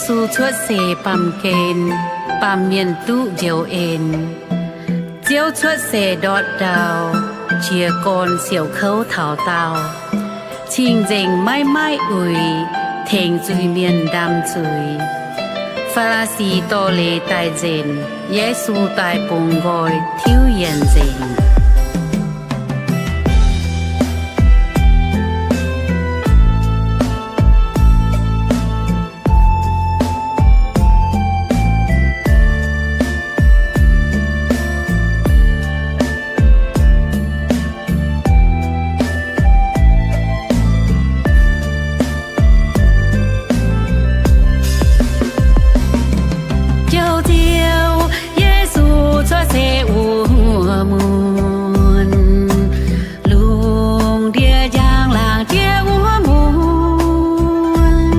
Yesu cuotv seix baamh gen, baamh mienh duqv njoux en. Ziouv cuotv seix ndortv ndau, jiez gorn siouc kouv taux daauh. Cing-nzengc maiv maaih uix, tengx zuiz-mienh ndaam zuiz. Faa^laa^si dorh leiz daaih nzenc, Yesu daaih bungx nqoi tiuv yienc nzengc. Njoux Ziouv Yesu cuotv seix wuov muonz, lungh ndiev njang-laangc jiex wuov muonz,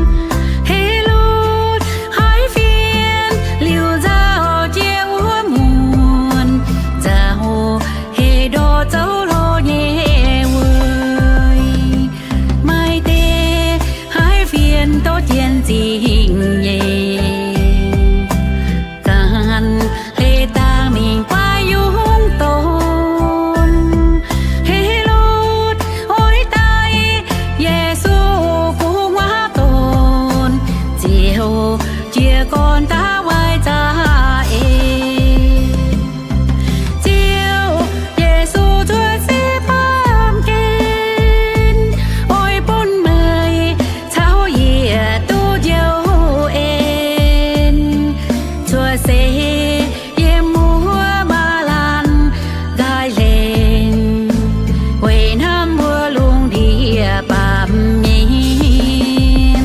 Helotv haiz fienx liuz nzauh jiex wuov muonz, nzauh heix ndortv zouv hlo nyei weic. Maaih deix haiz fienx dov jien zingh nyeic, ganh hleix dangh mingh guai yungz donx. Helotv oix daaih Yesu gu'nguaaz donx, Ziouv jiez gorn daav waaic za'eix. Ziouv Yesu cuotv seix baamh gen, oix bun meih caux yie duqv njoux en. Cuotv seix yiem wuov maaz laanh nqaai lengh, weic hnamv mbuo lungh ndiev baamh mienh.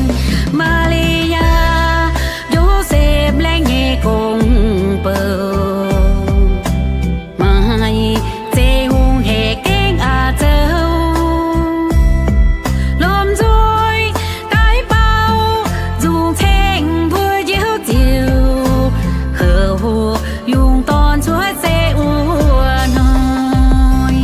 Maa^li^yaa, Yosepv, laengz nyei gong-bou, maaih zeiv hungh hec gengh a'zoux, lomh nzoih daaih bau nzung ceng mbuo Njoux Ziouv, houc yungz dorn cuotv seix wuov hnoi.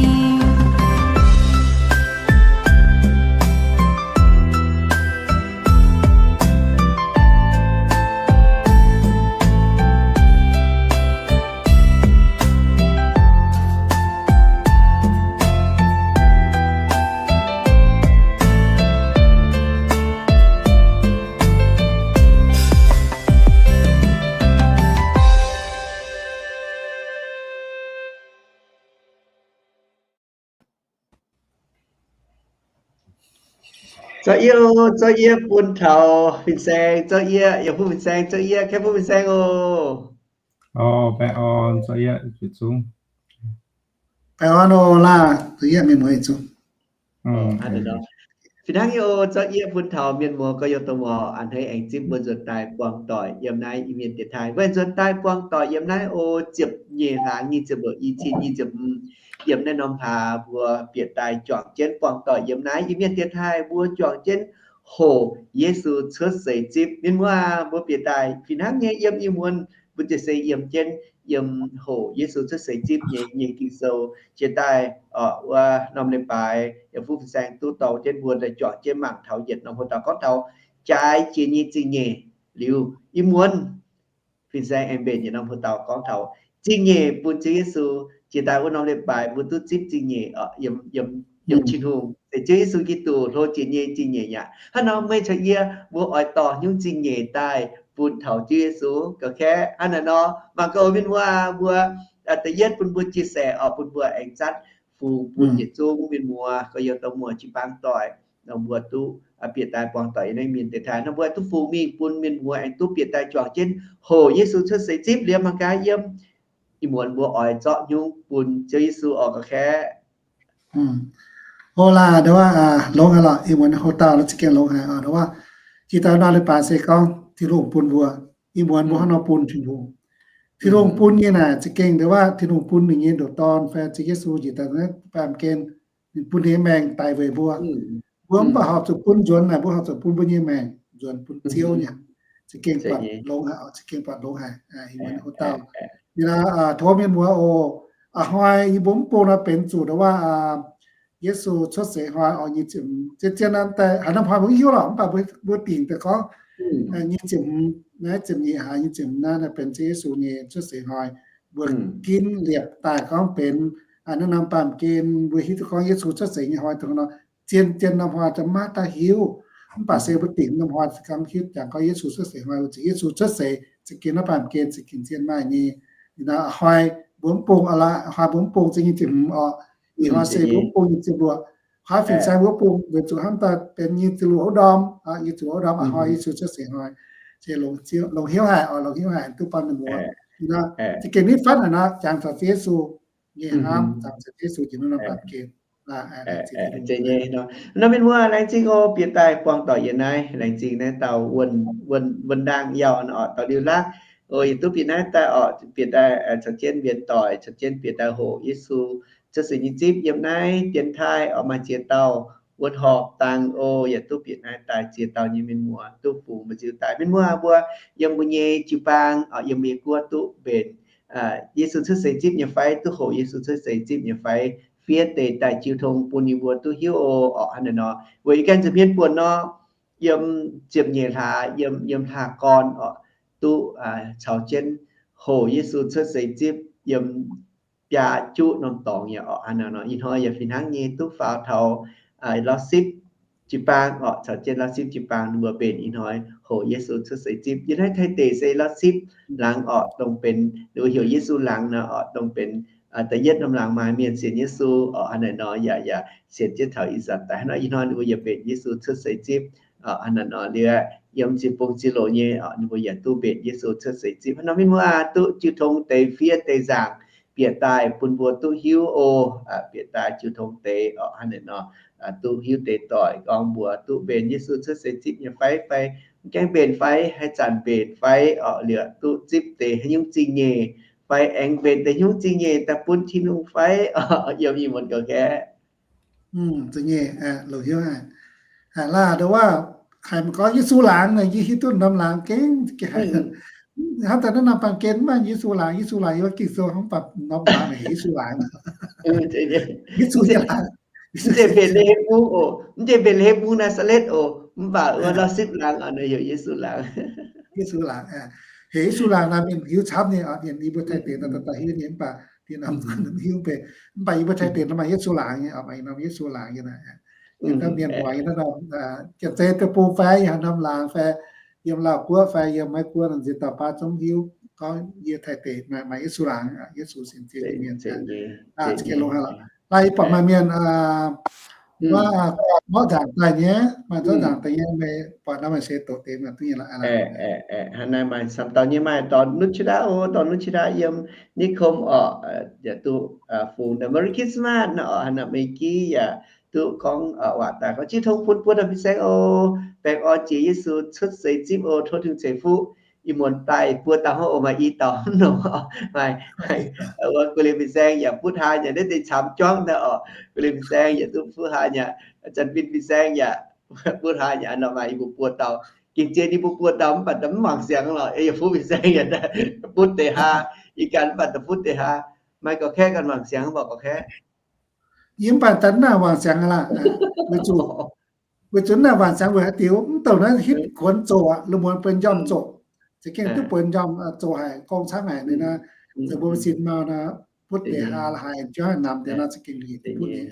Zorqv yie, zorqv yie bun taux fin-saeng, zorqv yie, yaac bun fin-saeng, zorqv yie, kaeqv bun fin-saeng oc. Baengh orn, zorqv yie yietc zungv. Baengh orn oc laah, zorqv yie mienh muoz yietc zungv. Fih hnangv nyei oc, zorqv yie bun taux mienh muoz gorx-youz dorh muoz a'hneiv aengx zipv mbuo nzuonx daaih buangh doic yiem naaiv Iu-Mienh diex taaih. Mbuo aengx nzuonx daaih buangh doic yiem naaiv oc, ziepc nyeic hlaax nyic ziepc luoqc, i cin nyic ziepc hmz. Yiem naaiv norm hlaax mbuo bieqc daaih juangc jienv buangh doic yiem naaiv Iu-Mienh diex taaih, mbuo juangc jienv hoqc Yesu cuotv seix zipv. Mienh muoz aac, mbuo bieqc daaih fih hnangv nyei yiem ih muonz mbuo ziouc se yiem jienv yiem hoqc Yesu cuotv seix zipv nyei, nyei Ging-Sou. Jiex daaih wuov norm leiz-baaix yaac bun fin-saeng duqv dorh jienv mbuo daaih juangc jienv mangc taux yietc norm hoc dauh gorngv taux jaaix jiex nyei zingh nyeic. Liuz ih muonz fin-saeng aengx mbenc yietc norm hoc dauh gorngv taux zingh nyeic bun Ziouv Yesu. Jiex daaih wuov norm leiz-baaix mbuo duqv zipv zingh nyeic yiem, yiem Tin-Hungh, se Ziouv Yesu Giduc hlo jiex nyei zingh nyeic aqv. Hnangv nor meih caux yie mbuo oix dorh nyungc zingh nyeic daaih bun taux Ziouv Yesu ga'kaeqv. Hnangv naaiv nor, mangc gaax mienh muoz mbuo, da'yietv bun mbuo chia sẻ oc, bun mbuo aengx zatv fungx bun yietc zungv mienh muoz gorx-youz dorh muoz jiu-baang doic, nor mbuo duqv bieqc daaih buangh doic yiem naaiv Mienh diex taaih. Nor mbuo duqv fungx mingh bun mienh muoz aengx duqv bieqc daaih juangc jienv hoqc Yesu cuotv seix zipv. Liemh mangc gaax yiem ih muonz mbuo oix zorqv nyungc bun Ziouv Yesu oc ga'kaeqv. Hoc laah, ndau wuov longx haic lorqc. Ih muonz hoc dauh za'gengh longx haic oc. Ndau wuov jiex daaih norm leiz-baaix se gorngv Tin-Hungh bun mbuo. Ih muonz mbuo hnangv nor bun Tin-Hungh. Tin-Hungh bun nyei naaic za'gengh ndau wuov Tin-Hungh bun ninh nyei ndoqc Dorn fai Ziouv Yesu njiec daaih naaiv baamh gen, ninh bun ninh nyei maengc daic weic mbuo. Mbuo mv baac horpc zuqc bun nzuonx naaic, mbuo horpc zuqc bun mbuo nyei maengc nzuonx bun Ziouv nyei. Za'gengh buatc longx haic, za'gengh buatc longx haic. Ih muonz hoc dauh, tov mienh muoz oc. A'hnoi yie mbuo mv bung nor benx zuqc ndau wuov Yesu cuotv seix hnoi oc, nyei zien zien, haaix norm hnoi mbuo mv hiuv lorqc, mv baac mbuo dingc daaih gorngv Nyic ziepc hmz, naaiv ziepc nyeic hlaax nyic ziepc hmz naaiv, naaiv benx Ziouv Yesu nyei cuotv seix hnoi. Mbuo ginv liepc daaih gorngv benx naaiv norm baamh gen mbuo hiuv duqv gorngv Yesu cuotv seix nyei hnoi dongh nor, zien, zien norm hnoi za'gengh maiv daaih hiuv. Mv baac se mbuo dingc norm hnoi za'gengh hiuv jangx gorngv Yesu cuotv seix hnoi, weic zuqc Yesu cuotv seix za'gengh naaiv baamh gen za'gengh zien maaih nyei. Ih hnoi mbuo mv bung, hnoi mbuo mv bung za'gengh nyic ziepc hmz oc. Ih hnoi se mbuo mv bung nyic ziepc luoqc. Hnoi fin-saeng mbuo mv bung weic zuqc hnamv daaih benx nyic ziepc luoqc wuov ndorm, nyic ziepc luoqc wuov ndorm aqv, hnoi Yesu cuotv seix hnoi. Se longx hnyouv haic oc, longx hnyouv haic duqv buangh ninh mbuo. Za'gengh nitv fatv naaic nor, jangx taux Ziouv Yesu nyei hnamv, jangx taux Ziouv Yesu jiex norm baamh gen. Nor mienh muoz, laengz zingh oc, bieqc daaih buangh doic yiem naaiv, laengz zingh naaiv dauh wuonh ndaangc yauh nor oc, dauh liuz laangh. Oc, yietc duqv bieqc naaiv daaih oc, bieqc daaih caux jienv mbienx doic, caux jienv bieqc daaih hoqc Yesu cuotv seix nyei zipv yiem naaiv dienx taaih oc, maaih ziex dauh wuov horpc dangh oc, yietc duqv bieqc naaiv daaih ziex dauh nyei mienh muoz duqv fungx mbu'ziex daaih. Mienh muoz mbuo yiem mbuo nyei jiu-baang oc, yiem mbuo nyei guoqv duqv mbenc Yesu cuotv seix zipv nyei fai, duqv hoqc Yesu cuotv seix zipv nyei fai, fiev deix daaih jiu tong bun ninh mbuo duqv hiuv oc. Oc, hnangv naaiv nor, weic yie ganh nza'hmien buonc nor, yiem ziepc nyeic hlaax, yiem, yiem hlaax gorn oc, duqv caux jienv hoqc Yesu cuotv seix zipv yiem biaa juqv norm dorngx yaac oc. Hnangv naaiv nor, ih hnoi yaac fih hnangv nyei duqv faaux taux Lorz Sipv jiu-baang oc, caux jienv Lorz Sipv jiu-baang ninh mbuo mbenc ih hnoi hoqc Yesu cuotv seix zipv. Yiem naaiv Taiv deic se Lorz Sipv laangz oc, dongh benx ninh mbuo heuc Yesu laangz nor oc, dongh benx da'yietv norm laangz maaih mienh sienx Yesu oc. Hnangv naaiv nor yaac, yaac sienx jienv taux ih zanc daaih. Hnangv naaiv nor ih hnoi ninh mbuo yaac mbenc Yesu cuotv seix zipv oc. Hnangv naaiv nor liuz, yiem ziex bung ziex loz nyei oc, ninh mbuo yaac duqv mbenc Yesu cuotv seix zipv. Hnangv naaiv mienh muoz duqv jiu tong deix fiev deix nzaangc bieqc daaih bun mbuo duqv hiuv oc. Bieqc daaih jiu tong deix oc. Hnangv naaiv nor duqv hiuv deix doic gorngv mbuo duqv mbenc Yesu cuotv seix zipv nyei fai, fai mv gaengh mbenc fai, haaix zanc mbenc fai oc, liuz duqv zipv deix haaix nyungc zingh nyeic fai, aengx mbenc deix haaix nyungc zingh nyeic daaih bun Tin-Hungh fai oc, yiem ih muonz gauh gaeqv. Zingh nyeic, longx hnyouv haic. Laaix nduov waac haiz maiv gorngv Yesu laangz naaic, yie hiuv duqv norm laangz gengh haiz. Hnangv daaih naaiv norm baamh gen mv baac Yesu laangz, Yesu laangz, yie maiv ging sou hnangv, mv baac norm laangz naaic heuc Yesu laangz. Yesu nyei laangz. Mv zeiz Mbetc^le^hem Mungv oc, mv zeiz Mbetc^le^hem Mungv Naa^saa^letv oc, mv baac wuov Lorz Sipv laangz oc, naaiv heuc Yesu laangz. Yesu laangz, heuc Yesu laangz naaic mienh hiuv camv nyei oc. Mienh yie mbuo Taiv deic nor daaih hiuv nyei, mv baac diex norm hiuv mbenc. Mv baac yie mbuo Taiv deic nor maaih Yesu laangz nyei oc, maaih norm Yesu laangz nyei naaic. Mienh muoz nyei naaiv norm, janx-zei deic-bung fai yiem norm laangz fai yiem Laauh Guoqv fai yiem Meiv Guoqv nor, nziex dauh baav zungv hiuv gorngv yie Taiv deic maaih Yesu laangz, Yesu sienx Ziouv nyei mienh. Laaix yie buatc maaih mienh, maaih zorqv nzaangc daaih nyei, maaih zorqv nzaangc daaih nyei, meih buatc nor meih se doqc deix maaih duqv nyei laaix. Hnangv naaiv maaih camv dauh nyei, maaih dorn Nuqv Qi Daa oc, dorn Nuqv Qi Daa yiem Niv Kom oc, yaac duqv fungx Merry Christmas nor oc. Hnangv naaiv Mei Giv yaac duqv gorngv waac daaih gorngv, jiu tong bun buo dauh fin-saeng oc, baengh orn jiex Yesu cuotv seix zipv oc, tov Tin-Hungh ceix fuqv. Ih muonz daaih buo dauh hnangv oc, maaih i dauh mv nor, maaih, wuov guv lienh fin-saeng yaac butv haa nyei, naaiv deix camv juangv naaiv oc, guv lienh fin-saeng yaac duqv butv haa nyei, Janx-Fin fin-saeng yaac butv haa nyei, nor maaih i mbuo buo dauh. Gengh zien i mbuo buo dauh mv baac mv mangc siangx lorqc, yaac fuqv fin-saeng yaac butv deix haa, i ganh mv baac daaih butv deix haa. Maaih gauh kaeqv ganh mangc siangx mv baac gauh kaeqv. Yie mv baac daaih mv naaic wangc siangx laaix, weic zuqc, weic zuqc mv naaic wangc siangx weic haaix diuc, mv douc naaiv hitv kuonx zoqc aqv, lungh muonz bueix njormh zoqc, za'gengh duqv bueix njormh zoqc haic, gong camv haic ninh naaiv. Zoux mbuo sin mau naaiv, butv deix haa la'haaix, juangv namx deix nor za'gengh liuz butv nyei.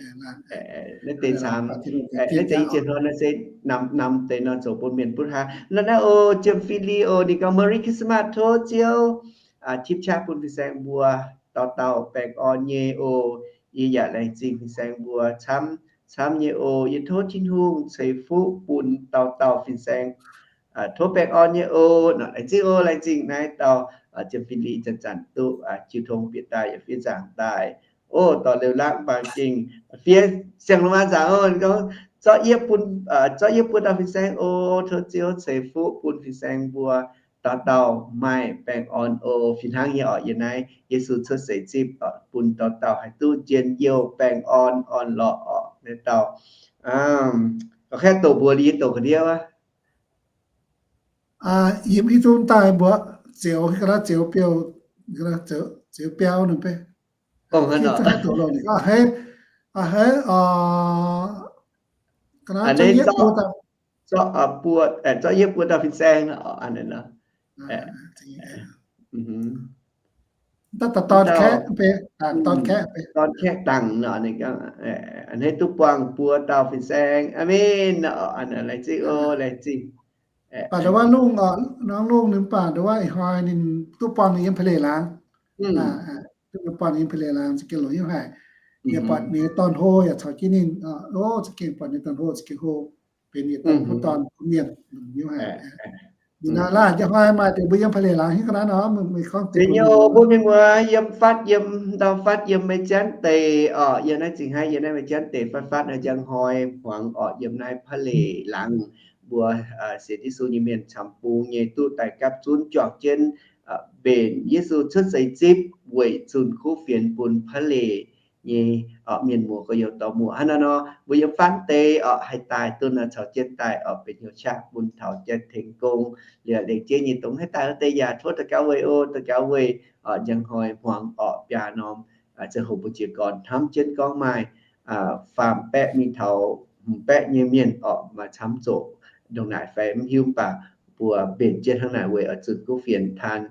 Naaiv deix camv, naaiv deix i ziex hnoi naaiv se namx deix nor zoux bun mienh butv haa. Nor naaiv oc, Jiem Fin Li oc, ninh gorngv Merry Christmas, tov Ziouv tipv qaqv bun fin-saeng mbuo dauh dauh baengh orn nyei oc. Yie yaac laengz zingh fin-saeng mbuo camv camv nyei oc. Yie tov Tin-Hungh ceix fuqv bun dauh dauh fin-saeng. Tov baengh orn nyei oc. Nor laengz zingh oc, laengz zingh naaiv dauh Jiem Fin Li zanc-zanc duqv jiu tong bieqc daaih yaac fiev nzaangc daaih. Oc, dorh liuz laangz mv baac gengh fiev siang-lungh maa nzaangc oc, gorngv, zorqv yie bun, zorqv yie buo dauh fin-saeng oc. Tov Ziouv ceix fuqv bun fin-saeng mbuo dauh dauh maaih baengh orn oc. Fih hnangv nyei oc, yiem naaiv Yesu cuotv seix zipv oc, bun dauh dauh haih duqv njien-youh baengh orn orn-lorqc oc. Naaiv dauh, ga'khaeqv doqc mbuox liuz yie doqc ga'ndiev aqv. Yiem hiuv duqv daaih mbuox Zioux, ga'naaiv Zioux Biouv, Zioux Biauv ninh beiv. A'hneiv, a'hneiv, ga'naaiv Zioux Yietv Buo daaih. zorqv, zorqv yie buo dauh fin-saeng nor, a'neiv nor. Dorn kaeqv, dorn kaeqv dangc nor, a'neiv duqv buangh buo dauh fin-saeng. Aamen. Laengz zingh oc, laengz zingh. Baac ndongc wuov lungh, norm lungh ninh mv baac ndongc wuov ih hnoi ninh duqv buangh ninh yiem Pa'leic Laangz. Duqv buangh ninh yiem Pa'leic Laangz, za'gengh longc hnyouv haic. Yaac buatc ninh nyei dorn-hlo yaac caux jienv ninh. Ov, za'gengh buatc ninh dorn-hlo, za'gengh hlo, benx yietc dauh kuv dorn kuv mienh, longc hnyouv haic. Ninh naaiv laanh njang hnoi maaih deix mbuo yiem Pa'leic Laangz hiuv ga'naaiv nor, meih gorngv deix mbuo mienh muoz yiem fatv, yiem ndau fatv, yiem meih janv deic orqc, yiem naaiv zingh haiv, yiem naaiv meih janv deic fatv fatv naaiv njang hnoi hmuangx orqc, yiem naaiv Pa'leic Laangz mbuo sienx Yesu nyei mienh camv bung nyei duqv daaih gapv zunv juangc jienv mbenc Yesu cuotv seix zipv weic zunh kuv fienx bun Pa'leic nyei mienh muoz gorx-youz dorh muoqc. Hnangv naaiv nor, mbuo yiem fatv deix orqc haih daaih duqv naaiv caux jienv daaih orqc benx hnyouv qaqv bun taux jatv tengx gong. Liuz lengc jeiv nyei dongh haih daaih wuov deix yaac tov daux gaux weic oc, daux gaux weic njang hnoi hmuangx orqc biaa norm ziangh hoc mbuo jiez gorn hnamv jienv gorngv maaih faam baeqv mingh taux hmz baeqv nyei mienh orqc maaih camv zoqc ndongc naaic fai mv hiuv, mv baac mbuo mbenc jienv hnangv naaic weic oix zunh kuv fienx taan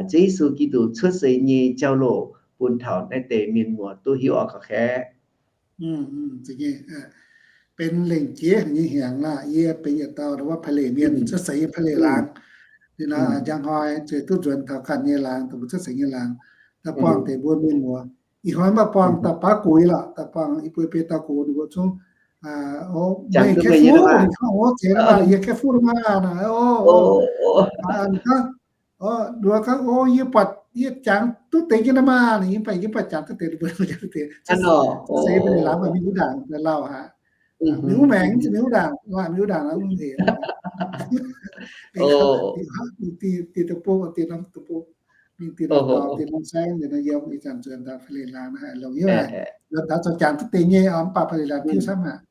Ziouv Yesu Giduc cuotv seix nyei jauv-louc bun taux naaiv deix mienh muoz duqv hiuv orqc gauh kaeqv. Benx lengc jeiv nyei hnyangx laah, yie benx yietc dauh ndongc wuov Pa'leic mienh cuotv seix yiem Pa'leic Laangz. Ninh nor njang hnoi zuqc duqv nzuonx taux ganh nyei laangz, dongh mbuo cuotv seix nyei laangz, daaih buangh deix mbuo mienh muoz. Ih hnoi mv baac buangh da'baav gux lorqc, daaih buangh i buo biei dauh gux ninh mbuo zungv, o, meih Kaeqv Fuqv, ninh gorngv, o, zeiz nor, yie Kaeqv Fuqv nor maah, nduov gorngv, o, yie buatc yie jangx duqv deix jienv nor maah, ninh yie mv baac yie mv baac jangx duqv deix, ninh mbuo jangx duqv deix. Seix Pa'leic Laangz mv baac mingh wuov ndaangc daaih lauh haic. Mingh wuov maengx, mingh wuov ndaangc, mingh wuov ndaangc nor mv hec. Dinh deic-bung, dinh norm deic-bung, mingh dinh norm dorngx, dinh norm saengv, dinh norm yiem, ih zanc nzuonx taux Pa'leic Laangz naaiv haic, longc hnyouv haic. Nzuonx taux zoux jangx duqv deix nyei oc, mv baac Pa'leic Laangz tiuv camv haic.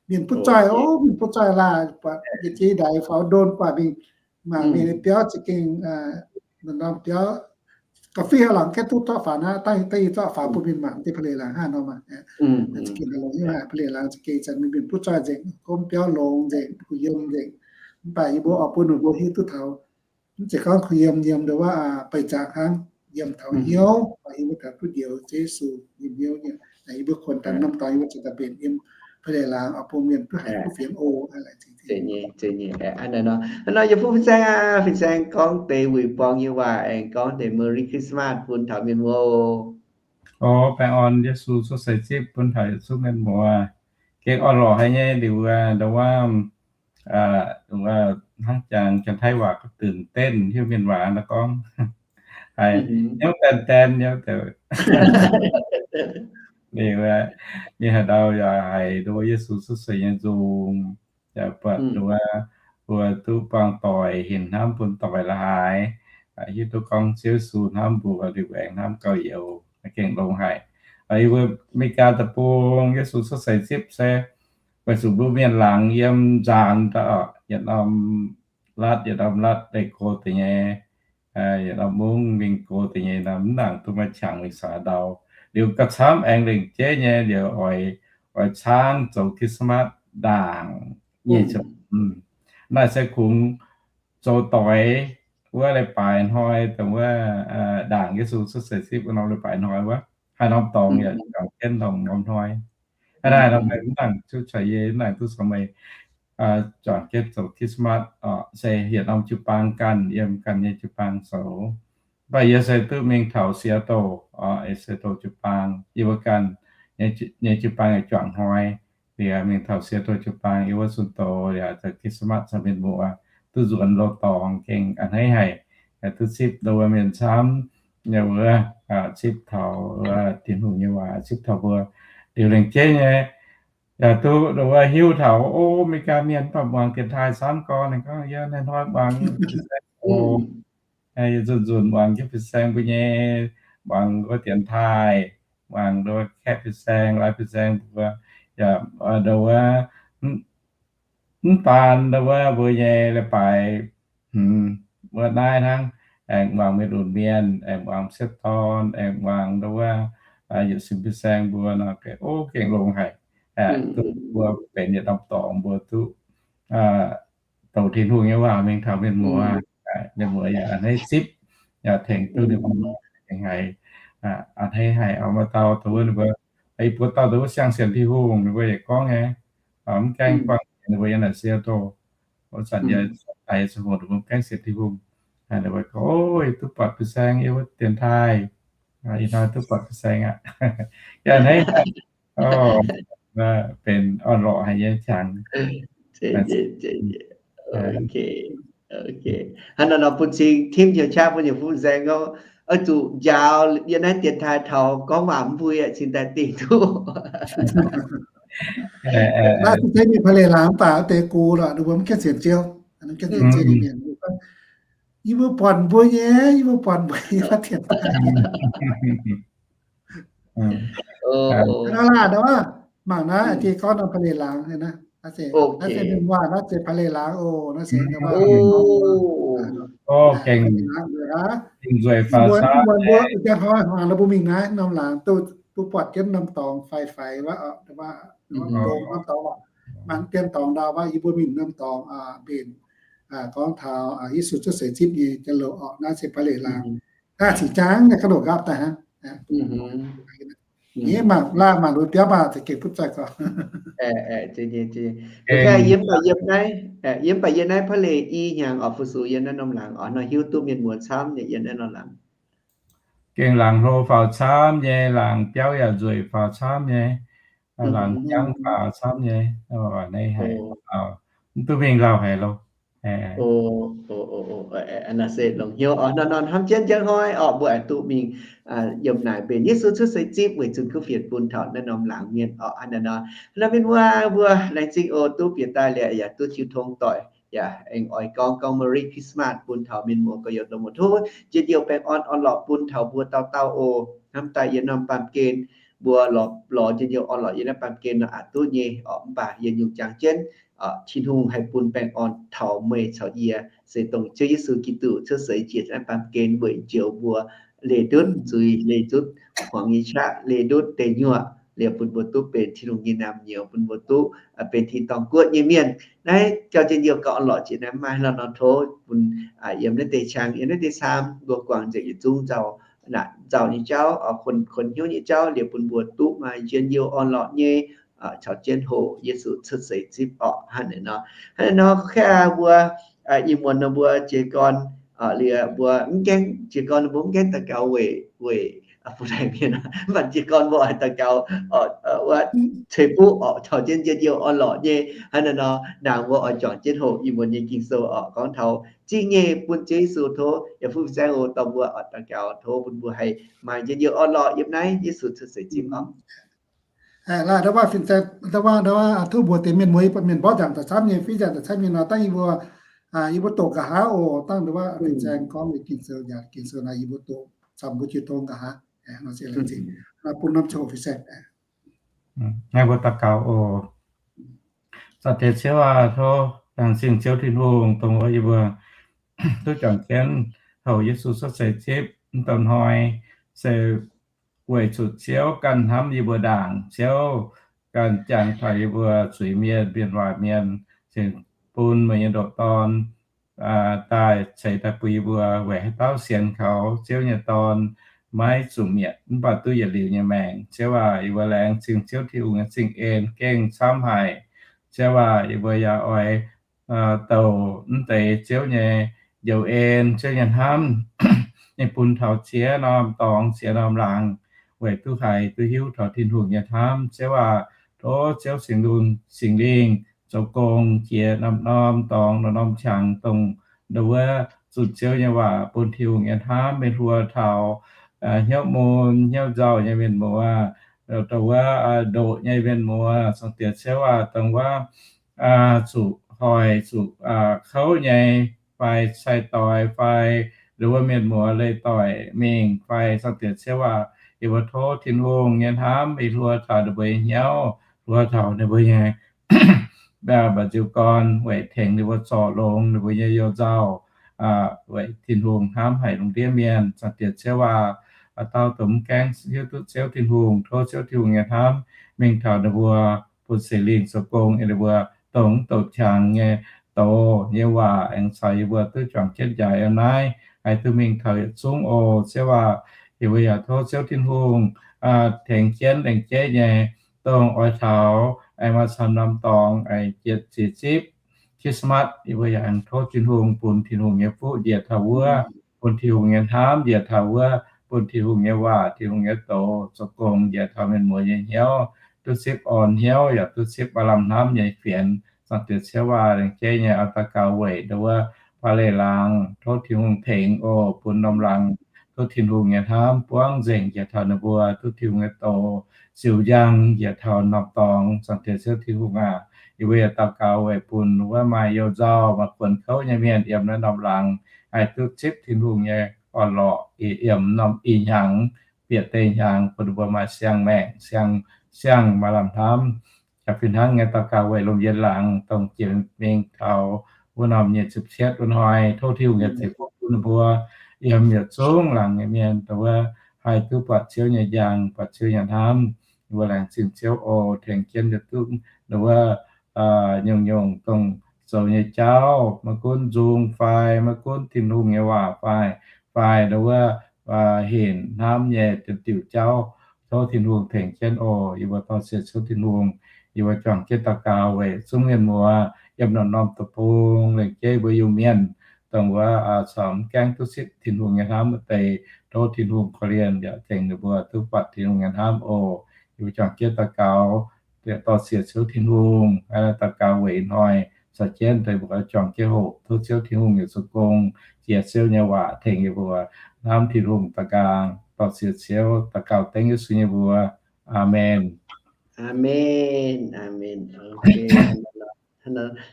Mienh butv zoih, o, mienh butv zoih laah, buatc yie jiex ndaic faaux ndon buatc mingh, mangc mienh nyei biauv za'gengh, norm biauv ga'fih haaix lorngx gaengh duqv zorqv faaux naaiv, daaih yie zorqv faaux bun mienh mangc deix Pa'leic Laangz hnangv nor maah. Za'gengh longc hnyouv haic, Pa'leic Laangz za'gengh ih zanc mingh mienh butv zoih nzengc, gomv biauv longx nzengc, gu'nyuoz yiem nzengc. Mv baac yie mbuo oix bun ninh mbuo hiuv duqv taux, mv zeiz gorngv kuh yiem yiem ndongc wuov, baih nzangc hnangv, yiem taux hnyouv, yie mbuo taux duqv njoux Yesu nyei hnyouv nyei, yie mbuo kuonx daaih norm dorngx yie mbuo ziouc daaih mbenc yiem Pa'leic Laangz oix bun mienh duqv haiz kuv fienx oc. Hnangv naaiv nor, yie fuqv fin-saeng aac, fin-saeng gorngv deix wuic borngz nyei waac aengx gorngv deix Merry Christmas bun taux mienh muoz. O, baengh orn Yesu cuotv seix zipv bun taux yietc zungv mienh muoz. Gengh orn-lorqc haic nyei liuz, ndongc wuov, hnangv jangx janx-taiv waac gorngvตื่นเต้น hiuv mienh waac nor gorngv haiz hnyouv daen daen nyei. Liuz, mienh haaix dauh yaac haiz ndongc wuov Yesu cuotv seix nyei nzung, yaac buatc ndongc wuov mbuo duqv buangh doic, hinc hnamv bun doic la'haaix, hiuv duqv gorngv Ziouv Yesu hnamv mbuo, liuz aengx hnamv gauh youz, gengh longx haic. Yie mbuo America deic-bung Yesu cuotv seix zipv se weic zuqc mbuo mienh laangz yiem nzaanx daaih, yietc norm รัฐ yietc norm รัฐ daaih go deix nyei, yietc norm mungv mingh go deix nyei nor, mv nangc duqv maaih qangx mingh saax ndau. Liuz gauh camv aengx lengc jeiv nyei liuz oix, oix caangv zoux Christmas ndaangc nyei. Naaiv se kungx zoux doix wuov leiz-baaix hnoi, dongh wuov ndaangc Yesu cuotv seix zipv wuov norm leiz-baaix hnoi wuov, haaix norm dorngx yaac juangc jienv dongh norm hnoi. Hnangv naaiv nor meih mv nangc zuqc caux yie, mv nangc duqv caux meih juangc jienv zoux Christmas oc. Se yietc norm jiu-baang ganh, yiem ganh nyei jiu-baang zoux. Mv baac yie se duqv mingh taux Seattle, Seattle jiu-baang, yie mbuo ganh nyei jiu-baang yaac juangc hnoi. Liuz mingh taux Seattle jiu-baang, yie wuov zunh doz yaac zoux Christmas caux mienh muoz, duqv nzuonx loz-dorngx gengh a'hneiv haic. Duqv zipv ndongc wuov mienh camv, yaac wuov zipv taux wuov Tin-Hungh nyei waac, zipv taux mbuo liuz lengc jeiv nyei, yaac duqv ndongc wuov hiuv taux, o, America mienh mv baac muangx dienx taaih camv gorn, ninh gorngv yie hnoi-hnoi muangx fin-saeng, o, yie nzunc nzunc muangx jienv fin-saeng mbuo nyei, muangx wuov dienx taaih, muangx ndongc wuov kaeqv fin-saeng, laaix fin-saeng mbuo, yaac ndongc wuov mv baan ndongc wuov mbuo nyei leiz-baaix, hmz, wuov naaiv hnangv, aengx muangx mienh lunx mienh, aengx muangx m'sieqv dorn, aengx muangx ndongc wuov yietc sin fin-saeng mbuo nor, o, gengh longx haic. Duqv mbuo benx yietc norm dorngx mbuo duqv douc Tin-Hungh nyei waac mingh taux mienh muoz, mienh muoz yaac a'hneiv zipv, yaac tengx duqv ninh mbuo, tengx haiz, a'hneiv haiz oix maaih dauh dongh wuov ninh mbuo, ih buo dauh dongh wuov siang-sienx Tin-Hungh, ninh mbuo yaac gorngv nyei, mv gaengh buangh ninh mbuo yiem naaic se doh, wuov zanc yie daaih ziangh hoc ninh mbuo mv gaengh sienx Tin-Hungh, ninh mbuo gorngv, Ov, duqv buatc fin-saeng yiem wuov dienx taaih, ih hnoi duqv buatc fin-saeng aqv. Yaac a'hneiv benx orn-lorqc haic nyei qangx. Hnangv naaiv nor bun cing timv hnyouv qaqv bun yietc fuqv fin-saeng gorngv, oix zuqc njaaux yiem naaiv dienx taaih taux gorngv waac mv mbui cingx daaih dingh duqv. Naaiv se mingh pa'leiz laangz mv baac deix gux lorqc, ninh mbuo mv gaengh sienx Ziouv, mv gaengh sienx Ziouv nyei mienh, yie mbuo buatc mbuo nyei, yie mbuo buatc mbuo nyei, naaiv dienx taaih. Naaiv laanh mangc naaiv, aa, gorngv norm pa'leiz laangz, naaiv se mienh waac, naaiv se pa'leiz laangz oc, naaiv se nzueic faaux camv, mbuo, mbuo, mbuo, mbuo mingh naaiv norm laangz, duqv, duqv buatc jienv norm dorngx faix-faix wuov, norm dorngx, mangc dien dorngx ndau wuov, yie mbuo mingh norm dorngx mbenc, gorngv taux Yesu cuotv seix zipv nyei jauv-louc orqc, naaiv se pa'leiz laangz. Naaiv cingx jangv naaiv ga'ndongx nqaapv daaih hnangv. Yie mangc laanh mangc lui biauv maah, za'gengh butv zaih gorngv. Yie mv baac yiem naaiv, yie mv baac yiem naaiv pa'leiz i hnyangx oix fu-sux yiem naaiv norm laangz oc, nor hiuv duqv mienh muoz camv nyei yiem naaiv norm laangz. Gengh laangz hlo faaux camv nyei, laangz biauv yaac nzueic faaux camv nyei, laangz jangv faaux camv nyei, naaiv haiz mv duqv mingh lauh haic loh. Naaiv se longc hnyouv oc, nor nor hnamv jienv jienv hnoi orqc, mbuo aengx duqv mingh yiem naaic mbenc Yesu cuotv seix zipv weic zunh kuv fienx bun taux naaiv norm laangz mienh orqc. Hnangv naaiv nor, mienh muoz mbuo laengz zingh oc, duqv bieqc daaih liuz yaac duqv jiu tong doic, yaac aengx oix gorngv gorngv Merry Christmas bun taux mienh muoz gorx-youz ndorm-muoz. Tov njien-youh baengh orn orn-lorqc bun taux mbuo dauh dauh oc. Hnamv daaih yiem norm baamh gen mbuo lorz, lorz njien-youh orn-lorqc yiem naaiv baamh gen nor aqc duqv nyei orqc. Mv baac yie nyungc jangx jienv Tin-Hungh haih bun baengh orn taux meih caux yie, se dongh Ziouv Yesu Giduc cuotv seix jiex naaiv baamh gen weic njoux mbuo leih ndutv zuiz, leih ndutv hmuangx nyei qaqv, leih ndutv deic nyuoqc, liuz bun mbuo duqv benx Tin-Hungh nyei naamh nyouz, bun mbuo duqv benx tin-dorngh guoqv nyei mienh. Naaiv gauh njien-youh gauh orn-lorqc jiex naaiv, maaih hnangv nor tov bun yiem naaiv deix qangx, yiem naaiv deix saam mbuo guangc nzengc yietc zungv nzauh, nzauh nyei jauv, kuonx hnyouv nyei jauv, liuz bun mbuo duqv maaih njien-youh orn-lorqc nyei caux jienv hoqc Yesu cuotv seix zipv orqc. Hnangv naaiv nor, hnangv naaiv nor, mbuo ih muonz nor mbuo jiez gorn, liuz mbuo mv gaengh jiez gorn, mbuo mv gaengh daux gaux weic, weic bun laengz mienh, mv baac jiez gorn mbuo oix daux gaux wuov ceix fuqv orqc, caux jienv njien-youh orn-lorqc nyei. Hnangv naaiv nor, naaic mbuo oix juangc jienv hoqc ih muonz nyei Ging-Sou orqc, gorngv taux zingh nyeic bun Ziouv Yesu. Tov yietc fuqv fin-saeng oc, dorh mbuo oix daux gaux, tov bun mbuo haih maaih njien-youh orn-lorqc yiem naaiv Yesu cuotv seix zipv orqc. Laaih ndau waac fin-saeng, ndau waac, ndau waac tov mbuox deix mienh muoz, mienh mborqv nzangc daaih camv nyei, fiev nzangc daaih camv nyei nor, dangh yie mbuo, yie mbuo doqc nqa'haav oc. Dangh ndau waac fin-saeng gorngv nyei Ging-Sou, yaac Ging-Sou naaic yie mbuo doqc camv, mbuo jiu tong nqa'haav. Nor se laengz zingh, bun norm ziangh hoc fin-saeng. Naaiv mbuo daux gaux oc. Zaangc Diex Ziouv aac, tov laengz zingh Ziouv Tin-Hungh, dongh wuov yie mbuo duqv juangc jienv hoqc Yesu cuotv seix zipv mv douh hnoi, se weic zuqc Ziouv ganh hnamv yie mbuo ndaangc. Ziouv ganh jangx taux yie mbuo zuiz-mienh, mienh waaic mienh, cingx bun meih nyei ndoqc Dorn daaih ceix daaih bun yie mbuo, weic haaix dauh sienx kaux Ziouv nyei Dorn maiv zuqc mietc, mv baac duqv yietc liuz nyei maengc. Ziouv aac, yie mbuo laengz zingh Ziouv Tin-Hungh nyei zingh en gengh camv haic. Ziouv aac, yie mbuo yaac oix douc mv deix Ziouv nyei njoux en, Ziouv nyei hnamv, ninh bun taux ziex norm dorngx, ziex norm laangz, weic duqv haiz duqv hiuv taux Tin-Hungh nyei hnamv. Ziouv aac, tov Ziouv Singx Lungh, Singx Lingh zoux gong jiex norm-norm dorngx, norm-norm qangx, dongh ndau wuov zunh Ziouv nyei waac bun Tin-Hungh nyei hnamv mingh hluo taux hnyouv mun hnyouv nzauh nyei mienh muoz, dongh wuov ndoqv nyei mienh muoz. Zaangc Diex Ziouv aac, dongh wuov zuqc hoic, zuqc kouv nyei, fai sai-doix, fai ndau wuov mienh muoz leih doic mingh fai, Zaangc Diex Ziouv aac, yie mbuo tov Tin-Hungh nyei hnamv mingh hluo taux ninh mbuo nyei hnyouv, hluo taux ninh mbuo nyei mba'nziu gorn, weic tengx ninh mbuo zorc longx ninh mbuo nyei you nzauh, weic Tin-Hungh hnamv haic lungh ndiev mienh. Zaangc Diex Ziouv aac, dauh dongh mv gaengh hiuv duqv Ziouv Tin-Hungh, tov Ziouv Tin-Hungh nyei hnamv mingh taux ninh mbuo, bun Singx Lingh zoux gong yiem ninh mbuo, dongh mv douc qangx nyei doz nyei waac aengx caux yie mbuo duqv juangc jienv njaaux yiem naaiv, haih duqv mingh taux yietc zungv oc. Ziouv aac, yie mbuo yaac tov Ziouv Tin-Hungh tengx jienv lengc-jeiv nyei, dongh oix taux aengx maaih camv norm dorngx aengx jiex ziex zipv Christmas, yie mbuo yaac aengx tov Tin-Hungh bun Tin-Hungh nyei fuqv njiec taux wuov, bun Tin-Hungh nyei hnamv njiec taux wuov, bun Tin-Hungh nyei waac, Tin-Hungh nyei doz zoux gong njiec taux mienh muoz nyei hnyouv, duqv zipv orn hnyouv yaac duqv zipv maaih lamh hnamv nyei fienx. Zaangc Diex Ziouv aac, lengc jeiv nyei oix daux gaux weic ndau wuov Baav Leiz Laangz, tov Tin-Hungh tengx oc, bun norm laangz duqv Tin-Hungh nyei hnamv buangv nzengc njiec taux ninh mbuo, duqv Tin-Hungh nyei doz ziux njang njiec taux norm dorngx. Zaangc Diex Ziouv Tin-Hungh aac, yie mbuo yaac daux gaux weic bun wuov maaih you-nzauh maaih kuonx kouv nyei mienh yiem naaiv norm laangz haih duqv zipv Tin-Hungh nyei orn-lorqc yiem norm ih hnyangx, bieqc deix hnyangx, bun ninh mbuo maaih siang-maengc, siang, siang maaih lamh hnamv. Yaac fih hnangv nyei daux gaux weic lomh nziex laangz dongh jiex mingh taux wuov norm nyic ziepc cietv wuov hnoi, tov Tin-Hungh yietc zinh bun ninh mbuo yiem yietc zungv laangz nyei mienh ndau wuov haih duqv buatc Ziouv nyei njang, buatc Ziouv nyei hnamv. Yie mbuo laengz zingh Ziouv oc, tengx jienv yietc zungv ndau wuov nyungc-nyungc dongh zoux nyei jauv, maiv gunv nzung fai maiv gunv Tin-Hungh nyei waac fai, fai ndau wuov hinc hnamv nyei diuh jauv, tov Tin-Hungh tengx jienv oc. Yie mbuo dorh siex Ziouv Tin-Hungh, yie mbuo juangc jienv daux gaux weic zungv mienh muoz yiem norm-norm deic-bung, lengc jeiv mbuo Iu-Mienh, dongh wuov caux mv gaengh duqv zipv Tin-Hungh nyei hnamv wuov deix, tov Tin-Hungh korv-lienh yaac tengx ninh mbuo duqv buatc Tin-Hungh nyei hnamv oc. Yie mbuo juangc jienv daux gaux, dorh siex Ziouv Tin-Hungh, daux gaux weic ih hnoi caux jienv deix mbuo juangc jienv hoqc, tov Ziouv Tin-Hungh yietc zungv gong, jiex Ziouv nyei waac tengx yie mbuo hnamv Tin-Hungh da'nqaang. Dorh siex Ziouv daux gaux dengv Yesu nyei mbuox. Aamen. Aamen. Aamen.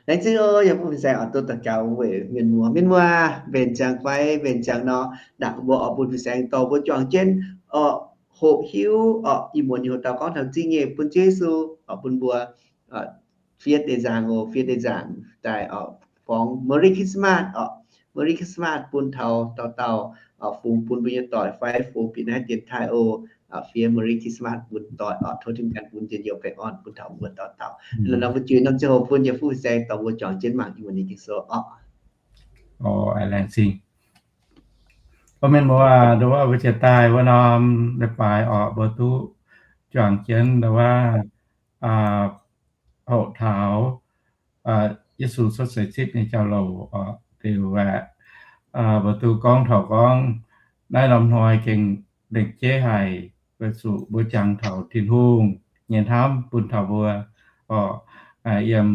Laengz zingh oc, yaac bun fin-saeng oix duqv daux gaux weic mienh muoz. Mienh muoz, mbenc ziangx fai mbenc ziangx nor, ndaangc mbuo oix bun fin-saeng dorh mbuo juangc jienv oc, hoqc hiuv oc, ih muonz nyei hoc dauh gorngv taux zingh nyeic bun Ziouv Yesu oc, bun mbuo fiev deix nzaangc oc, fiev deix nzaangc daaih oc, forngx Merry Christmas oc. Merry Christmas bun taux dauh dauh oc, fungx bun mbuo nyei doic fai fungx bieqc naaiv dienx taaih oc. Fiev Merry Christmas bun doic oc, tov Tin-Hungh gan bun njien-youh baengh orn bun taux mbuo dauh dauh. Nor mbuo juix norm ziangh hoc bun yie fu fin-saeng dorh mbuo juangc jienv mangc ih muonz nyei Ging-Sou oc. Oc, laengz zingh. Mbuo mienh muoz, ndau wuov mbuo jiex daaih wuov norm leiz-baaix oc, mbuo duqv juangc jienv ndau wuov hoqc taux Yesu cuotv seix zipv nyei jauv-louc oc. Liuz aeqv, mbuo duqv gorngv taux gorngv naaiv norm hnoi gengh lengc jeiv haic, weic zuqc mbuo jangx taux Tin-Hungh nyei hnamv bun taux mbuo oc. Yiem,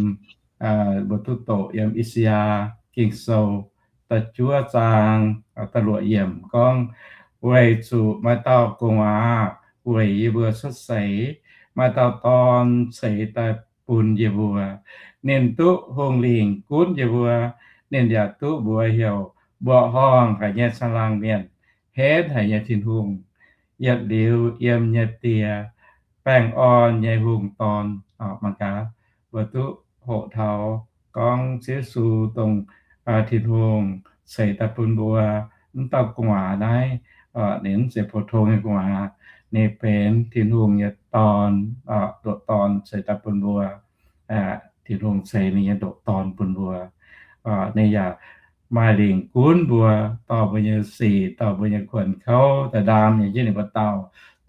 mbuo duqv doqc yiem I^saa^yaa Ging-Sou da'juov zaang da'luoqc yiemc gorngv, weic zuqc maaih dauh gu'nguaaz weic yie mbuo cuotv seix, maaih dauh dorn ceix daaih bun yie mbuo. Ninh duqv hungh lingc gunv yie mbuo. Ninh yaac duqv mbuox heuc Mbuoqc Horngh Haic Nyei Caangh Laangh Mienh, Hetv Haic Nyei Tin-Hungh, Yietc Liuz Yiem Nyei Die, Baengh Orn Nyei Hungh Dorn. Mangc gaax, mbuo duqv hoqc taux gorngv Ziouv Yesu dongh Tin-Hungh ceix daaih bun mbuo. Mv dauh gu'nguaaz naaiv, ninh mv zeiz pou-tong nyei gu'nguaaz. Ninh benx Tin-Hungh nyei Dorn, ndoqc Dorn ceix daaih bun mbuo. Tin-Hungh ceix ninh nyei ndoqc Dorn bun mbuo. Ninh yaac maaih lingc gunv mbuo, dorh mbuo nyei sic, dorh mbuo nyei kuonx kouv daaih ndaam yiem jienv ninh mbuo dauh,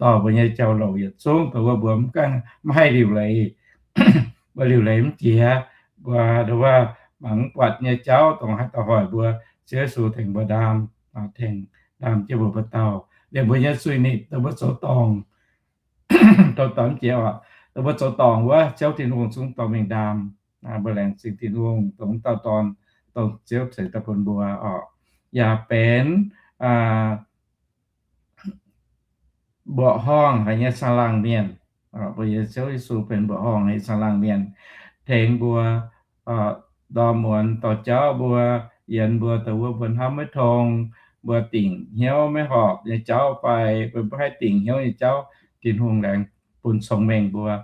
dorh mbuo nyei jauv-louc yietc zungv dongh wuov mbuo mv gaengh mv haih liuc leiz, mbuo liuc leiz mv jiex, mbuo ndau wuov mangc mv buatc nyei jauv dongh haih daux hoic mbuo, Ziouv Yesu tengx mbuo ndaam, tengx ndaam jienv mbuo, mbuo dauh, liemh mbuo nyei zuiz-nipc dongh mbuo zoux dorngc, zoux dorngc mv jiex oc, dongh mbuo zoux dorngc wuov, Ziouv Tin-Hungh zungv dorh mingh ndaam. Mbuo laengz zingh Tin-Hungh dongh mv dauh Dorn, dongh Ziouv ceix daaih bun mbuo oc, yaac benx mbuoqc horngh haic nyei caangh laangh mienh. Mbuo nyei Ziouv Yesu benx mbuoqc horngh haic nyei caangh laangh mienh, tengx mbuo ndorm muonz dorh jauv mbuo, yienx mbuo dongh wuov mbuo hnamv maiv tong, mbuo dingc hnyouv maiv horpc nyei jauv fai mbuo maiv haih dingc hnyouv nyei jauv, Tin-Hungh laengz bun cong-mengh mbuo,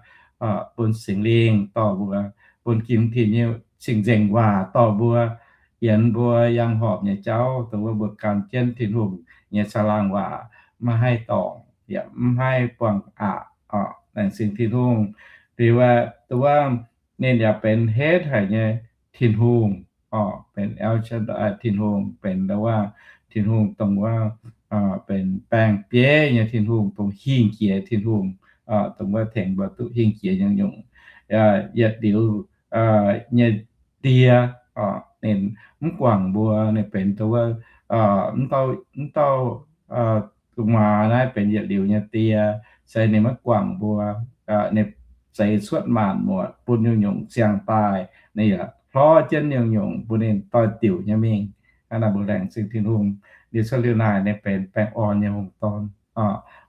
bun Singx Lingh dorh mbuo, bun Ging-Sou nyei cing-nzengc waac dorh mbuo, yienx mbuo yangh horpc nyei jauv dongh wuov mbuo gan jienv Tin-Hungh nyei caangh laangh waac, maiv haih dorngc yaac mv haih buangh aqc. Laengz zingh Tin-Hungh. Liuz aeqv, dongh wuov ninh yaac benx hetv haic nyei Tin-Hungh, orqc, benx El Shaddai Tin-Hungh, benx ndau wuov Tin-Hungh dongh wuov, benx baeng-bieiv nyei Tin-Hungh, dongh hingh jiex Tin-Hungh, dongh wuov tengx mbuo duqv hingh jiex nyungc-nyungc, yietc liuz nyei Die, orqc, ninh mv guangc mbuo, ninh benx dongh wuov, mv dauh gu'nguaaz naaiv benx yietc liuz nyei Die, se ninh maiv guangc mbuo, ninh zeix cuotv maanc muotc bun nyungc-nyungc ziangh daaih, ninh yaac hlorv jienv nyungc-nyungc bun ninh doix-diuc nyei mingh. Hnangv naaic mbuo laengz zingh Tin-Hungh, liuz cuotv liuz naaic ninh benx baengh orn nyei hungh dorn.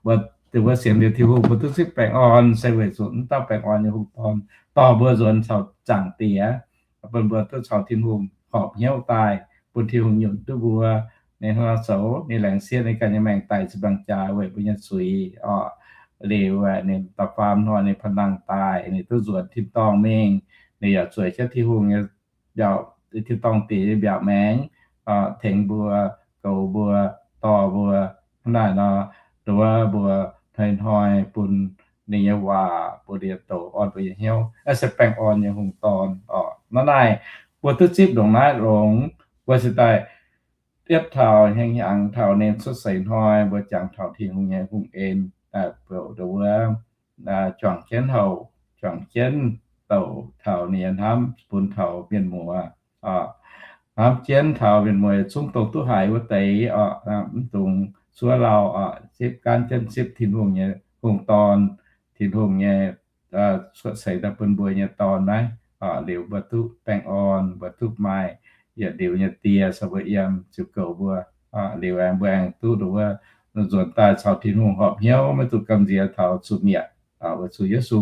Mbuo, dongh mbuo sienx liuz Tin-Hungh mbuo duqv zipv baengh orn se weic zuqc mv dauh baengh orn nyei hungh dorn dorh mbuo nzuonx caux Zaangc Diex, bun mbuo duqv caux Tin-Hungh horpc hnyouv daaih, bun Tin-Hungh nyunc duqv mbuo. Ninh hnangv nor zoux, ninh laengz sieqv ninh ganh nyei maengc daic ziepc nzaangc jaax weic mbuo nyei zuiz, orqc. Liuz ninh da'faam hnoi ninh pa'nangh daaih, ninh duqv nzuonx tin-dorngh mingh. Ninh yaac zueiz jienv Tin-Hungh nyei mbiaauc, tin-dorngh diex nyei mbiaauc maengx, tengx mbuo, goux mbuo, dorh mbuo. Hnangv naaic nor, nduov mbuo hnoi-hnoi bun ninh nyei waac, bun ninh nyei douz orn mbuo nyei hnyouv. Naaiv se baengh orn nyei hungh dorn, orqc. Hnangv naaic, mbuo duqv zipv ndongc naaiv longx, mbuo cingx daaih yietv taux hnyangx hnyangx taux ninh cuotv seix hnoi, mbuo jangx taux Tin-Hungh nyei hungh en, nduov wuov, juangc jienv houc, juangc jienv douc taux ninh nyei hnamv bun taux mienh muoz, hnamv jienv taux mienh muoz yietc zungv dongh duqv haiz wuov deix, orqc, mv dungx zuov lauh, orqc, zipv gaanv jienv zipv Tin-Hungh nyei hungh dorn, Tin-Hungh nyei cuotv seix daaih bun mbuo nyei dorn naaiv, liuz mbuo duqv baengh orn, mbuo duqv maaih yietc liuz nyei Die caux mbuo yiem ziux goux mbuo. Liuz aengx mbuo aengx duqv nduov wuov, nzuonx daaih caux Tin-Hungh horpc hnyouv, maiv zuqc gamh nziex taux zuqc mietc, weic zuqc Yesu,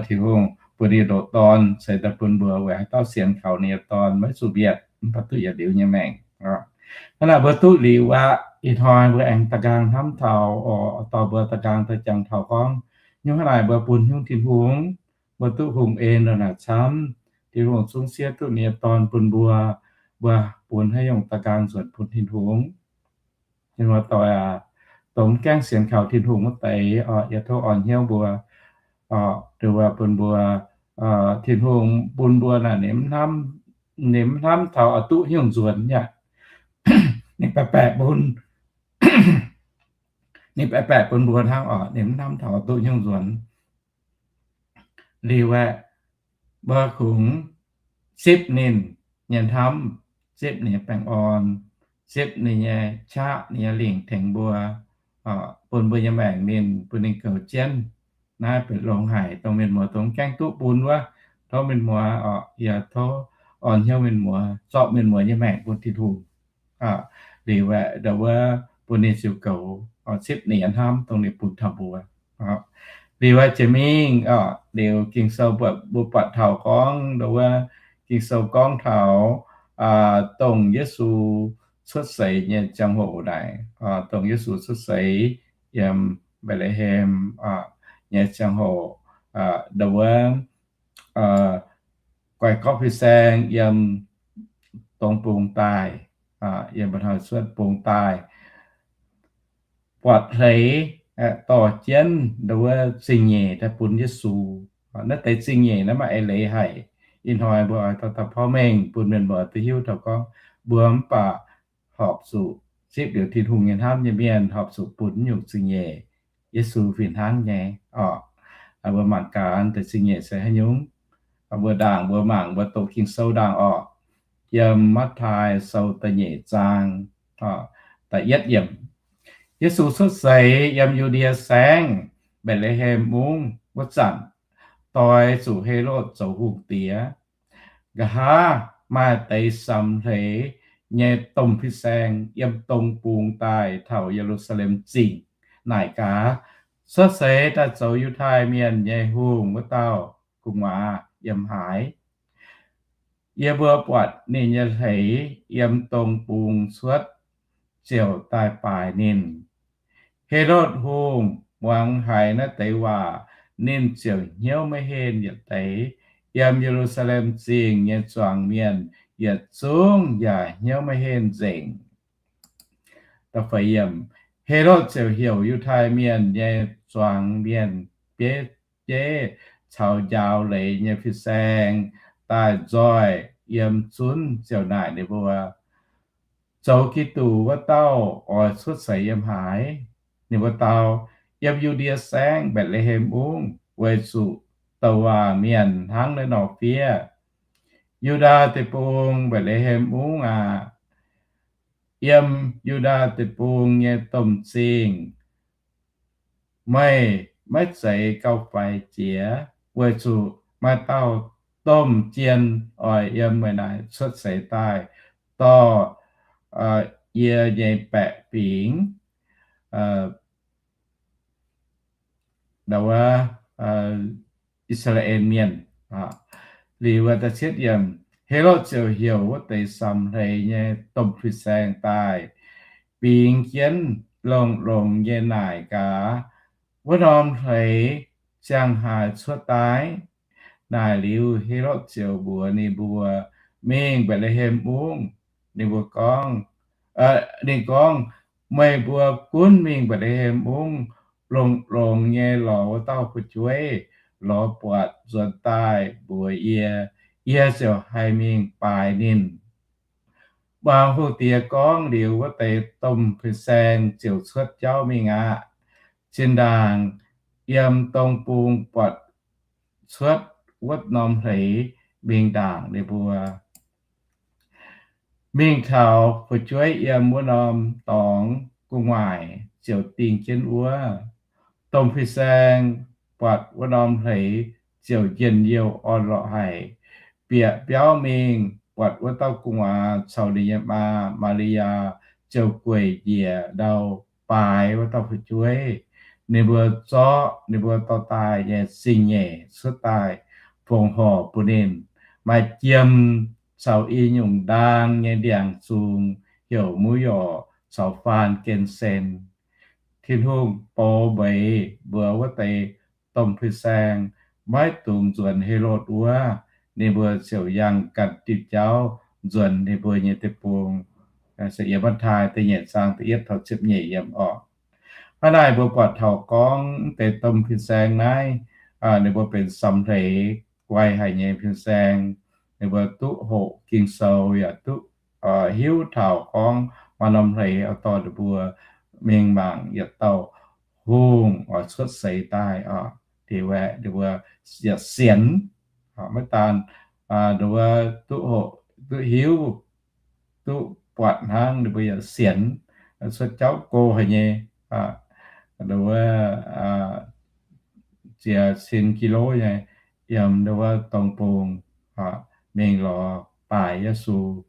Tin-Hungh bun ninh ndoqc Dorn seix daaih bun mbuo, weic haaix dauh sienx kaux ninh nyei Dorn maiv zuqc mietc, mv baac duqv yietc liuz nyei maengc. Hnangv naaic mbuo duqv liuz aqv. Ih hnoi mbuo aengx da'nqaang hnamv taux, oix dorh mbuo da'nqaang daaih jangx taux gorngv, nyungc hnangv naaic mbuo bun nyungc Tin-Hungh, mbuo duqv hungh en ndongc naaic camv, Tin-Hungh zungv siev duqv ninh nyei Dorn bun mbuo, mbuo bun haaix nyungc da'nqaang nzuonx bun Tin-Hungh? Tin-Hungh doic aac, dongh mv gaengh sienx kaux Tin-Hungh wuov deix, yie tov orn hnyouv mbuo, nduov wuov bun mbuo, Tin-Hungh bun mbuo naaic, ninh mv hnamv taux oix duqv nyungc nzuonx yaac, ninh baeqc baeqc bun, ninh baeqc baeqc bun mbuo hnangv, orqc, ninh mv hnamv taux oix duqv nyungc nzuonx. Liuz aeqv, mbuo kungx zipv ninh nyei hnamv, zipv ninh nyei baengh orn, zipv ninh nyei qaqv, ninh nyei lingc tengx mbuo, bun mbuo nyei maengc ninh, bun ninh goux jienv. Naaiv benx longx haic, dongh mienh muoz dongh mv gaengh duqv bun wuov, tov mienh muoz, orqc, yie tov orn hnyouv mienh muoz, zorqv mienh muoz nyei maengc bun Tin-Hungh. Liuz aeqv, nduov wuov bun ninh ziux goux, zipv ninh nyei hnamv dongh ninh bun taux mbuo. Liuz aeqv, jiex mingh, liuz Ging-Sou mbuo buatc taux gorngv, nduov wuov Ging-Sou gorngv taux dongh Yesu cuotv seix nyei ziangh hoc naaic, dongh Yesu cuotv seix yiem Mbetc^le^hem nyei ziangh hoc, nduov wuov guai gorqv fin-saeng yiem dongh bung daaih, yiem mba'hnoi cuotv bung daaih, buatc hleix dorh jienv nduov wuov zingh nyeic daaih bun Yesu. Naaiv deix zingh nyeic naaiv maaih eix leiz haic. Ih hnoi mbuo oix dorh daaih porv mengh bun mienh muoz duqv hiuv taux gorngv mbuo mv baac horpc zuqc zipv liuz Tin-Hungh nyei hnamv nyei mienh horpc zuqc bun nyungc zingh nyeic. Yesu fih hnangv nyei, orqc. Mbuo mangc gaax deix zingh nyeic se haaix nyungc. Mbuo ndaangc mbuo mangc mbuo doqc Ging-Sou ndaangc orqc. Yiem Matv^taai Sou da'nyeic zaang, da'yietv yiemc, Yesu cuotv seix yiem Yu^ndie Saengv, Mbetc^le^hem Mungv wuov zanc, doix zuqc Helotv zoux hungh diex. Nqa'haav maaih deix samx hleix nyei domh fin-saeng yiem dong bung daaih taux Ye^lu^saa^lem Zingh, naaic gaax, Cuotv seix daaih zoux Yiutai Mienh nyei hungh wuov dauh gu'nguaaz yiem haaix? Yie mbuo buatc ninh nyei hleix yiem dong bung cuotv, ziouc daaih baaix ninh. Helotv Hungh muangx haiz naaiv deix waac, ninh ziouc hnyouv maiv henh yietc deix. Yiem Ye^lu^saa^lem Zingh nyei zuangx mienh yietc zungv yaac hnyouv maiv henh nzengc. Helotv ziouc heuc Yiutai Mienh nyei zuangx mienh bieiv bieiv caux njaaux leiz nyei fin-saeng daaih nzoih yiem zunv ziouc naaic ninh mbuo, Zoux Giduc wuov dauh oix cuotv seix yiem haaix? Ninh mbuo dau, Yiem Yu^ndie Saengv Mbetc^le^hem Mungv, weic zuqc douc waac mienh hnangv naaiv nor fiev, Yu^ndaa Deic-Bung Mbetc^le^hem Mungv aah! Yiem Yu^ndaa Deic-Bung nyei domh zingh, meih maiv zeiz gauh faix jiex, weic zuqc maaih dauh domh jien oix yiem meih naaic cuotv seix daaih dorh yie nyei baeqc fingx, I^saa^laa^en Mienh. Liuz, Helotv ziouc heuc wuov deix samx hleix nyei domh fin-saeng daaih, bingx jienv longx-longx nyei naaic gaax, Wuov norm hleix ziangh haaix cuotv daaih? Naaic liuz, Helotv ziouc mbuox ninh mbuo, Mingh Mbetc^le^hem Mungv. Ninh mbuo gorngv, ninh gorngv, Meih mbuo gunv mingh Mbetc^le^hem Mungv, longx-longx nyei lorz wuov dauh fu'jueiv, lorz buatc nzuonx daaih mbuox yie, yie ziouc haih mingh baaix ninh. Muangx hungh diex gorngv liuz, wuov deix domh fin-saeng ziouc cuotv jauv mingh aqv. Zinh ndaangc yiem dong bung buatc cuotv wuov norm hleix mingh ndaangc ninh mbuo. Mingh taux fu'jueiv yiem wuov norm dorngx gu'nguaaic ziouc dingh jienv wuov. Domh fin-saeng buatc wuov norm hleix ziouc njien-youh orn-lorqc haic, bieqc biauv mingh buatc wuov dauh gu'nguaaz caux ninh nyei maa, Maa^li^yaa, ziouc gueic njiec ndau baaix wuov dauh fu'jueiv. Ninh mbuo zorqv ninh mbuo dorh daaih nyei zingh nyeic cuotv daaih fongc horc bun ninh. Maaih jiem caux i nyungc ndaang nyei ndiangx-zung, heuc หมูหยอง caux ฟรานเกนเซน. Tin-Hungh bou mbeix mbuox wuov deix domh fin-saeng maiv dungx nzuonx Helotv wuov. Ninh mbuo ziouc yangh ganh diuh jauv nzuonx ninh mbuo nyei deic-bung. Se yiem Matv^tai da'nyeic zaang da'yietv taux ziepc nyeic yiem orqc. Hnangv naaic mbuo buatc taux gorngv deix domh fin-saeng naaiv, ninh mbuo benx samx hleix guai haic nyei fin-saeng. Ninh mbuo duqv hoqc Ging-Sou yaac duqv hiuv taux gorngv maaih norm hleix oix dorh ninh mbuo mingh mangc yietc dauh hungh oix cuotv seix daaih oc. Diex waeqc ninh mbuo yaac sienx. Maiv daan ninh mbuo duqv hoqc, duqv hiuv, duqv buatc hnangv, ninh mbuo yaac sienx. Cuotv jauv go haic nyei, wuov ziex cin ki^lo nyei, yiem wuov dong bung mingh lorz baaix Yesu.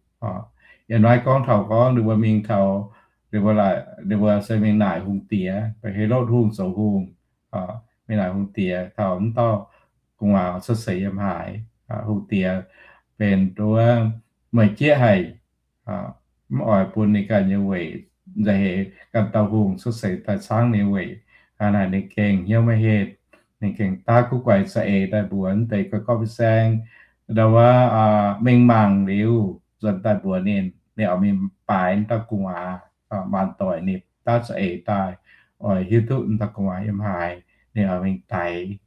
Yiem naaiv gorngv taux gorngv ninh mbuo mingh taux, ninh mbuo se mingh naaic hungh diex, Helotv Hungh zoux hungh, mingh naaic hungh diex taux wuov dauh gu'nguaaz cuotv seix yiem haaix. Hungh diex benx wuov meih jieqv haic, mv oix bun ninh ganh nyei weic, nzauh heix ganh dauh hungh cuotv seix daaih caangv ninh weic. Naaic ninh gengh hnyouv maiv henh. Ninh gengh daav guv guaix za'eix daaih mbuox deix guai gorqv fin-saeng, ndau wuov, mingh mangc liuz nzuonx daaih mbuox ninh, ninh oix mingh baaix wuov dauh gu'nguaaz, maanc doic ninh daav za'eix daaih, oix hiuv duqv wuov dauh gu'nguaaz yiem haaix, ninh oix mingh daix,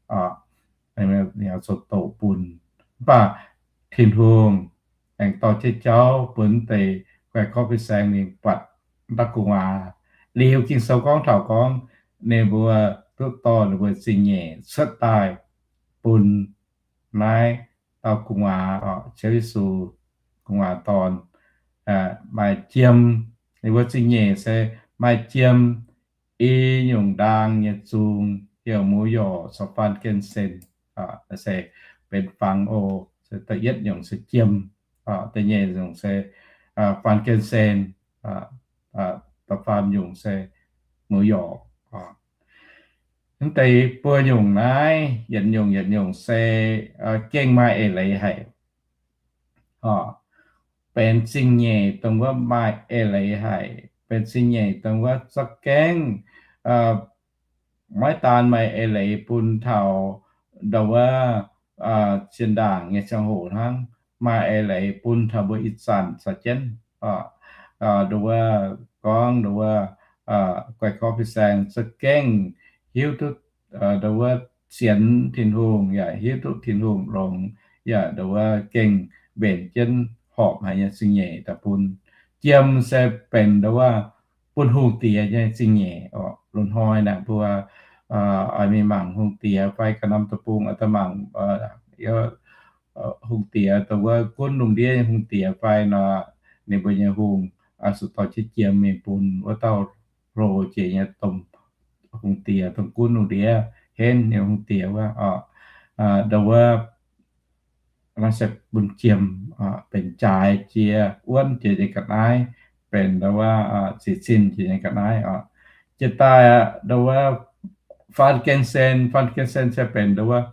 ninh oix zoux doqc bun. Mv baac Tin-Hungh aengx dorh jienv jauv bun deix guai gorqv fin-saeng mingh buatc wuov dauh gu'nguaaz. Liuz Ging-Sou gorngv taux gorngv ninh mbuo duqv dorh ninh mbuo zingh nyeic cuotv daaih bun naaiv dauh gu'nguaaz, Ziouv Yesu, gu'nguaaz dorn, maaih jiem. Ninh mbuo zingh nyeic se maaih jiem, i nyungc ndaang nyei zung, heuc หมูหยอง caux ฟรานเกนเซน, se benx fangx oc. Da'yietv nyungc se jiem, da'nyeic nyungc se ฟรานเกนเซน, da'faam nyungc se หมูหยอง. Mv deix buo nyungc naaiv yietc nyungc yietc nyungc se gengh maaih eix leiz haic. Benx zingh nyeic dongh wuov maaih eix leiz haic, benx zingh nyeic dongh wuov za'gengh maiv daan maaih eix leiz bun taux ndau wuov zinh ndaangc nyei ziangh hoc hnangv, maaih eix leiz bun taux mbuo ih zanc caux jienv. Ndau wuov gorngv ndau wuov guai gorqv fin-saeng za'gengh hiuv duqv ndau wuov sienx Tin-Hungh yaac hiuv duqv Tin-Hungh longx, yaac ndau wuov gengh mbenc jienv horpc haic nyei zingh nyeic daaih bun. Jiem se benx nduov wuov bun hungh diex nyei zingh nyeic oc. Loz-hnoi naaic mbuo oix mingh mangc hungh diex fai ganh norm deic-bung oix daaih mangc hungh diex, dongh wuov gunv lungh ndiev nyei hungh diex fai nor, ninh mbuo nyei hungh zuqc dorh jienv jiem mingh bun wuov dauh hlo jiex nyei domh hungh diex, dongh gunv lungh ndiev henv nyei hungh diex wuov oc. Dongh wuov naaiv se bun jiem, benx jaaix jiex, wuonv jiex nyei ga'naaiv, benx nduov wuov ziqc zinh jiex nyei ga'naaiv oc. Jiex daaih nduov wuov frankincense, frankincense se benx nduov wuov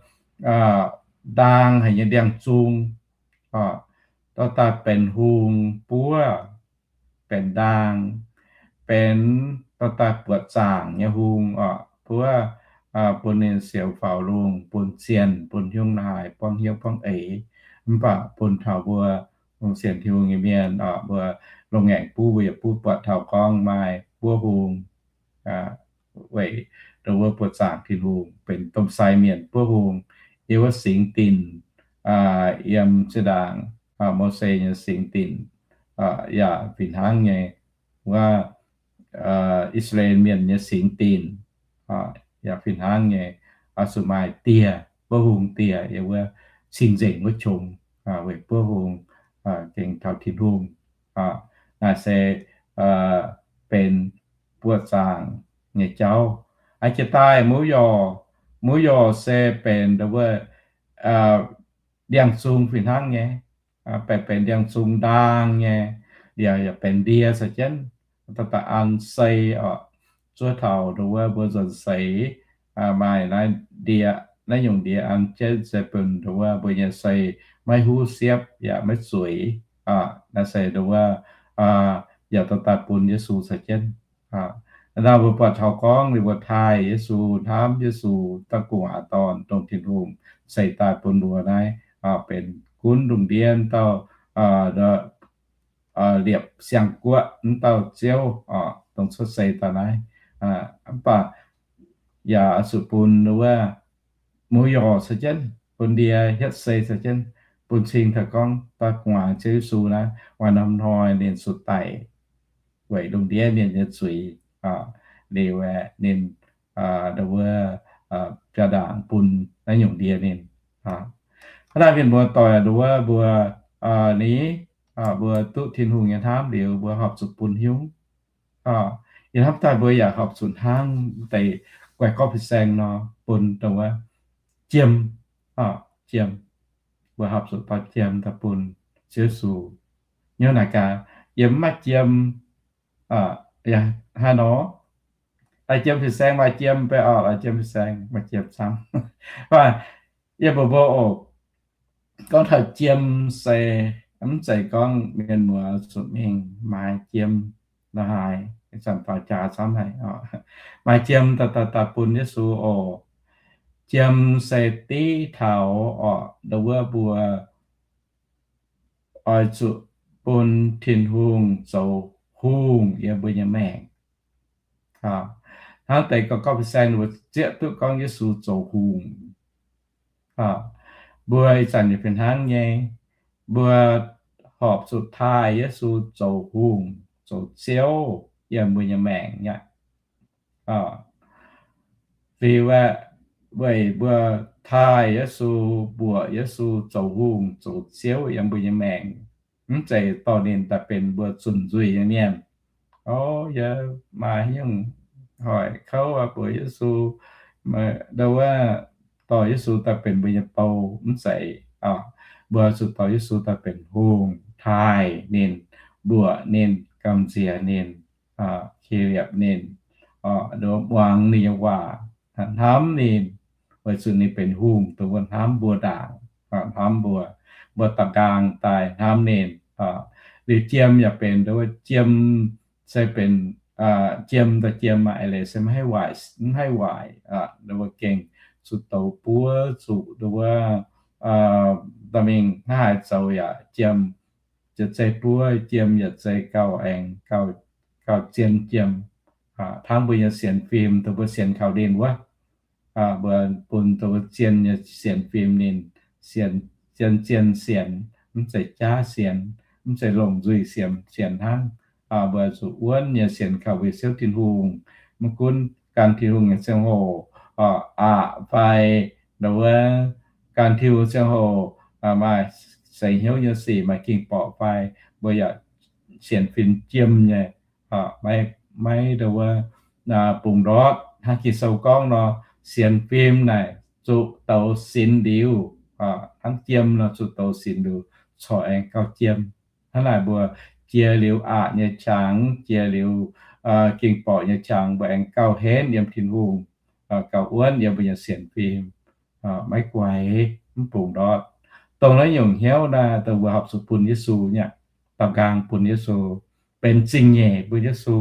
ndaang haic nyei ndiangx-zung oc. Dorh daaih benx hungh buov, benx ndaang, benx dorh daaih buoqc zaangc nyei hungh oc. Buov bun ninh siouc faaux lungh, bun zienh, bun hnyouv naaic, buangv hnyouv buangv eix. Mv baac bun taux mbuo longc sienx Tin-Hungh nyei mienh oc, mbuo longc ngaengc buov, mbuo yaac buov buatc taux gorngv maaih buov hungh weic nduov wuov buoqc zaangc Tin-Hungh, benx domh sai mienh buov hungh. Yiem wuov singx dinc, yiem zinh ndaangc Mose nyei singx dinc yaac fih hnangv nyei, wuov I^saa^laa^en Mienh nyei singx dinc yaac fih hnangv nyei, oix zuqc maaih dieh, buov hungh dieh yiem wuov cing-nzengc wuov qongx weic buov hungh gengh taux Tin-Hungh. Naaiv se benx buoqc zaangc nyei jauv. Jiex daaih muv yorc, muv yorc se benx nduov wuov ndiangx-zung fih hnangv nyei, benx ndiangx-zung ndaang nyei, yaac benx ndie caux jienv, daaih an sei oc. Zuov taux nduov wuov mbuo nzuonx seix maaih naaiv ndie, naaiv nyungc ndie an jienv se benx nduov wuov mbuo nyei sei maiv huv siepv yaac maiv zueiz. Naaiv se nduov wuov yaac daaih bun Yesu caux jienv. Naaiv mbuo buatc taux gorngv ninh mbuo taaih Yesu, hnamv Yesu, dauh gu'nguaaz dorn, dongh Tin-Hungh ceix daaih bun mbuo naaiv, benx gunv lungh ndiev dauh liepc siang-guoqv wuov dauh Ziouv oc, dongh cuotv seix daaih naaiv. Mv baac yaac zuqc bun wuov muv yorc caux jienv, bun ndie hietv sei caux jienv, bun cing taux gorngv dauh gu'nguaaz Ziouv Yesu naaiv, maaih norm hnoi ninh zuqc daic weic lungh ndiev mienh nyei zuiz liuz aeqv, ninh nduov wuov biaa ndaangc bun naaiv nyungc ndie ninh. Hnangv naaiv mienh muoz-doic, nduov wuov mbuo ni, mbuo duqv Tin-Hungh nyei hnamv liuz, mbuo horpc zuqc bun hnyouv. Yiem hnamv daaih mbuo yaac horpc zuqc hnangv deix guaix gorqv fin-saeng nor, bun dongh wuov jiem, jiem. Mbuo horpc zuqc dorh jiem daaih bun Ziouv Yesu. Hnyouv naaic gaax, yiem mv maaih jiem, haaix nor, daaih jiem fin-saeng maaih jiem, beiv orqc, daaih jiem fin-saeng maaih jiem camv. Yie mbuo mbuo oc, gorngv taux jiem se mv zeiz gorngv mienh muoz zuqc mingh maaiz jiem lo haaix, ih zanc faaux jaax camv haic. Maaiz jiem daaih daaih daaih bun Yesu oc. Jiem se div taux orqc, nduov wuov mbuo oix zuqc bun Tin-Hungh zoux hungh yiem mbuo nyei maengc. Hnangv deix gorqv fin-saeng ninh mbuo zieqv duqv gorngv Yesu zoux hungh. Mbuo ih zanc yaac fih hnangv nyei, mbuo horpc zuqc taaih Yesu zoux hungh, zoux Ziouv yiem mbuo nyei maengc aqv. Liuz aeqv, weic mbuo taaih Yesu, mbuoqc Yesu zoux hungh, zoux Ziouv yiem mbuo nyei maengc, mv zeiz dorh ninh daaih benx mbuo zunc nzuih nyei mienh. O, yie maaih hnyouv hoic kouv aqv, mbuoqc Yesu, nduov wuov, dorh Yesu daaih benx mbuo nyei bou, mv zeiz. Mbuo zuqc dorh Yesu daaih benx hungh, taaih ninh, mbuoqc ninh, gamh nziex ninh, qiex liepc ninh, muangx ninh nyei waac, hnamv ninh, weic zuqc ninh benx hungh, dongh wuov hnamv mbuo ndaangc, hnamv mbuo, mbuo daaux-nqaang daaih hnamv ninh. Liuz jiem yaac benx, nduov wuov jiem se benx, jiem daaih jiem aqv, eix leiz se mv haih waaic, mv haih waaic, nduov wuov gengh zuqc douz buov, zuqc nduov wuov dorh mingh hnangv haaix zoux yaac jiem, yietc zei buov jiem, yietc zei gauh aengx gauh zien jiem. Hnangv mbuo nyei sienx fim, dongh mbuo sienx kaux ninh wuov, mbuo bun dongh mbuo zien nyei sienx fim ninh, zien, zien sienx, mv zeiz jaav sienx, mv zeiz longc nzuih sienx, sienx hnangv. Mbuo zuqc wuonv nyei sienx kaux weic siouv Tin-Hungh, mv gunv gan Tin-Hungh nyei ziangh hoc, aqc fai, nduov, gan Tin-Hungh ziangh hoc maaih seix hnyouv nyei sic, maaih ging borqc fai, mbuo yaac sienx fim jiem nyei, maiv, maiv nduov, bungx ndortv. Hnangv Ging-Sou gorngv nor, sienx fim naaic zuqc douz sinx liuz, hnangv jiem nor zuqc douz sinx liuz, corc aengx gauh jiem. Hnangv naaic mbuo jiex liuz aqc nyei qangx, jiex liuz ging borqc nyei qangx, mbuo aengx gauh henv yiem Tin-Hungh, gauh wuonv yiem mbuo nyei sienx fim, maiv guaix, mv bungx ndortv. Dongh naaiv nyungc hnyouv naaic, dongh mbuo horpc zuqc bun Yesu nyei, daaux nqaang bun Yesu, benx zingh nyeic bun Yesu,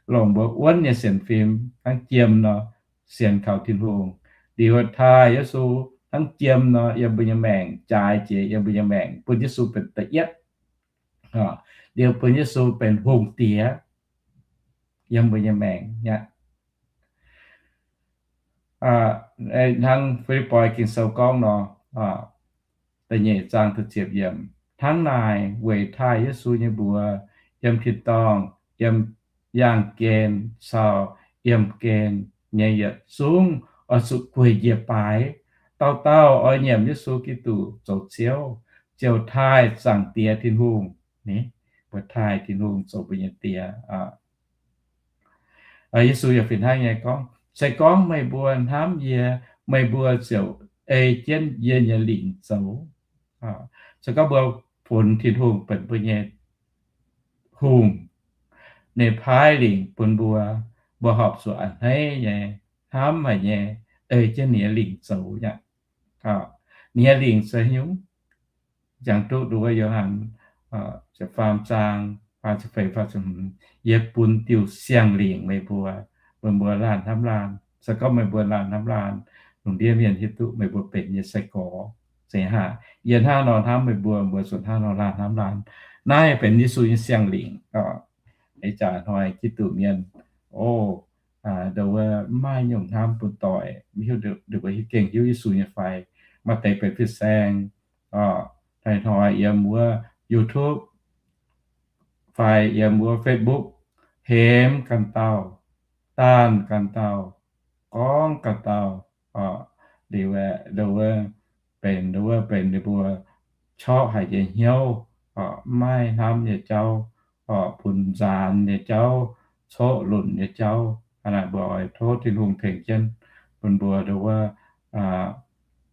longc mbuo wuonv nyei sienx fim hnangv jiem nor, sienx kaux Tin-Hungh, liuz taaih Yesu hnangv jiem nor, yiem mbuo nyei maengc, jaaix jiex yiem mbuo nyei maengc, bun Yesu benx da'yietv, liuz bun Yesu benx hungh diex yiem mbuo nyei maengc aqv. Hnangv Fi^lipv^poi Ging-Sou gorngv nor, da'nyeic zaang da'ziepc yiemc, hnangv naaic weic taaih Yesu nyei mbuox, yiem tin-dorngh, yiem yaangh gen caux yiemh gen nyei yietc zungv oix zuqc gueic njiec baaix, dauh dauh oix nyiemc Yesu Giduc zoux Ziouv, ziouc taaih Zaangc Diex Tin-Hungh. Mbuo taaih Tin-Hungh zoux mbuo nyei Diex. Yesu yaac fih hnangv nyei gorngv, se gorngv meih mbuo hnamv yie, meih mbuo ziouc ei jienv yie nyei lingc zoux. Se gorngv mbuo funx Tin-Hungh benx mbuo nyei hungh, ninh paaiv lingc bun mbuo, mbuo horpc zuqc a'hneiv nyei, hnamv haic nyei, ei jienv ninh nyei lingc zoux aqv. Ninh nyei lingc se nyungc, jangx duqv nduov Yo^han ziepc faam zaang, faah ziepc feix, faah ziepc hmz, yie bun diuh siang-lingc meih mbuo, bun mbuo laanh hnamv laanh. Se gorngv meih mbuo laanh hnamv laanh, lungh ndiev mienh hiuv duqv meih mbuo benx yie nyei sai-gorx. Zeiz haac, yie hnangv nor hnamv meih mbuo, mbuo zuqc hnangv nor laanh hnamv laanh. Naaiv benx Yesu nyei siang-lingc. Ih jaax hnoi Giduc mienh, o, nduov, mv maaih nyungc hnamv bun doic, mv hiuv, nduov, gengh hiuv Yesu nyei fai. Maaih deix benx fin-saeng, hnoi-hnoi yiem wuov YouTube fai yiem wuov Facebook, hemx ganh dauh, daanh ganh dauh, gorngv ganh dauh, liuz, nduov, benx, nduov, benx ninh mbuo corc haic nyei hnyouv, mv maaih hnamv nyei jauv, bun nzaanx nyei jauv, coqv lunc nyei jauv. Hnangv naaic mbuo oix tov Tin-Hungh tengx jienv bun mbuo, nduov,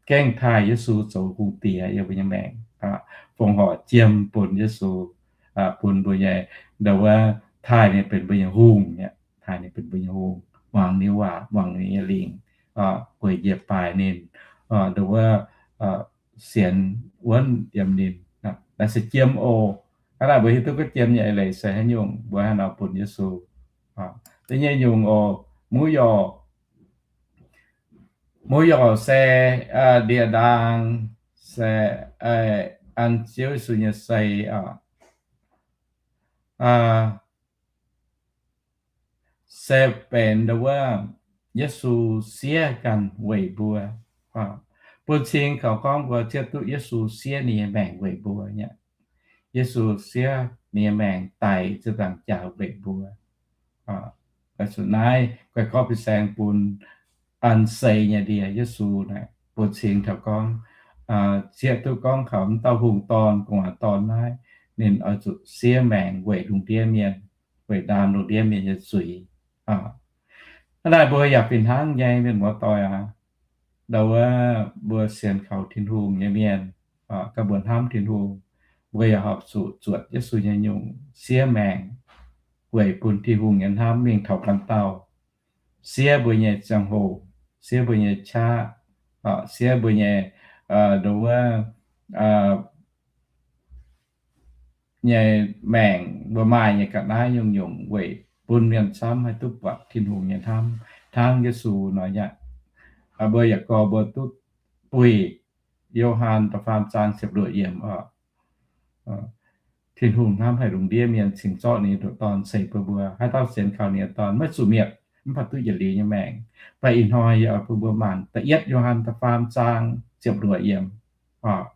gengh taaih Yesu zoux hungh diex yiem mbuo nyei maengc, fongc horc jiem bun Yesu, bun mbuo nyei, nduov, taaih ninh benx mbuo nyei hungh, taaih ninh benx mbuo nyei hungh, muangx ninh nyei waac, muangx ninh nyei lingc, gueic njiec baaix ninh, nduov, sienx wuonv yiem ninh. Naaiv se jiem oc. Hnangv naaic mbuo hiuv duqv gorngv jiem nyei eix leiz se haaix nyungc, mbuo hnangv nor bun Yesu. Da'nyeic nyungc oc, muv yorc. Muv yorc se ndie-ndaang, se an Ziouv Yesu nyei sei oc. Se benx nduov, Yesu siev ganh weic mbuo. Bun cing kaux gorngv mbuo ziouc duqv Yesu siev ninh nyei maengc weic mbuo nyei. Yesu siev ninh nyei maengc daic ziepc nzaangc jaax weic mbuo. Zuqc naaiv guai gorqv fin-saeng bun an sei nyei ndie Yesu naaic, bun cing kaux gorngv, ziouc duqv gorngv kaux m'dauh hungh dorn, gu'nguaaz dorn naaiv, ninh oix zuqc siev maengc weic lungh ndiev mienh, weic ndaam lungh ndiev mienh nyei zuiz. Hnangv naaic mbuo yaac fih hnangv nyei, mienh muoz-doic aac. Ndau wuov mbuo sienx kaux Tin-Hungh nyei mienh, ganh mbuo hnamv Tin-Hungh, mbuo yaac horpc zuqc zuotc Yesu nyei nyungc siev maengc weic bun Tin-Hungh nyei hnamv mingh taux ganh dauh, siev mbuo nyei ziangh hoc, siev mbuo nyei qaqv, siev mbuo nyei, ndau wuov, nyei maengc, mbuo maaih nyei ga'naaiv nyungc-nyungc weic bun mienh camv haih duqv buatc Tin-Hungh nyei hnamv hnangv Yesu nor aqv. Mbuo yaac gorngv mbuo duqv buih Yo^han da'faam zaang ziepc luoqc yiemc oc. Tin-Hungh hnamv haic lungh ndiev mienh cingx zorqv ninh nyei ndoqc Dorn ceix bun mbuo. Haaix dauh sienx kaux ninh nyei Dorn maiv zuqc mietc, mv baac duqv yietc liuz nyei maengc. Mv baac ih hnoi yie oix bun mbuo mangc da'yietv Yo^han da'faam zaang ziepc luoqc yiemc oc.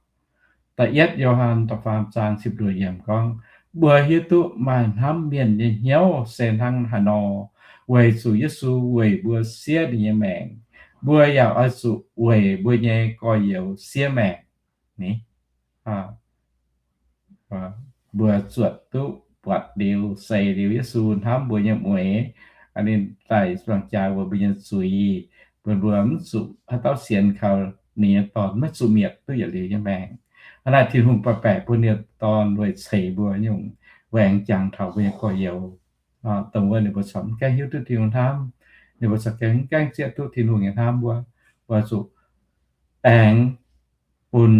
Da'yietv Yo^han da'faam zaang ziepc luoqc yiemc gorngv, mbuo hiuv duqv maaih hnamv mienh nyei hnyouv se hnangv haaix nor, weic zuqc Yesu weic mbuo siev ninh nyei maengc. Mbuo yaac oix zuqc weic mbuo nyei gorx-youz siev maengc. Ni, mbuo zuotc duqv buatc liuz, seix liuz Yesu hnamv mbuo nyei mueix, ninh daaih zuangx jaax mbuo, mbuo nyei zuiz, bun mbuo mv zuqc haaix dauh sienx kaux ninh nyei Dorn maiv zuqc mietc duqv yietc liuz nyei maengc. Hnangv naaic Tin-Hungh baeqc bun ninh nyei Dorn weic ceix mbuo nyungc, weic aengx jangx taux mbuo nyei gorx-youz, dongh wuov ninh mbuo corc mv gaengh hiuv duqv Tin-Hungh hnamv, ninh mbuo corc gaengh mv gaengh zieqv duqv Tin-Hungh nyei hnamv wuov, oix zuqc aengx bun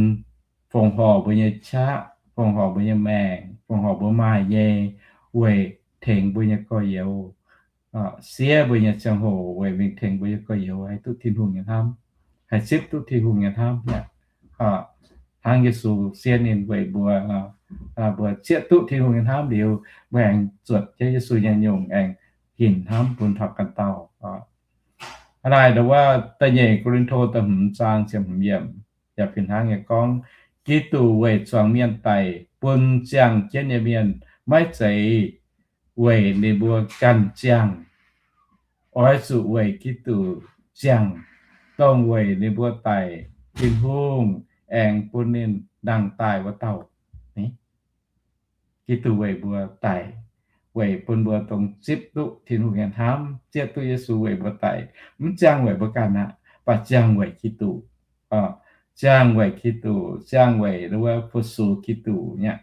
fongc horc mbuo nyei qaqv, fongc horc mbuo nyei maengc, fongc horc mbuo maaih nyei, weic tengx mbuo nyei gorx-youz, siev mbuo nyei ziangh hoc weic mingh tengx mbuo nyei gorx-youz haih duqv Tin-Hungh nyei hnamv, haih zipv duqv Tin-Hungh nyei hnamv aqv. Hnangv Yesu siev ninh weic mbuo, mbuo zieqv duqv Tin-Hungh nyei hnamv liuz, mbuo aengx zuotc jienv Yesu nyei nyungc aengx hinc hnamv bun taux ganh dauh. Hnangv naaic, ndongc wuov da'nyeic Ko^lin^to da'hmz zaang ziepc hmz yiemc yaac fih hnangv nyei gorngv, Giduc weic zuangx mienh daic bun ziangh jienv nyei mienh, maiv zeiz weic ninh mbuo ganh ziangh. Oix zuqc weic Giduc ziangh, dongh weic ninh mbuo daic, Tin-Hungh aengx bun ninh nangh daaih wuov dauh. Giduc weic mbuo daic, weic bun mbuo dongh zipv duqv Tin-Hungh nyei hnamv, zipv duqv Yesu weic mbuo daic, mv ziangh weic mbuo ganh aqv, mv baac ziangh weic Giduc. Ziangh weic Giduc, ziangh weic ndongc wuov fu-sux Giduc nyei aqv.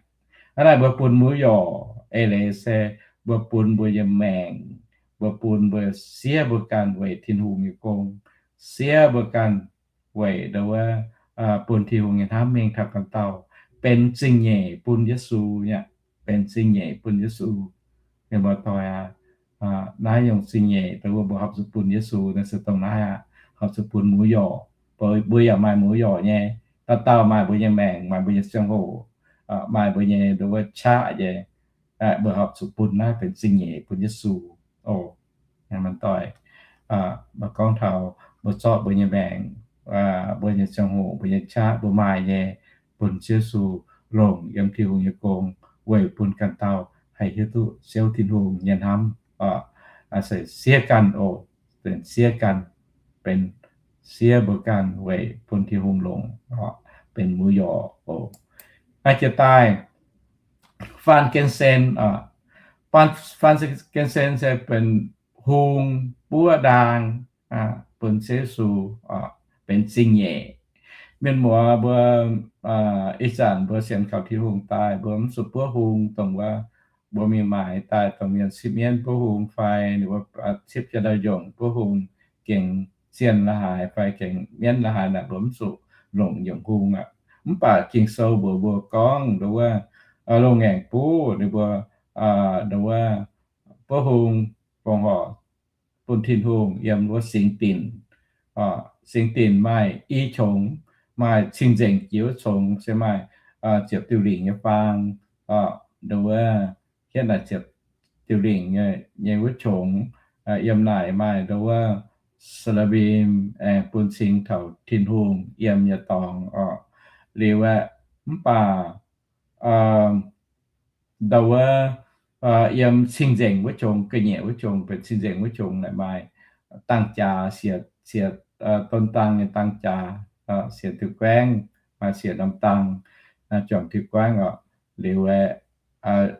Hnangv naaic mbuo bun muv yorc eix leiz se mbuo bun mbuo nyei maengc, mbuo bun mbuo siev mbuo ganh weic Tin-Hungh nyei gong, siev mbuo ganh weic ndongc wuov bun Tin-Hungh nyei hnamv mingh taux ganh dauh, benx zingh nyeic bun Yesu nyei aqv, benx zingh nyeic bun Yesu. Mienh muoz-doic aac, naaiv nyungc zingh nyeic dongh wuov mbuo horpc zuqc bun Yesu naaiv se dongh naaiv aqv, horpc zuqc bun muv yorc. Mbuo yaac maaih muv yorc nyei, dauh dauh maaih mbuo nyei maengc, maaih mbuo nyei ziangh hoc, maaih mbuo nyei ndongc wuov qaqv nyei, mbuo horpc zuqc bun naaiv benx zingh nyeic bun Yesu. Oc, mienh muoz-doic, mbuo gorngv taux mbuo zorqv mbuo nyei maengc, mbuo nyei ziangh hoc, mbuo nyei qaqv, mbuo maaih nyei, bun Ziouv Yesu longc yiem Tin-Hungh nyei gong, weic bun ganh dauh haih hiuv duqv Ziouv Tin-Hungh nyei hnamv, se siev ganh oc, benx siev ganh, benx siev mbuo ganh weic bun Tin-Hungh longc, benx muv yorc oc. Naaiv jiex daaih, faan gen sen, faan gen sen se benx hung buov ndaang bun Ziouv Yesu, benx zingh nyeic. Mienh muoz mbuo, ih zanc mbuo sienx kaux Tin-Hungh daaih, mbuo mv zuqc buov hung dongh wuov mbuo mingh maaiz daaih dongh mienh cipv mienv buov hung fai ninh mbuo cipv jienv ndau-njongc buov hung, gengx zienh la'haaix fai gengx mienv la'haaix naaic mbuo mv zuqc longc nyungc hung aqv. Mv baac Ging-Sou mbuox mbuo gorngv ndongc wuov, loz-ngaengc buv ninh mbuo, ndongc wuov, buov hung, fongc horc bun Tin-Hungh yiem wuov singx dinc. Singx dinc maaih i qongx, maaih cing-nzengc jiex wuov qongx se maaih ziepc diuh lingc nyei faang, ndongc wuov, hietv naaic ziepc diuh lingc nyei wuov qongx. Yiem naaic maaih ndongc wuov seraphim aengx bun cing taux Tin-Hungh yiem nyei dorngx oc. Liuz aeqv, mv baac ndongc wuov, yiem cing-nzengc wuov qongx, ga'nyiec wuov qongx, benx cing-nzengc wuov qongx naaic maaih dangh jaax, siec, siec, don dangh nyei dangh jaax, siec diuh guaengv, maaih siec norm dangh, juangc diuh guaengv oc. Liuz aeqv,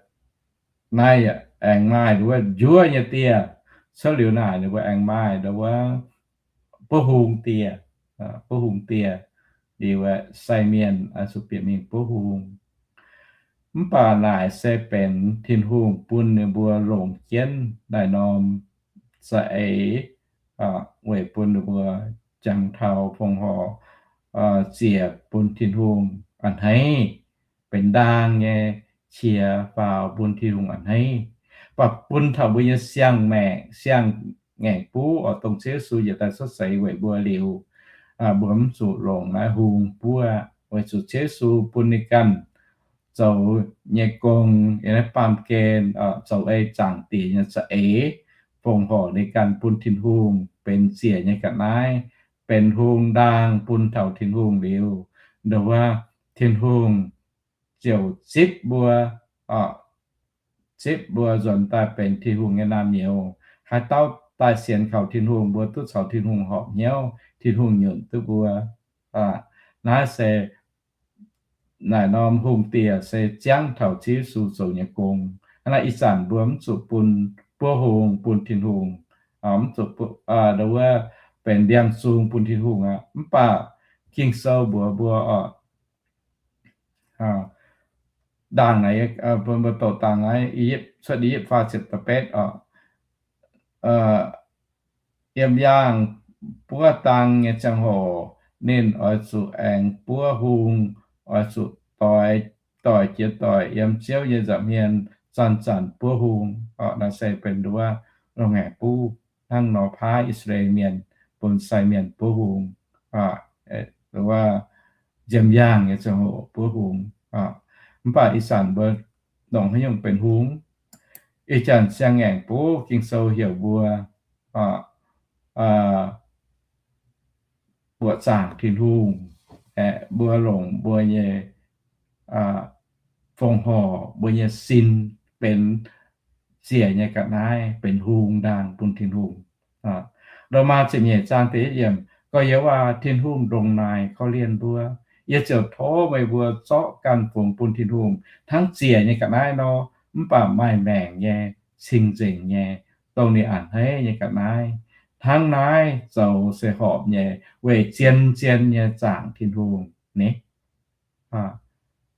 naaiv aengx maaih ndongc wuov njuov nyei dieh. Cuotv liuz naaic ninh mbuo aengx maaih ndongc wuov buov hung dieh, buov hung dieh. Liuz aeqv, sai mienh oix zuqc bieqc mingh buov hung. Mv baac naaic se benx Tin-Hungh bun ninh mbuo longc jienv naaic norm za'eix, weic bun ninh mbuo jangx taux fongc horc ziec bun Tin-Hungh a'hneiv, benx ndaang nyei qiex faaux bun Tin-Hungh a'hneiv. Mv baac bun taux mbuo nyei siang-maengc, siang-ngaengc buv oix dongh Ziouv Yesu yietc daaih cuotv seix weic mbuo liuz, mbuo mv zuqc longc naaiv hung buov, weic zuqc Ziouv Yesu bun ninh ganh zoux nyei gong yiem naaiv baamh gen, zoux ei zaangc diex nyei za'eix, fongc horc ninh ganh bun Tin-Hungh benx ziec nyei ga'naaiv, benx hung ndaang bun taux Tin-Hungh liuz, ndongc wuov Tin-Hungh ziouc zipv mbuo, zipv mbuo nzuonx daaih benx Tin-Hungh nyei naamh nyouz. Haaix dauh daaih sienx kaux Tin-Hungh, mbuo duqv caux Tin-Hungh horpc hnyouv, Tin-Hungh nyunc duqv mbuo. Naaiv se naaic norm hungh diex se ziangv taux Ziouv Yesu zoux nyei gong. Hnangv naaiv ih zanc mbuo mv zuqc bun buov hung bun Tin-Hungh, mv zuqc wuov benx ndiangx-zung bun Tin-Hungh aqv. Mv baac Ging-Sou mbuox mbuo oc, ndaangc naaiv, mbuo doqc dangh naaiv, cuotv I yipv faah ziepc betv oc, yiem yaangh buov dang nyei ziangh hoc, ninh oix zuqc aengx buov hung, oix zuqc doix, doix jiex doic yiem Ziouv nyei nza'hmien zanc-zanc buov hung. Naaiv se benx wuov loz-ngaengc buv hnangv nor paaiv I^saa^laa^en Mienh bun sai mienh buov hung, wuov nziemh yaangh nyei ziangh hoc buov hung. Mv baac ih zanc mbuo longc haaix nyungc benx hung? Ih zanc siang-ngaengc buv Ging-Sou heuc mbuo buoqc zaangc Tin-Hungh, aeqv, mbuo longc mbuo nyei fongc horc, mbuo nyei sin benx ziec nyei ga'naaiv, benx hung ndaangc bun Tin-Hungh. Lomaa ziepc nyeic zaang da'yietv yiemc, gorx-youz aac, Tin-Hungh ndongc naaic korv-lienh mbuo, yie ziouc tov meih mbuo zorqv ganh fungx bun Tin-Hungh hnangv ziec nyei ga'naaiv nor, mv baac maaih maengc nyei, cing-nzengc nyei, dongh ninh a'hneiv nyei ga'naaiv. Hnangv naaiv zoux se horpc nyei weic zien-zien nyei zaangc Tin-Hungh ni.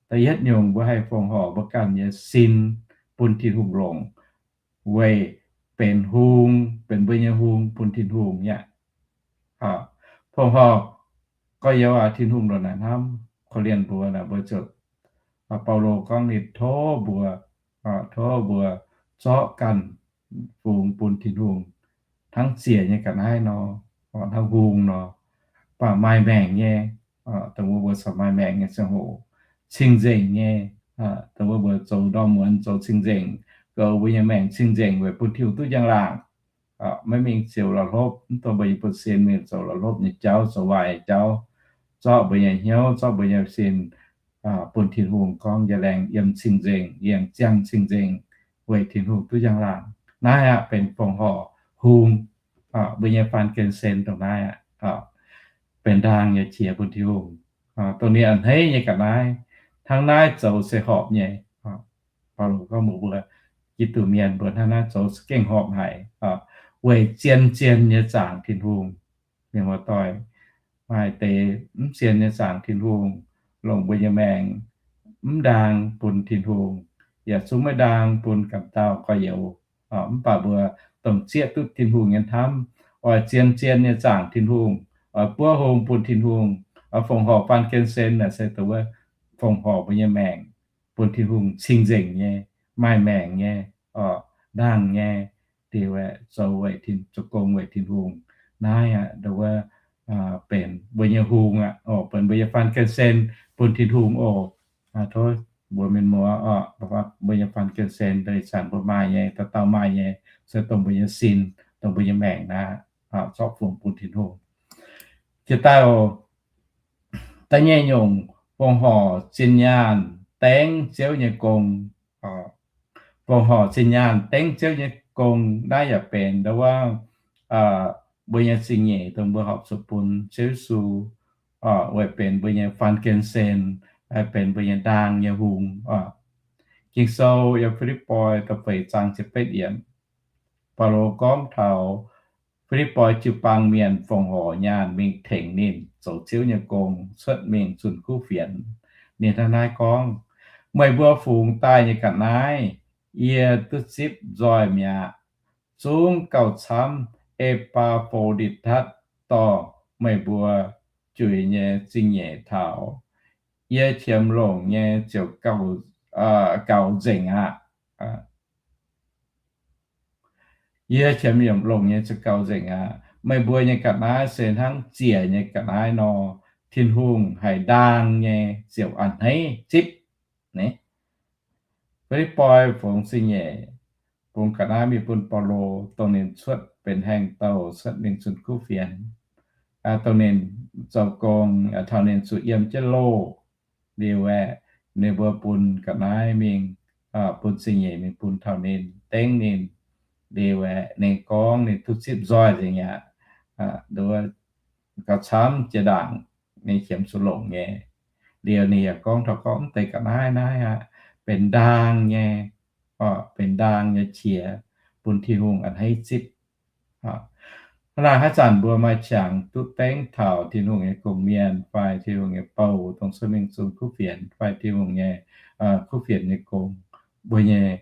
Da'yietv nyungc, mbuo haih fongc horc mbuo ganh nyei sin bun Tin-Hungh longc, weic benx hung, benx mbuo nyei hung bun Tin-Hungh aqv. Fongc horc, gorx-youz aac, Tin-Hungh ndongc naaic hnamv korv-lienh mbuo naaic, mbuo ziouc, Baulo gorngv ninh tov mbuo, tov mbuo zorqv ganh fungx bun Tin-Hungh hnangv ziec nyei ga'naaiv nor, hnangv hung nor, baac maaih maengc nyei, dongh wuov mbuo corc maaih maengc nyei ziangh hoc, cing-nzengc nyei, dongh wuov mbuo zoux ndorm muonz zoux cing-nzengc, goux mbuo nyei maengc cing-nzengc weic bun Tin-Hungh duqv njang-laangc. Maiv mingh ziouc la'hlopv, mv dongh mbuo nyei buonv-sin mingh zoux la'hlopv nyei jauv, zoux waaic nyei jauv, zorqv mbuo nyei hnyouv, zorqv mbuo nyei sin bun Tin-Hungh gorngv, yie laengz yiem cing-nzengc, yie laengz ziangh cing-nzengc weic Tin-Hungh duqv njang-laangc. Naaiv aqv benx fongc horc hung, mbuo nyei frankincense dongh naaiv aqv, benx ndaang nyei qiex bun Tin-Hungh, dongh ninh a'hneiv nyei ga'naaiv. Hnangv naaiv zoux se horpc nyei. Baulo gorngv mbuox mbuo, Giduc mienh mbuo hnangv naaiv zoux gengh horpc haic, weic zien-zien nyei zaangc Tin-Hungh. Mienh muoz-doic, maaih deix mv zien nyei zaangc Tin-Hungh, longc mbuo nyei maengc mv ndaang bun Tin-Hungh, yaac zungv maiv ndaang bun ganh dauh gorx-youz. Mv baac mbuo dongh zieqv duqv Tin-Hungh nyei hnamv, oix zien-zien nyei zaangc Tin-Hungh, oix buov hung bun Tin-Hungh, oix fongc horc frankincense naaic se dongh wuov fongc horc mbuo nyei maengc bun Tin-Hungh cing-nzengc nyei, maaih maengc nyei, ndaang nyei, diex zoux weic, zoux gong weic Tin-Hungh. Naaiv aqv dongh wuov benx mbuo nyei hung aqv, benx mbuo nyei frankincense bun Tin-Hungh oc. Tov mbuo mienh muoz, mbuo nyei frankincense deix zanc mbuo maaih nyei, dauh dauh maaih nyei, se dongh mbuo nyei sin, dongh mbuo nyei maengc naaiv, zorqv fungx bun Tin-Hungh. Jiex daaih oc, da'nyeic nyungc, fongc horc zinh nyaanh dengv Ziouv nyei gong. Fongc horc zinh nyaanh dengv Ziouv nyei gong, naaiv yaac benx ndau wuov mbuo nyei zingh nyeic dongh mbuo horpc zuqc bun Ziouv Yesu, weic benx mbuo nyei frankincense, benx mbuo nyei ndaang nyei hungh. Ging-Sou yiem Fi^lipv^poi da'feix zaang ziepc betv yiemc, Baulo gorngv taux Fi^lipv^poi jiu-baang mienh fongc horc nyaanh mingh tengx ninh zoux Ziouv nyei gong cuotv mingh zunh kuv fienx. Ninh hnangv naaiv gorngv, meih mbuo fungx daaih nyei ga'naaiv yie duqv zipv nzoih mi'aqv. Zungv gauh camv E^baa^fo^ditv^tatv dorh meih mbuo juix nyei zingh nyeic taux. Yie qiemx longc nyei ziouc gauh nzengc aqv. Yie qiemx longc nyei ziouc gauh nzengc aqv. Meih mbuo nyei ga'naaiv se hnangv ziec nyei ga'naaiv nor, Tin-Hungh haiz ndaang nyei ziouc a'hneiv zipv. Fi^lipv^poi fungx zingh nyeic, fungx ga'naaiv mingh bun Baulo, dongh ninh cuotv benx haengh douh cuotv mingh zunh kuv fienx, dongh ninh zoux gong, taux ninh zuqc yiem jienv loh. Liuz aeqv, ninh mbuo bun ga'naaiv mingh, bun zingh nyeic mingh bun taux ninh, dengv ninh. Liuz aeqv, ninh gorngv ninh duqv zipv nzoih nzengc aqv. Gauh camv jiex ndaangc ninh qiemx zuqc longc nyei. Liuz ninh yaac gorngv taux gorngv mv deix ga'naaiv naaiv aqv, benx ndaang nyei, benx ndaang nyei qiex bun Tin-Hungh a'hneiv zipv. Hnangv naaic haaix zanc mbuo maaih qangx duqv dengv taux Tin-Hungh nyei gong-mienh fai Tin-Hungh nyei bou dongh cuotv mingh zunh kuv fienx fai Tin-Hungh nyei kuv fienx nyei gong, mbuo nyei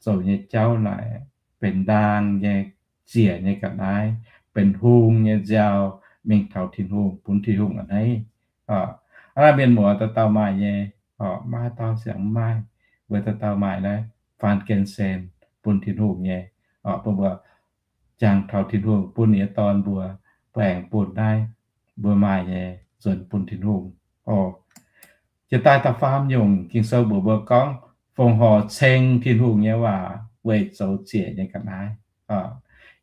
zoux nyei jauv naaic benx ndaang nyei ziec nyei ga'naaiv, benx hungh nyei nziaaux mingh taux Tin-Hungh, bun Tin-Hungh a'hneiv. Hnangv naaic mienh muoz dauh dauh maaih nyei, maiv dauh siang mv maaih, mbuo dauh dauh maaih naaiv frankincense bun Tin-Hungh nyei, bun mbuo jangx taux Tin-Hungh bun ninh nyei Dorn mbuo, mbuo aengx bun naaiv mbuo maaih nyei nzuonx bun Tin-Hungh. Jiex daaih da'faam nyungc Ging-Sou mbuox mbuo gorngv, fongc horc ceng Tin-Hungh nyei waac weic zoux ziec nyei ga'naaiv.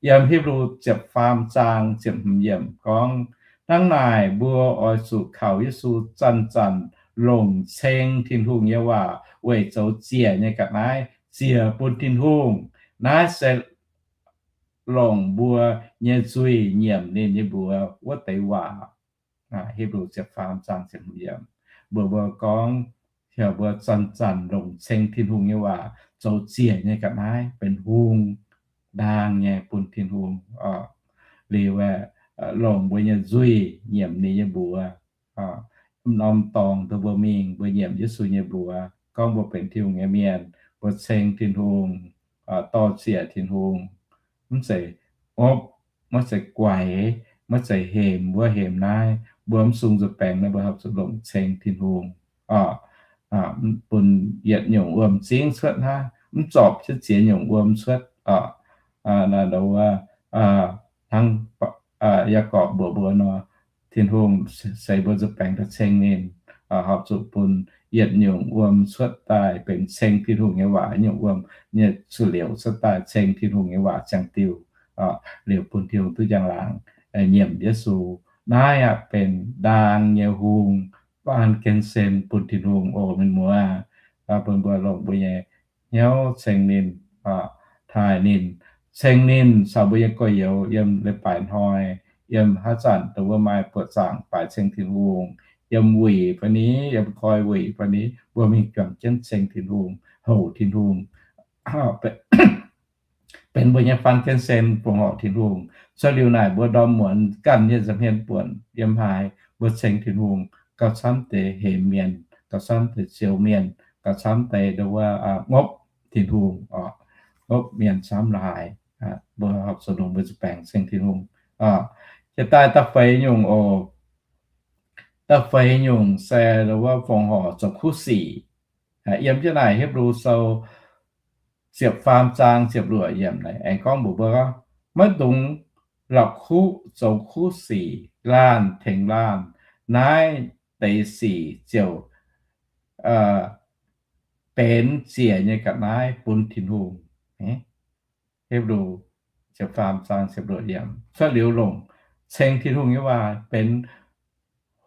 Yiem Hipv^lu ziepc faam zaang ziepc hmz yiemc gorngv, hnangv naaic mbuo oix zuqc kaux Yesu zanc-zanc longc ceng Tin-Hungh nyei waac weic zoux ziec nyei ga'naaiv ziec bun Tin-Hungh. Naaiv se longc mbuo nyei nzuih nyiemc ninh nyei mbuox wuov deix waac. Hipv^lu ziepc faam zaang ziepc hmz yiemc mbuox mbuo gorngv, heuc mbuo zanc-zanc longc ceng Tin-Hungh nyei waac zoux ziec nyei ga'naaiv benx hungh ndaang nyei bun Tin-Hungh. Liuz aeqv, longc mbuo nyei nzuih nyiemc ninh nyei mbuox. Norm dorngx dongh mbuo mingh, mbuo nyiemc Yesu nyei mbuox gorngv mbuo benx Tin-Hungh nyei mienh, mbuo ceng Tin-Hungh, dorh ziec Tin-Hungh. Mv zeiz ngopv, maiv zeiz guaix, maiv zeiz hemx wuov hemx naaiv. Mbuo mv sung nzuih baengx naaiv, mbuo horpc zuqc longc ceng Tin-Hungh, bun yietc nyungc wuom-zingv cuotv hnangv, mv zorpc jienv ziex nyungc wuom cuotv. Hnangv Yaagorpc mbuox mbuo nor, Tin-Hungh seix mbuo nzuih baengx daaih ceng ninh, horpc zuqc bun yietc nyungc wuom cuotv daaih benx ceng Tin-Hungh nyei waac, nyungc wuom nyei zuqc liouc cuotv daaih ceng Tin-Hungh nyei waac ziangh diuh, liouc bun Tin-Hungh duqv njang-laangc, nyiemc Yesu. Naaiv aqv benx ndaang nyei hungh, frankincense bun Tin-Hungh oc, mienh muoz. Bun mbuo longc mbuo nyei hnyouv ceng ninh, taaih ninh, ceng ninh caux mbuo nyei gorx-youz yiem leiz-baaix hnoi, yiem haaix zanc dongh mbuo maaih buoqc zaangc baaix ceng Tin-Hungh, yiem wuic fai ni, yiem koi wuic fai ni, mbuo mingh juangc jienv ceng Tin-Hungh, houc Tin-Hungh, benx mbuo nyei frankincense fongc horc Tin-Hungh. Cuotv liuz naaic mbuo ndorm muonz ganh nyei nza'hmien buonc yiem haaix, mbuo ceng Tin-Hungh gauh camv deix hemx mienh, gauh camv deix zioux mienh, gauh camv deix nduov ngopv Tin-Hungh, ngopv mienh camv laaix. Mbuo horpc zuqc longc mbuo nzuih baengx ceng Tin-Hungh. Jiex daaih da'feix nyungc oc. Da'feix nyungc se nduov fongc horc zoux kuv sic. Yiem jienv naaic Hipv^lu Sou ziepc faam zaang ziepc luoqc yiemc naaic aengx gorngv mbuox mbuo, maiv dungx la'kuqv zoux kuv sic, laanh tengx laanh. Naaiv deix sic ziouc benx ziec nyei ga'naaiv bun Tin-Hungh. Hipv^lu ziepc faam zaang ziepc luoqc yiemc. Cuotv liuz longc ceng Tin-Hungh nyei waac benx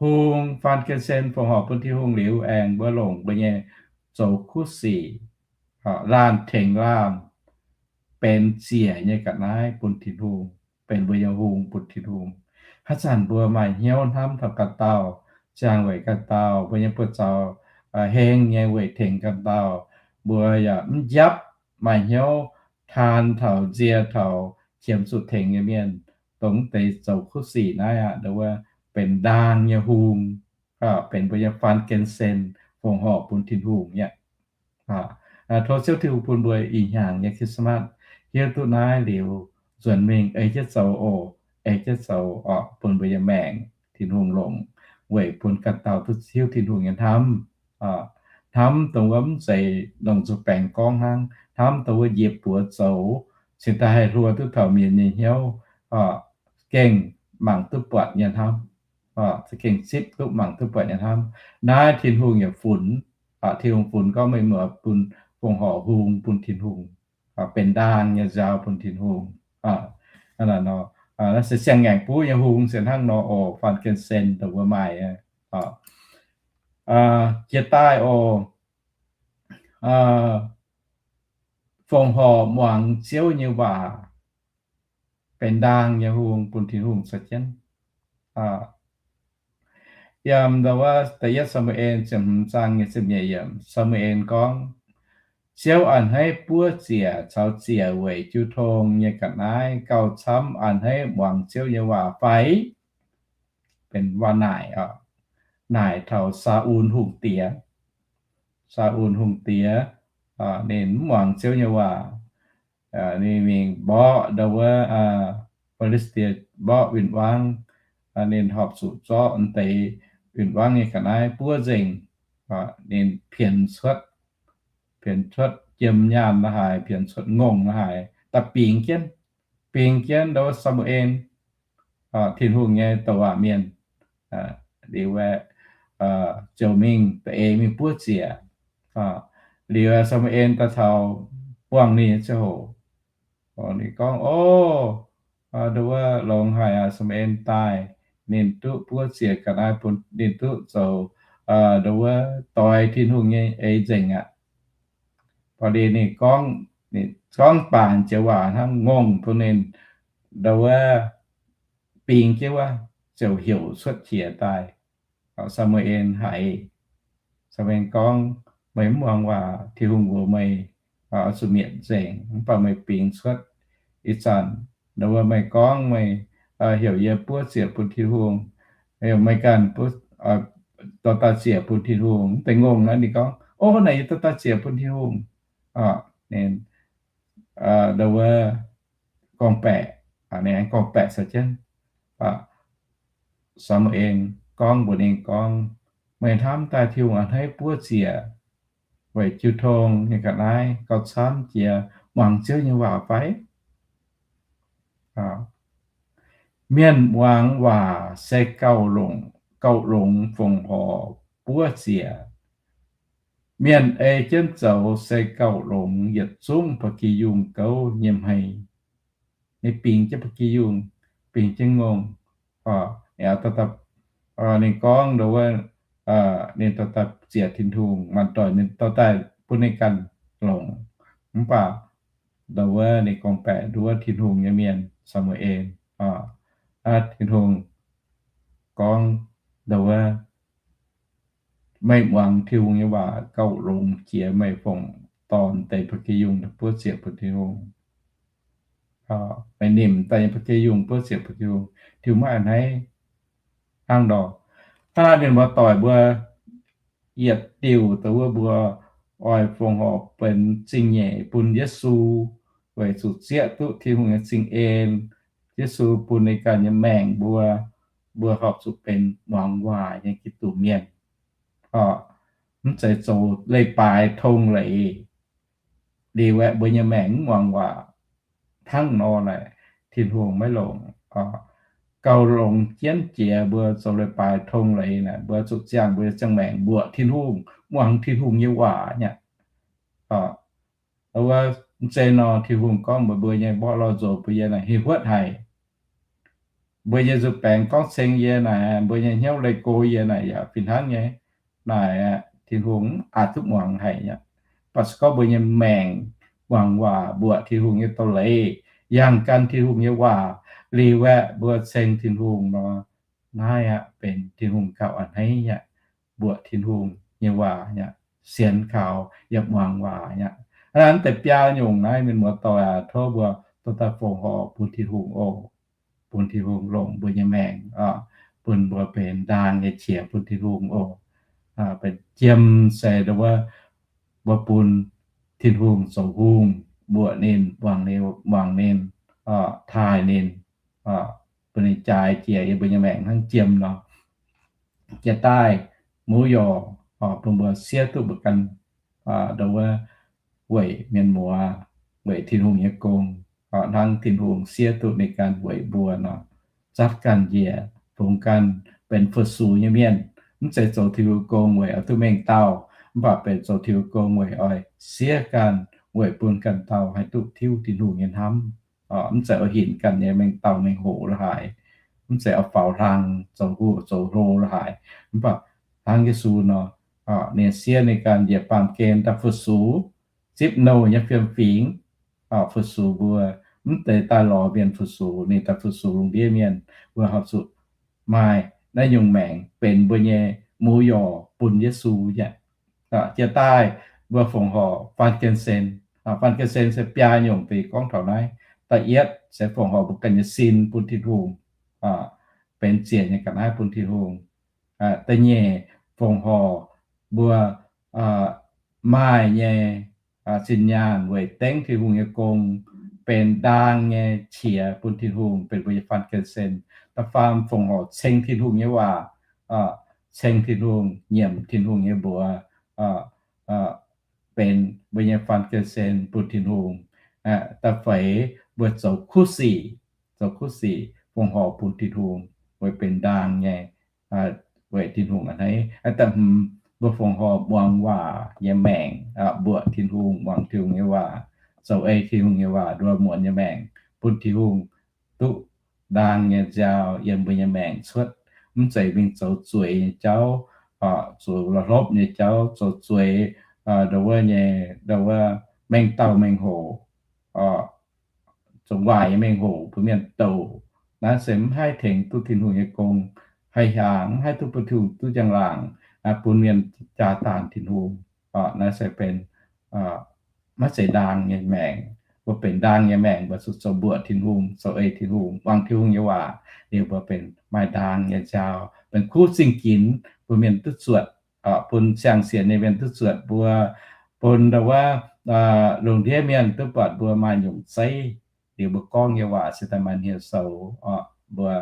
hungh, frankincense fongc horc bun Tin-Hungh liuz, aengx mbuo longc mbuo nyei zoux kuv sic, laanh tengx laanh, benx ziec nyei ga'naaiv bun Tin-Hungh, benx mbuo nyei hungh bun Tin-Hungh. Haaix zanc mbuo maaih hnyouv hnamv taux ganh dauh, ziangh weic ganh dauh, mbuo nyei buoz-zaux heng nyei weic tengx ganh dauh, mbuo yaac mv njapv, maaih hnyouv taan taux, nzie taux, qiemx zuqc tengx nyei mienh, dongh deix zoux kuv sic naaiv aqv, nduov benx ndaang nyei hungh, benx mbuo nyei frankincense fongc horc bun Tin-Hungh nyei. Tov Ziouv Tin-Hungh bun mbuo ih hnyangx nyei Christmas hiuv duqv naaiv liuz, nzuonx mingh ei jienv zoux oc, ei jienv zoux oc, bun mbuo nyei maengc Tin-Hungh longc, weic bun ganh dauh duqv hiuv Tin-Hungh nyei hnamv. Hnamv dongh wuov mv zeiz longc nzuih baengx gorngv hnangv, hnamv dongh wuov njiec buoz zoux, cingx daaih haih hluo duqv taux mienh nyei hnyouv, gengh mangc duqv buatc nyei hnamv, za'gengh zipv duqv mangc duqv buatc nyei hnamv. Naaiv Tin-Hungh yaac funx, Tin-Hungh funx gorngv meih mbuo bun fongc horc hungh bun Tin-Hungh, benx ndaang nyei nziaaux bun Tin-Hungh. Naaiv se siang-ngaengc buv nyei hungh se hnangv nor oc, frankincense dongh mbuo maaih Jiex daaih oc, fongc horc muangx Ziouv nyei waac, benx ndaangc nyei hungh bun Tin-Hungh caux jienv. Yiem da'yietv Saa^mu^en ziepc hmz zaang nyei ziepc nyeic yiemc, Saa^mu^en gorngv, Ziouv a'hneiv buov ziec caux ziec weic jiu tong nyei ga'naaiv gauh camv a'hneiv muangx Ziouv nyei waac fai? Benx waac naaic, naaic taux Saa^un Hungh diex. Saa^un Hungh diex, ninh mv muangx Ziouv nyei waac. Ninh mingh mborqv ndau wuov Fi^li^saa^die, mborqv win-wangv. Ninh horpc zuqc zorqv deix win-wangv nyei ga'naaiv buov nzengc. Ninh pienx cuotv, pienx cuotv jiem nyaanh la'haaix, pienx cuotv ngongh la'haaix, daaih bingx jienv, bingx jienv ndau wuov Saa^mu^en, Tin-Hungh nyei douc waac mienh. Liuz aeqv, ziouc mingh da'eix mingh buov ziec. Liuz Saa^mu^en daaih taux buangh ninh ziangh hoc, ninh gorngv, O, ndau wuov longx haic aqv, Saa^mu^en daaih, ninh duqv buov ziec ga'naaiv bun ninh duqv zoux ndau wuov doix Tin-Hungh nyei eix nzengc aqv. Baac ninh, ninh gorngv, ninh gorngv baanc jiex waac hnangv, ngongh bun ninh ndau wuov bingx jienv wuov, ziouc heuc cuotv qiex daaih. Saa^mu^en haiz, Saa^mu^en gorngv, Meih mv muangx waac Tin-Hungh mbuox meih, oix zuqc mietc nzengc. Mv baac meih bingx cuotv ih zanc, ndau wuov meih gorngv meih heuc yie buov ziec bun Tin-Hungh, meih ganh dorh daaih ziec bun Tin-Hungh. Mv deix ngongh naaiv ninh gorngv, O, naaic yie dorh daaih ziec bun Tin-Hungh. Ninh ndau wuov gorngv-baeqc, ninh gorngv-baeqc caux jienv. Saa^mu^en gorngv mbuox ninh gorngv, Meih hnamv daaih Tin-Hungh a'hneiv buov ziec weic jiu tong nyei ga'naaiv gauh camv jiex muangx Ziouv nyei waac fai? Mienh muangx waac se gauh longx, gauh longx fongc horc buov ziec. Mienh ei jienv zoux se gauh longx yietc zungv ba'gi yungh gouv nyei hmei. Ninh bingx jienv ba'gi yungh, bingx jienv ngongh. Ninh gorngv, ninh, ninh dorh daaih ziec Tin-Hungh, maanc doic ninh dorh daaih bun ninh ganh longc. Mv baac ndau wuov ninh gorngv-baeqc ndau wuov Tin-Hungh nyei mienh, Saa^mu^en, Tin-Hungh gorngv ndau wuov, Meih muangx Tin-Hungh nyei waac gauh longx jiex meih fongc dorn deix ba'gi yungh buov ziec bun Tin-Hungh. Meih nimc daaih nyei ba'gi yungh buov ziec bun Tin-Hungh, Tin-Hungh maiv a'hneiv hnangv nor. Hnangv naaiv mienh muoz-doic mbuo yietc diuh dongh wuov mbuo oix fongc horc benx zingh nyeic bun Yesu, weic zuqc zieqv duqv Tin-Hungh nyei zingh en. Yesu bun ninh ganh nyei maengc mbuo, mbuo horpc zuqc benx muangx waac nyei Giduc mienh, mv zeiz zoux leiz-baaix tong leiz. Liuz aeqv, mbuo nyei maengc mv muangx waac hnangv nor naaic, Tin-Hungh maiv longc. Gauh longx jienv jiex mbuo zoux leiz-baaix tong leiz naaic, mbuo zuqc ziangh mbuo nyei ziangh maengc mbuoqc Tin-Hungh, muangx Tin-Hungh nyei waac nyei. Wuov, mv zeiz nor, Tin-Hungh gorngv mbuox mbuo nyei mborqv lorh nzox mbuo yie naaic, hingh huotv haic. Mbuo nyei nzuih baengx gorngv ceng yie naaic, mbuo nyei hnyouv leih go yie naaic yaac fih hnangv nyei. Naaic Tin-Hungh mv aqc duqv muangx haic nyei. Mv baac se gorngv mbuo nyei maengc muangx waac, mbuoqc Tin-Hungh nyei doz-leiz, yangh gan Tin-Hungh nyei waac, liuz aeqv, mbuo ceng Tin-Hungh nor, naaiv aqv benx Tin-Hungh gauh a'hneiv aqv. Mbuoqc Tin-Hungh nyei waac aqv, sienx kaux yaac muangx waac aqv. Hnangv naaic, mv deix biaa nyungc naaiv mienh muoz-doic aac, tov mbuo dorh daaih fongc horc bun Tin-Hungh oc. Bun Tin-Hungh longc mbuo nyei maengc, bun mbuo benx ndaang nyei qiex bun Tin-Hungh oc. Benx jiem se ndau wuov, mbuo bun Tin-Hungh zoux hungh, mbuoqc ninh, muangx ninh, muangx ninh, taaih ninh, bun ninh jaaix jiex yiem mbuo nyei maengc hnangv jiem nor. Jiex daaih, muv yorc, bun mbuo siev duqv mbuo ganh, ndau wuov, weic mienh muoz, weic Tin-Hungh nyei gong, hnangv Tin-Hungh siev duqv ninh ganh weic mbuo nor, zatv ganh njiec, fungx ganh benx fu-sux nyei mienh. Mv zeiz zoux Tin-Hungh gong weic oix duqv mengh dauh, mv baac benx zoux Tin-Hungh gong weic oix siev ganh, weic bun ganh dauh haih duqv tiuv Tin-Hungh nyei hnamv. Mv zeiz oix hinc ganh nyei mengh dauh mengh hoc la'haaix, mv zeiz oix faaux hlang zoux hoc zoux hlo la'haaix, mv baac hnangv Yesu nor, ninh siev ninh ganh njiec baamh gen daaih fu-sux, zipv nouh nyei fiem-fingx, fu-sux mbuo, mv deix daaih lorz mienh fu-sux, ninh daaih fu-sux lungh ndiev mienh, mbuo horpc zuqc maaih naaiv nyungc maengc benx mbuo nyei mu yorc bun Yesu yaac. Jiex daaih mbuo fongc horc frankincense. Frankincense se biaa nyungc deix gorngv taux naaiv. Da'yietv se fongc horc mbuo ganh nyei sin bun Tin-Hungh, benx ziec nyei ga'naaiv bun Tin-Hungh. Da'nyeic, fongc horc mbuo maaih nyei zinh nyaanh weic dengv Tin-Hungh nyei gong, benx ndaang nyei qiex bun Tin-Hungh, benx mbuo nyei frankincense. Da'faam, fongc horc ceng Tin-Hungh nyei waac, ceng Tin-Hungh, nyiemc Tin-Hungh nyei mbuox, benx mbuo nyei frankincense bun Tin-Hungh. Da'feix, mbuo zoux kuv sic, zoux kuv sic fongc horc bun Tin-Hungh weic benx ndaang nyei, weic Tin-Hungh a'hneiv. Da'hmz, mbuo fongc horc muangx waac nyei maengc, mbuoqc Tin-Hungh, muangx Tin-Hungh nyei waac, zoux ei Tin-Hungh nyei waac nduov muonz nyei maengc, bun Tin-Hungh duqv ndaang nyei nziaaux yiem mbuo nyei maengc cuotv, mv zeiz mingh zoux zueiz nyei jauv, zoux la'hlopv nyei jauv, zoux zueiz, ndau wuov nyei, ndau wuov mengh dauh mengh hoc, zoux waaic nyei mengh hoc bun mienh douc. Naaiv se mv haih tengx duqv Tin-Hungh nyei gong, haih hiaangx, mv haih duqv bun Tin-Hungh duqv njang-laangc, bun mienh jaa daanh Tin-Hungh. Naaiv se benx maiv zeiz ndaang nyei maengc. Mbuo benx ndaang nyei maengc, mbuo zuqc zoux mbuoqc Tin-Hungh, zoux ei Tin-Hungh, muangx Tin-Hungh nyei waac, liuz mbuo benx maaih ndaang nyei nziaaux, benx kuv zingh ginx bun mienh duqv zuotc, bun siang-sienx nyei mienh duqv zuotc mbuo, bun ndau wuov lungh ndiev mienh duqv buatc mbuo maaih nyungc zeiv. Liuz mbuo gorngv nyei waac se daaih maaih hnyouv soux, mbuo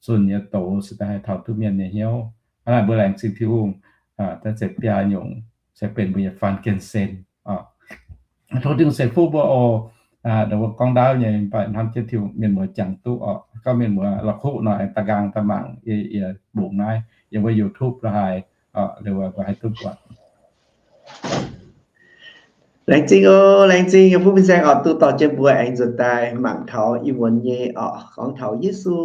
zunh nyei doz se daaih haih taux duqv mienh nyei hnyouv. Hnangv naaic mbuo laengz zingh Tin-Hungh, daaih zeiz biaa nyungc se benx mbuo nyei frankincense. Tov Tin-Hungh ceix fuqv mbuo oc. Ndau wuov gorngv ndaauv nyei mv baac hnamv jienv Tin-Hungh, mienh muoz jangx duqv oc. Gorngv mienh muoz la'kuqv nor, aengx da'nqaang daaih mangc yie, yie mbungx naaiv yiem wuov YouTube la'haaix, liuz mbuo haih duqv buatc. Laengz zingh oc, laengz zingh yie mbuo fin-saeng oc, duqv dorh jienv mbuo aengx nzuonx daaih mangc taux ih muonz nyei oc, gorngv taux Yesu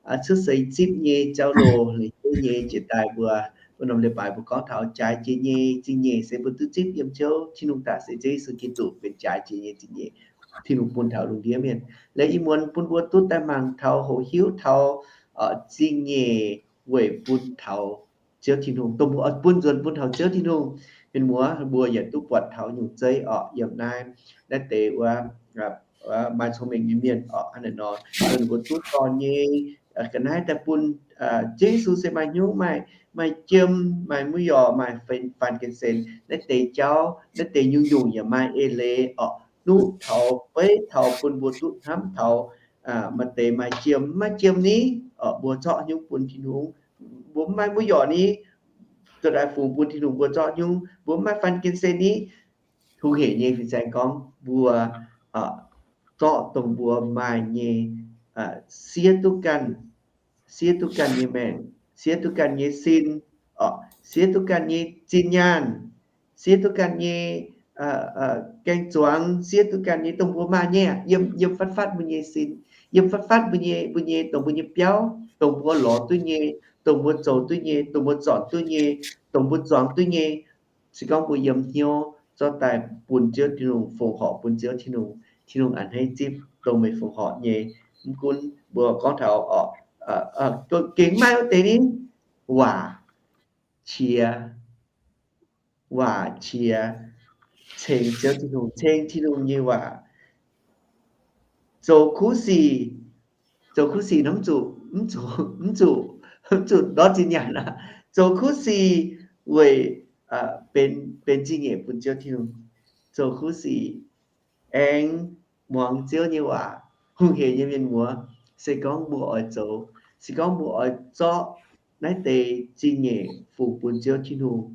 cuotv seix zipv nyei jauv-louh, lengc jeiv nyei jiex daaih mbuo, mbuo norm leiz-baaix mbuo gorngv taux jaaix jiex nyei zingh nyeic se mbuo duqv zipv yiem Ziouv Tin-Hungh daaih se Ziouv Yesu Giduc benx jaaix jiex nyei zingh nyeic, Tin-Hungh bun taux lungh ndiev mienh. Liuz ih muonz bun mbuo duqv daaih mangc taux, hoqc hiuv taux zingh nyeic weic bun taux Ziouv Tin-Hungh, dongh mbuo oix bun nzuonx bun taux Ziouv Tin-Hungh. Mienh muoz, mbuo yaac duqv buatc taux nyungc zeiv oc yiem naaiv, naaiv deix wuov maaih cong-mengh nyei mienh oc, hnangv naaiv nor, ninh mbuo duqv dorh nyei ga'naaiv daaih bun Ziouv Yesu se maaih hnyouv, maaih, maaih jiem, maaih muiv-yorc, maaih frankincense, naaiv deix jauv, naaiv deix nyungc-nyungc yaac maaih eix leiz oc, nuqv taux, beiv taux bun mbuo duqv hnamv taux. Maaih deix maaih jiem, maiv maaih jiem ni, mbuo zorqv hnyouv bun Tin-Hungh. Mbuo mv maaih muiv-yorc ni, dorh daaih fungx bun Tin-Hungh mbuo zorqv hnyouv. Mbuo mv maaih frankincense ni, hungh hec nyei fin-saeng gorngv mbuo zorqv dongh mbuo maaih nyei, siev duqv ganh, siev duqv ganh nyei maengc, siev duqv ganh nyei sin, siev duqv ganh nyei zinh nyaanh, siev duqv ganh nyei gaeng-zuangx, siev duqv ganh nyei dongh mbuo maaih nyei, yiem, yiem fatv fatv mbuo nyei sin, yiem fatv fatv mbuo nyei, mbuo nyei, dongh mbuo nyei biauv, dongh mbuo lorz duqv nyei, dongh mbuo zoux duqv nyei, dongh mbuo zornc duqv nyei, dongh mbuo zuangx duqv nyei. Se gorngv mbuo yiem hnyouv zorqv daaih bun Ziouv Tin-Hungh, fongc horc bun Ziouv Tin-Hungh, Tin-Hungh a'hneiv zipv dongh meih fongc horc nyei. Mv gunv mbuo gorngv taux oc, gengh maaih wuov deix ni, waac qiex, waac qiex, ceng Ziouv Tin-Hungh, ceng Tin-Hungh nyei waac, zoux kuv sic, zoux kuv sic nor mv zuqc, mv zuqc, mv zuqc, mv zuqc ndortv zinh nyaanh aqv. Zoux kuv sic weic benx, benx zingh nyeic bun Ziouv Tin-Hungh. Zoux kuv sic aengx muangx Ziouv nyei waac. Hungh hec nyei mienh muoz, se gorngv mbuo oix zoux, se gorngv mbuo oix zorqv naaiv deix zingh nyeic fungx bun Ziouv Tin-Hungh,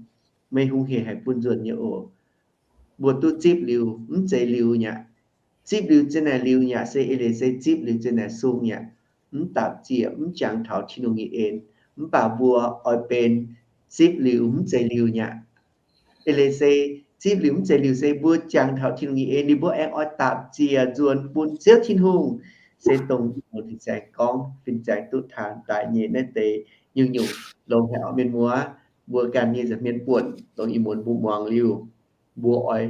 meih hungh hec haic bun nzuonx nyei oc. Mbuo duqv zipv liuz mv zeiz liuz nyaqv. Zipv liuz za'naaic liuz nyaqv se eix leiz se zipv liuz za'naaic sung nyaqv. Mv dapc ziec, mv jangx taux Tin-Hungh nyei en. Mv baac mbuo oix benx zipv liuz mv zeiz liuz nyaqv. Eix leiz se zipv liuz mv zeiz liuz se mbuo jangx taux Tin-Hungh nyei en, liuz mbuo aengx oix dapc ziec nzuonx bun Ziouv Tin-Hungh. Se dongh mbuo fin-saeng gorngv, fin-saeng duqv taan daaih nyei naaiv deix nyungc-nyungc longx haic oc mienh muoz. mbuo ganh nyei nza'hmien buonc, dongh ih muonz mbuo muangx liuz, mbuo oix,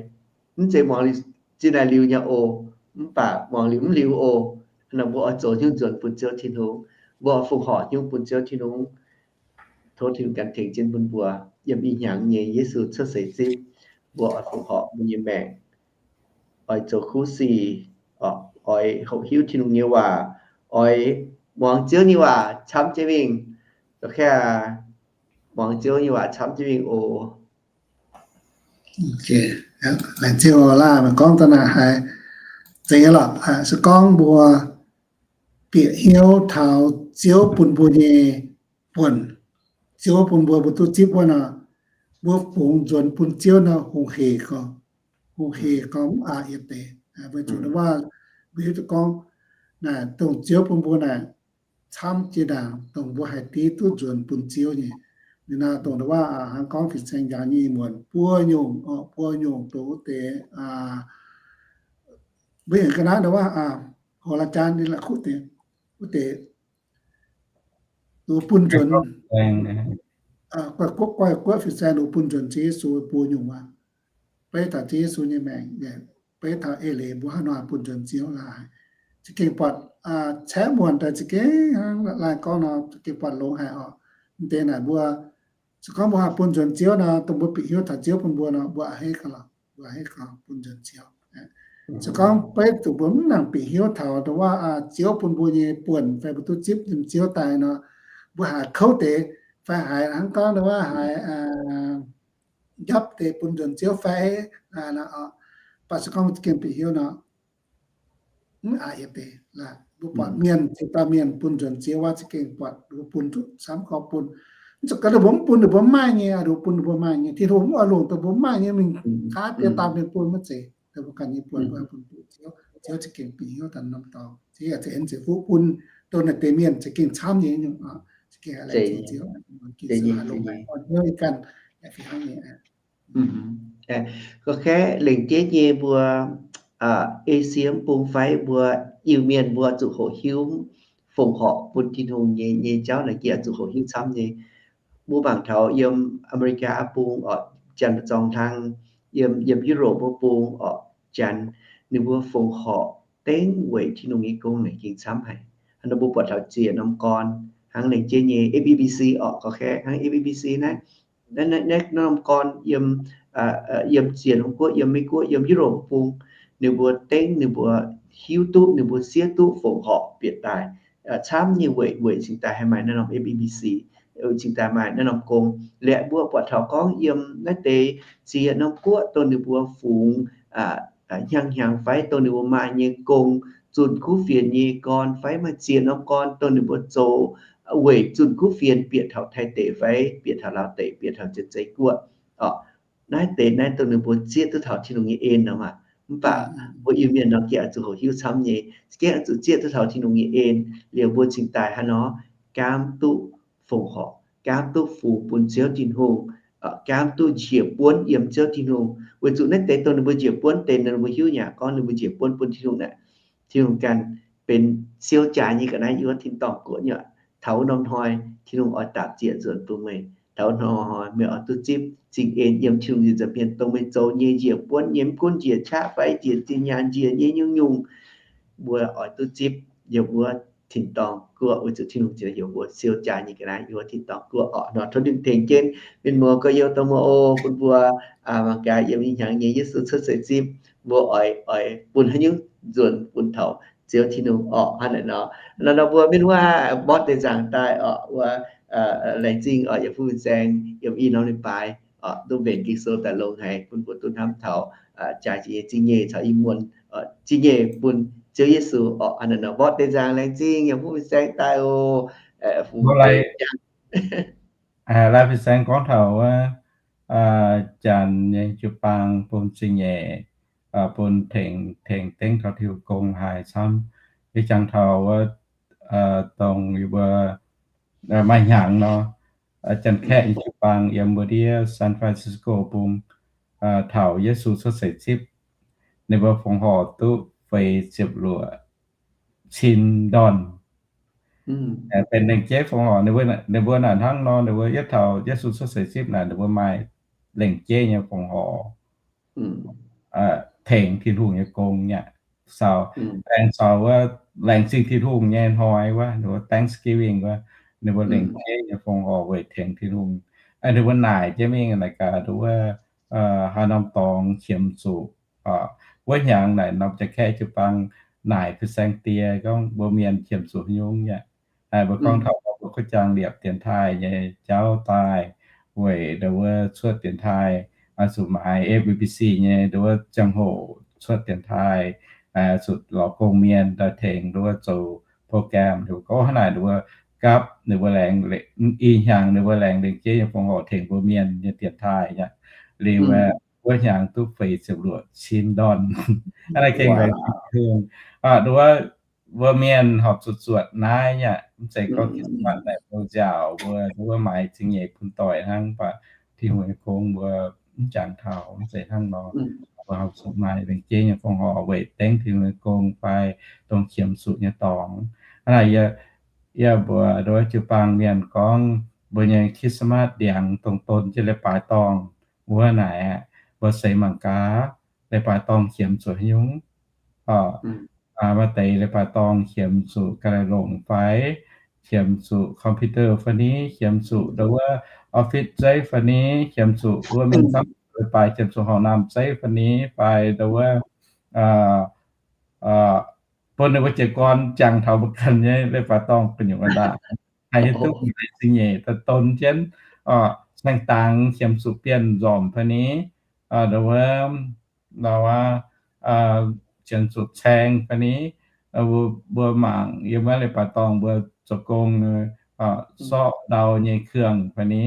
mv zeiz muangx liuz zinh naaic liuz nyei oc, mv baac muangx liuz mv liuz oc, nor mbuo oix zoux hnyouv nzuonx bun Ziouv Tin-Hungh, mbuo oix fongc horc hnyouv bun Ziouv Tin-Hungh. Tov Tin-Hungh ganh tengx jienv bun mbuo, yiem ih hnyangx nyei Yesu cuotv seix zipv, mbuo oix fongc horc mbuo nyei maengc, oix zoux kuv sic, oix hoqc hiuv Tin-Hungh nyei waac, oix muangx Ziouv nyei waac camv jienv mingh. Muangx Ziouv nyei waac camv jienv mingh oc. Laengz zingh oc. Laaih meih gorngv daaih naaic haiz zeiz lorqc. Se gorngv mbuo bieqc hnyouv taux Ziouv bun mbuo nyei buonc, Ziouv bun mbuo, mbuo duqv zipv wuov nor, mbuo fungx nzuonx bun Ziouv nor hungh hec gorngv, hungh hec gorngv mv aqc yietc deix. Weic zuqc waac mbuo hiuv duqv gorngv naaic dongh Ziouv bun mbuo naaic camv jiex ndaangc dongh mbuo haih div duqv nzuonx bun Ziouv nyei. Ninh naaic dongh waac hnangv gorngv fin-saeng njaaux nyei muonc buo nyungc, buo nyungc dongh wuov deix, mbuo aengx ga'naaiv waac, hoc la'jaan ninh la'kuqv deix, wuov deix, ninh bun nzuonx, guai guoqv, guai guoqv fin-saeng ninh bun nzuonx Ziouv Yesu buo nyungc waac. Beiv taux Ziouv Yesu nyei maengc, beiv taux eix leiz mbuo haaix nor bun nzuonx Ziouv laaix. Za'gengh buatc caeqv muonc daaih za'gengh hnangv laaih gorngv nor, za'gengh buatc longx haic oc. Mv deix naaic mbuo, se gorngv mbuo haih bun nzuonx Ziouv nor, dongh mbuo bieqc hnyouv taux Ziouv bun mbuo nor, mbuo a'hneiv gaax lorqc, mbuo a'hneiv gaax bun nzuonx Ziouv. Se gorngv beiv zuqc mbuo mv nangc bieqc hnyouv taux dongh waac Ziouv bun mbuo nyei buonc fai mbuo duqv zipv nyei Ziouv daaih nor, mbuo haiz kouv deix fai haiz hnangv gorngv dongh waac haiz njapv deix bun nzuonx Ziouv fai, baac se gorngv mbuo za'gengh bieqc hnyouv nor, mv aqc yietc deix. Mbuo buatc mienh, zinh dauh mienh bun nzuonx Ziouv wuov za'gengh buatc mbuo bun duqv camv gorngv bun. Mv zuqc gaax ninh mbuo mv bun, ninh mbuo mv maaih nyei, ninh mbuo bun ninh mbuo maaih nyei. Tin-Hungh mv oix longc dongh mbuo mv maaih nyei mingh kaav deix dauh mienh bun maiv zeiz. Dongh mbuo ganh nyei buonc mbuo haih bun duqv Ziouv, Ziouv za'gengh bieqc hnyouv daaih norm dorngx. Ziouv yaac za'gengh fuqv bun dongh naaic deix mienh za'gengh camv nyei nyungc, za'gengh haih laengz zingh Ziouv, gengh zuqc haih longc haic gorn hnyouv ganh, fih hnangv nyei. Gorngv kaeqv lengc jeiv nyei mbuo Esie mv bung fai mbuo Iu-Mienh mbuo zuqc hoqc hiuv fongc horc bun Tin-Hungh nyei, nyei jauv naaic gengh zuqc hoqc hiuv camv nyei. Mbuo mangc taux yiem America bung orqc, janx zorng hlang, yiem, yiem Europe wuov bung orqc, janx ninh mbuo fongc horc dengv weic Tin-Hungh nyei gong naaic gengh camv haic. Hnangv nor mbuo buatc taux ziex norm gorn hnangv lengc jeiv nyei F E B C orqc, gorngv kaeqv hnangv F E B C naaiv, naaiv, naaiv norm gorn yiem, yiem ziex norm guoqv, yiem Meiv Guoqv, yiem Europe bung, ninh mbuo dengv, ninh mbuo hiuv duqv, ninh mbuo siev duqv fongc horc bieqc daaih camv nyei weic, weic cingx daaih haih maaih naaiv norm F E B C, cingx daaih maaih naaiv norm gong. Liuz mbuo buatc taux gorngv yiem naaiv deix ziex norm guoqv dongh ninh mbuo fungx hnyangx-hnyangx fai dongh ninh mbuo maaih nyei gong, zunh kuv fienx nyei gorn fai maaih ziex norm gorn dongh ninh mbuo zoux weic zunh kuv fienx bieqc taux Taiv deic fai bieqc taux Laauv deic, bieqc taux Janx-Zei guoqv. Naaiv deix naaiv dongh ninh mbuo zieqv duqv taux Tin-Hungh nyei en nor maah. Mv baac mbuo Iu-Mienh nor gengh oix zuqc hoqc hiuv camv nyei, gengh oix zuqc zieqv duqv taux Tin-Hungh nyei en, liuz mbuo cingx daaih haaix nor gaamv duqv fongc horc, gaamv duqv fungx bun Ziouv Tin-Hungh, gaamv duqv njiec buonv yiem Ziouv Tin-Hungh. Weic zuqc naaiv deix dongh ninh mbuo njiec buonv deix, ninh mbuo hiuv nyei aqv, gorngv ninh mbuo njiec buonv bun Tin-Hungh naaic, Tin-Hungh ganh benx siou jaax nyei ga'naaiv yiem wuov tin-dorngh guoqv nyei aqv. Taux norm hnoi Tin-Hungh oix daapc zieqc nzuonx bun meih. Taux norm hnoi meih oix duqv zipv zingh en yiem Tin-Hungh nyei nza'hmien dongh meih zoux nyei, njiec buonv nyei, mv gunv njiec qaqv fai njiec zinh nyaanh njiec nyei nyungc-nyungc, mbuo oix duqv zipv yiem wuov tin-dorngh guoqv, weic zuqc Tin-Hungh ziouc heuc mbuo siou jaax nyei ga'naaiv yiem wuov tin-dorngh guoqv orqc. Nor tov Tin-Hungh tengx jienv mienh muoz gorx-youz dongh mbuo oc, bun mbuo mangc gaax yiem ih hnyangx nyei Yesu cuotv seix zipv, mbuo oix, oix bun haaix nyungc nzuonx bun taux Ziouv Tin-Hungh orqc. Hnangv naaic nor, nor, nor mbuo mienh wuov mborqv deix nzaangc daaih orqc, wuov laengz zingh orqc, yaac bun fin-saeng yiem ih norm leiz-baaix orqc, duqv mbenc Ging-Sou daaih longx haic, bun mbuo duqv hnamv taux jaax ziex nyei zingh nyeic caux ih muonz zingh nyeic bun Ziouv Yesu orqc. Hnangv naaic nor mborqv deix nzaangc laengz zingh yaac bun fin-saeng daaih oc. Fungx lai, lai fin-saeng gorngv taux wuov janx nyei jiu-baang bun zingh nyeic, bun tengx, tengx dengv taux Tin-Hungh gong haic camv. Ih jangx taux wuov dongh yie mbuo maaih hnyangx nor, janx-kaeqv nyei jiu-baang yiem mbuo ndiev San Francisco bung taux Yesu cuotv seix zipv, ninh mbuo fongc horc duqv feix ziepc luoqc cin ndorn. benx lengc jeiv fongc horc. Ninh mbuo naaic hnangv nor, ninh mbuo yietv taux Yesu cuotv seix sipv naaic, ninh mbuo maaih lengc jeiv nyei fongc horc tengx Tin-Hungh nyei gong nyei. Caux, laengz caux wuov, laengz zingh Tin-Hungh nyei hnoi wuov, ninh mbuo Thanksgiving wuov, ninh mbuo lengc jeiv nyei fongc horc weic tengx Tin-Hungh. Ninh mbuo naaic jienv mingh naaic gaax, wuov, haaix norm dorngx qiemx zuqc. Wuov hnyangx naaic norm Janx-Kaeqv jiu-baang naaic fin-saeng die gorngv mbuo mienh qiemx zuqc nyungc nyei. Mbuo gorngv taux mbuo kuv jaang liepc dienx taaih nyei jauv daaih, weic ndo wuov cuotv dienx taaih, zuqc maaiz F B C nyei ndo wuov ziangh hoc cuotv dienx taaih, zuqc lorz gong-mienh daaih tengx ndo wuov zoux program. Ninh mbuo gorngv hnangv naaic, ninh mbuo gapv ninh mbuo laengz, i hnyangx ninh mbuo laengz lengc jeiv nyei fongc horc tengx mbuo mienh nyei dienx taaih nyei. Liuz wuov hnyangx duqv feix ziepc luoqc cin ndorn. Hnangv naaic gengh laengz zingh Tin-Hungh. Ndo wuov mbuo mienh horpc zuqc zuotc naaiv nyei, mv zeiz gorngv Christmas naaic mbuo nziaauc mbuo, ndo wuov maaiz zingh nyeic bun doic hnangv, mv baac Tin-Hungh nyei gong mbuo mv jangx taux, mv zeiz hnangv nor. Mbuo horpc zuqc maaih lengc jeiv nyei fongc horc weic dengv Tin-Hungh nyei gong fai dongh qiemx zuqc nyei dorngx. Hnangv naaic yie, yie mbuox ndo wuov jiu-baang mienh gorngv, mbuo nyei Christmas ndiangx dongh don jienv leiz-baaix dorngh wuov naaic, mbuo seix mangc gaax leiz-baaix dorngh qiemx zuqc haaix nyungc. Maaih deix leiz-baaix dorngh qiemx zuqc ga'naaiv-longc fai, qiemx zuqc computer fai ni, qiemx zuqc ndo wuov office zeiv fai ni, qiemx zuqc wuov mingh camv leiz-baaix qiemx zuqc horngh naamh zeiv fai ni, fai ndo wuov bun ninh mbuo jiez gorn jangx taux mbuo ganh nyei leiz-baaix dorngh gu'nyuoz ndaangc. Haih hiuv duqv maaih zingh nyeic daaih don jienv, saeng dangx qiemx zuqc bienh nzormc fai ni, ndo wuov, ndo wuov, qiemx zuqc caeng fai ni, mbuo mangc yiem wuov leiz-baaix dorngh mbuo zoux gong, sorqv ndau nyei เครื่อง fai ni,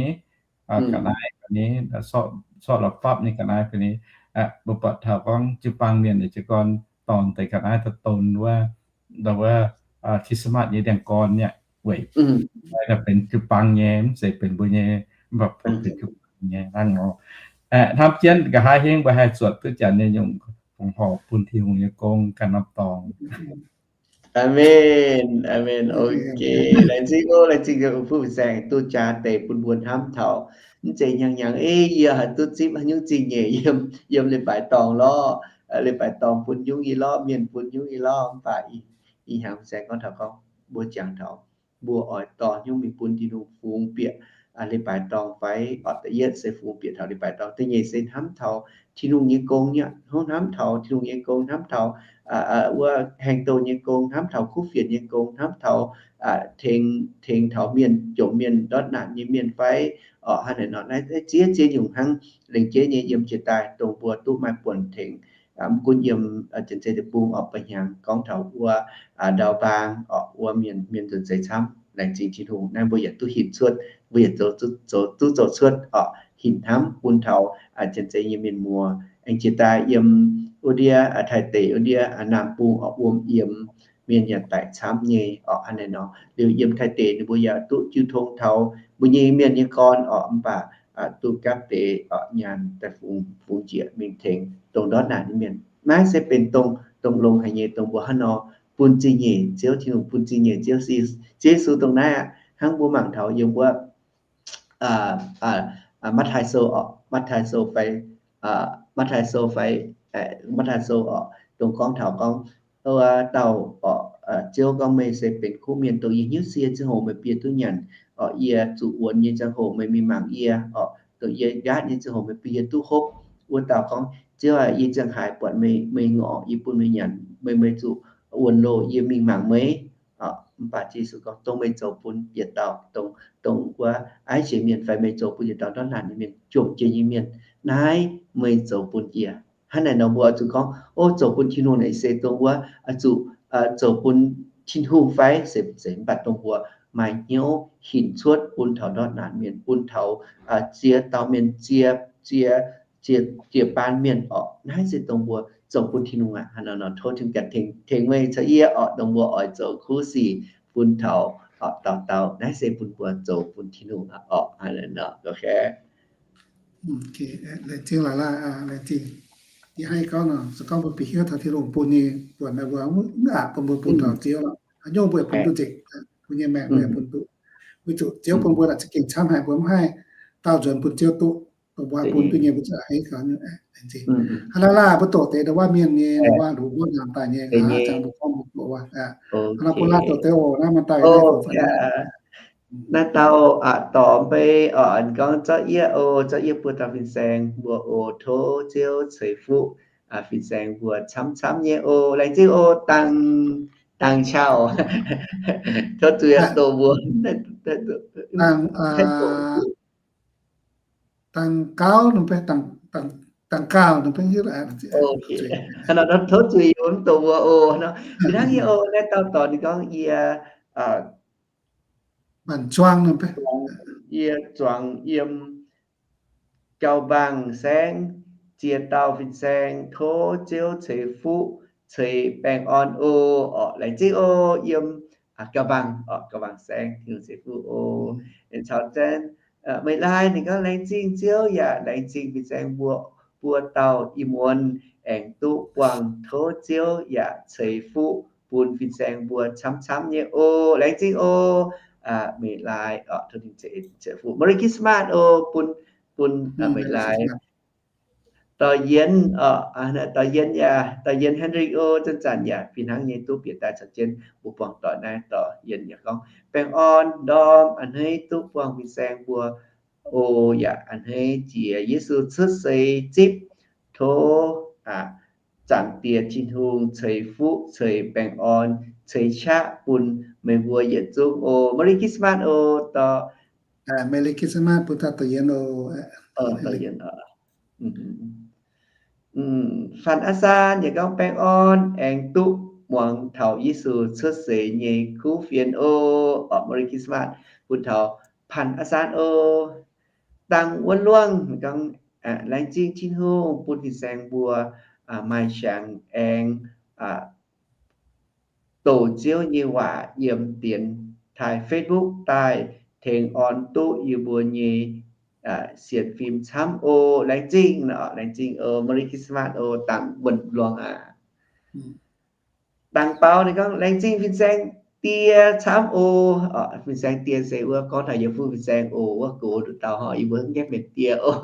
ga'naaiv fai ni, sorqv la'fapv nyei ga'naaiv fai ni. Mbuo buatc taux gorngv jiu-baang mienh jiez gorn dorh deix ga'naaiv daaih don wuov, ndo wuov Christmas nyei ndiangx-gorn nyei weic, benx jiu-baang nyei, mv zeiz benx mbuo nyei, mv baac benx jiu-baang nyei hnangv nor. Hnamv jienv nqa'haav hingv mbuo haih zuotc duqv Janx nyei nyungc fongc horc bun Tin-Hungh nyei gong ganh norm dorngx. Aamen, aamen. Ok, laengz zingh oc, laengz zingh fuqv saeng duqv jaa deix bun mbuo hnamv taux. Mv zeiz hnyangx-hnyangx, ei, yie haih duqv zipv haaix nyungc zingh nyeic yiem, yiem leiz-baaix dorngh lorqc. Leiz-baaix dorngh bun nyungc nyei lorqc, mienh bun nyungc nyei lorqc, mv baac ih hnyangx saeng gorngv taux gorngv mbuo jangx taux mbuo oix dorh nyungc mingh bun Tin-Hungh fungx bieqc leiz-baaix dorngh fai? Orqc, da'yietv se fungx bieqc taux leiz-baaix dorngh. Da'nyeic se hnamv taux Tin-Hungh nyei gong nyei, hnamv taux Tin-Hungh nyei gong, hnamv taux wuov haengh douh nyei gong, hnamv taux kuv fienx nyei gong, hnamv taux tengx, tengx taux mienh, jomc mienh, ndortv naanc nyei mienh fai? Orqc, hnangv naaic nor, naaiv ziex ziex nyungc hnangv lengc jeiv nyei yiem jiex daaih dongh mbuo duqv maaih buonc tengx. Mv gunv yiem Janx-Zei Deic-Bung orqc, ba'hnyangx gorngv taux wuov ndau-mbaang orqc, wuov mienh, mienh nzuonx seix camv. Laengz zingh Tin-Hungh naaiv mbuo yietc duqv hinc cuotv, mbuo yietc zoux, zoux, duqv zoux cuotv orqc, hinc hnamv bun taux Janx-Zei nyei mienh muoz. Aengx jiex daaih yiem wuov ndiev Taiv deic wuov ndiev Naamh Bung orqc, wuom yiem mienh yaac daic camv nyei orqc. Hnangv naaic nor liuz yiem Taiv deic ninh mbuo yaac duqv jiu tong taux mbuo nyei mienh nyei gorn orqc, mv baac duqv gapv deix orqc nyaanh daaih fungx, fungx jiex mingh tengx dongh ndortv naanc nyei mienh. Naaiv se benx dongh, dongh longx haic nyei dongh mbuo hnangv nor bun zingh nyeic Ziouv Tin-Hungh, bun zingh nyeic Ziouv, Ziouv Yesu dongh naaiv aqv. Hnangv mbuo mangc taux yiem wuov Matv^taai Sou orqc, Matv^taai Sou fai, Matv^taai Sou fai, Matv^taai Sou orqc, dongh gorngv taux gorngv wuov dauh orqc, Ziouv gorngv, meih se benx kuv mienh dongh yie hnyouv sie ziangh hoc meih bieqc duqv nyanc orqc, yie zuqc wuonx nyei ziangh hoc meih mingh mangc yie orqc, dongh yie nqaatv nyei ziangh hoc meih bieqc yie duqv hopv. Wuov dauh gorngv, Ziouv aac, yie ziangh haaix buatc meih, meih ngorc yie bun meih nyanc, meih, meih zuqc wuonx loh yie mingh mangc meih. Mv baac Yesu gorngv, dongh meih zoux bun yietc dauh dongh, dongh wuov aiv jiex mienh fai meih zoux bun yietc dauh ndortv naanc nyei mienh, jomc jiex nyei mienh, naaiv meih zoux bun yie. Hnangv naaic nor mbuo oix zuqc gorngv, o, zoux bun Tin-Hungh naaic se dongh wuov zuqc zoux bun Tin-Hungh fai? Se, se mv baac dongh mbuo maaih hnyouv hinc cuotv bun taux ndortv naanc mienh, bun taux ziex dauh mienh, ziex, ziex, ziex, ziex baan mienh orqc. Naaiv se dongh mbuo zoux bun Tin-Hungh aqv. Hnangv naaic nor tov Tin-Hungh ganh tengx, tengx meih caux yie orqc, dongh mbuo oix zoux kuv sic bun taux orqc dauh dauh. Naaiv se bun mbuo zoux bun Tin-Hungh aqv orqc. Hnangv naaic nor, ok. Laengz zingh laaix, laengz zingh. Yie hnangv gorngv nor, se gorngv mbuo bieqc hnyouv taux Tin-Hungh bun nyei buonc naaic, mbuo mv aqc bun mbuo bun taux Ziouv lorqc. Haaix nyungc mbuo yaac bun duqv nzengc. Mbuo nyei maengc mbuo yaac bun duqv. Weic zuqc Ziouv bun mbuo naaic za'gengh camv haic, mbuo mv haih daauh nzuonx bun Ziouv duqv. Dongh mbuo bun duqv nyei mbuo za'gengh haiz gaax. Hnangv naaiv laanh mbuo doqc deix ndau wuov mienh nyei, ndau wuov nduqc mbuo nangc daaih nyei, hnangv jangx mbuo gorngv mbuo doqc wuov. Hnangv nor bun laanh doqc deix oc, naaiv maaih dauh yie naaiv doqc fai naaiv dauh dorh mbei oc, gorngv zorqv yie oc, zorqv yie buo dauh fin-saeng mbuo oc, tov Ziouv ceix fuqv fin-saeng mbuo camv-camv nyei oc. Laengz zingh oc, dangh, dangh qauh. Tov zuiz doqc mbuo. Dangh gauh, dangh gauh. Tov zuiz yie mv doqc mbuo oc. Fih hnangv nyei oc, naaiv dauh dorh ninh gorngv yie, yie zuangx yiem Gauh Mbaangh Saengv ziex dauh fin-saeng, tov Ziouv ceix fuqv ceix baengh orn oc. Orqc, laengz zingh oc, yiem Gauh Mbaangh, orqc, Gauh Mbaangh Saengv, Tin-Hungh ceix fuqv oc. Caux Jen, Meih Lai ninh gorngv laengz zingh Ziouv yaac laengz zingh fin-saeng mbuo, buo dauh ih muonz aengx duqv buangh tov Ziouv yaac ceix fuqv bun fin-saeng mbuo camv-camv nyei oc. Laengz zingh oc, Meih Lai, tov ninh ceix fuqv. Merry Christmas oc, bun, bun Meih Lai. Dorh Yienx, dorh Yienx yaac, dorh Yienx Henry oc, zanc-zanc yaac fih hnangv nyei duqv bieqc daaih caux jienv mbuo buangh doic naaiv. Dorh Yienx yaac gorngv, baengh orn ndorm a'hneiv duqv buangh fin-saeng mbuo oc, yaac a'hneiv jiex Yesu cuotv seix zipv. Tov Zaangc Diex Tin-Hungh ceix fuqv ceix baengh orn ceix qaqv bun meih mbuo yietc zungv oc. Merry Christmas oc, dorh. Merry Christmas bun dauh Yienx oc. Fanh Aa Saan yaac gorngv baengh orn aengx duqv muangx taux Yesu cuotv seix nyei kuv fienx oc. Orqc, Merry Christmas bun taux Fanh Aa Saan oc. Dangh Wuonv Luangh gorngv, laengz zingh Tin-Hungh bun fin-saeng mbuo maaih siangx aengx doqc Ziouv nyei waac yiem dienx taaih Facebook daaih tengx orn duqv yie mbuo nyei sienx fim camv oc. Laengz zingh, laengz zingh oc. Merry Christmas oc, Dangh Wuonv Luangh aac. Dangh Bau ninh gorngv, laengz zingh fin-saeng die camv oc. Fin-saeng die se wuov gorngv taux yie fuqv fin-saeng oc, wuov gox nduqc dauh hor, yie mbuo mv gaengh mbenc die oc.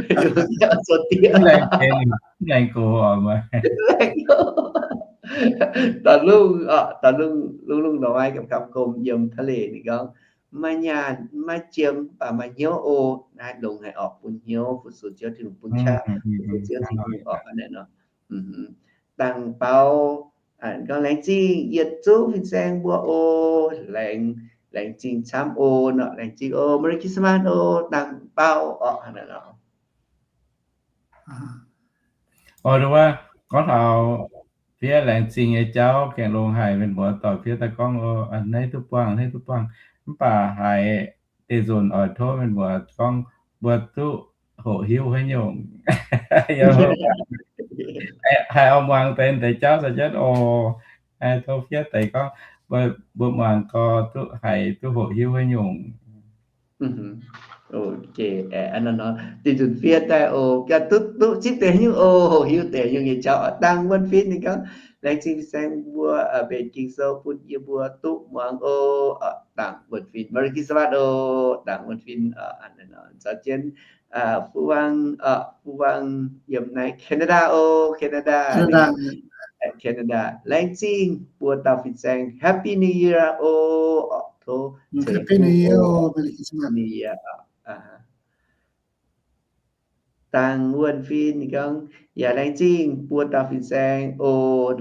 Yie mbuo mv gaengh zoux die. Laengz gox oc, laengz gox. Da'lungh, da'lungh, lungh lungh ndongc maaih gamh gamh gomh yiem taux leiz ninh gorngv, maiv maaih nyaanh, maiv maaih jiem, mv baac maaih hnyouv oc. Naaiv longx haic orqc, bun hnyouv, fu-sux Ziouv Tin-Hungh, bun qaqv, fu-sux Ziouv Tin-Hungh orqc, hnangv naaiv nor. Dangh Bau gorngv, laengz zingh yietc zungv fin-saeng mbuo oc. Laengz, laengz zingh camv oc nor, laengz zingh oc. Merry Christmas oc, Dangh Bau orqc, hnangv naaiv nor. Oc, wuov gorngv taux fiev laengz zingh nyei jauv gengh longx haic. Mienh muoz doic fiev daaih gorngv, a'hneiv duqv buangh, a'hneiv duqv buangh. Mv baac haiz deix nzunc oix tov mienh muoz gorngv mbuo duqv hoqc hiuv haaix nyungc. Haiz oix muangx deix deix jauv caux jienv oc. Tov fiev deix gorngv mbuo muangx gorx duqv haiz duqv hoqc hiuv haaix nyungc. Deix nzunc fiev daaih oc, ganh duqv duqv zipv deix nyungc oc, hoqc hiuv deix nyungc nyei jauv. Dangh Wuonh Fin ninh gorngv, laengz zingh fin-saeng mbuo mbenc Ging-Sou bun yie mbuo duqv muangx oc. Dangh Wuonh Fin, Merry Christmas oc. Dangh Wuonh Fin caux jienv Fu Wang, Fu Wang yiem naaiv Canada oc, Canada, Canada. Laengz zingh buo dauh fin-saeng, Happy New Year oc. Tov Happy New Year oc, Merry Christmas, New Year. Dangh Wuonh Fin ninh gorngv, yaac laengz zingh buo dauh fin-saeng oc.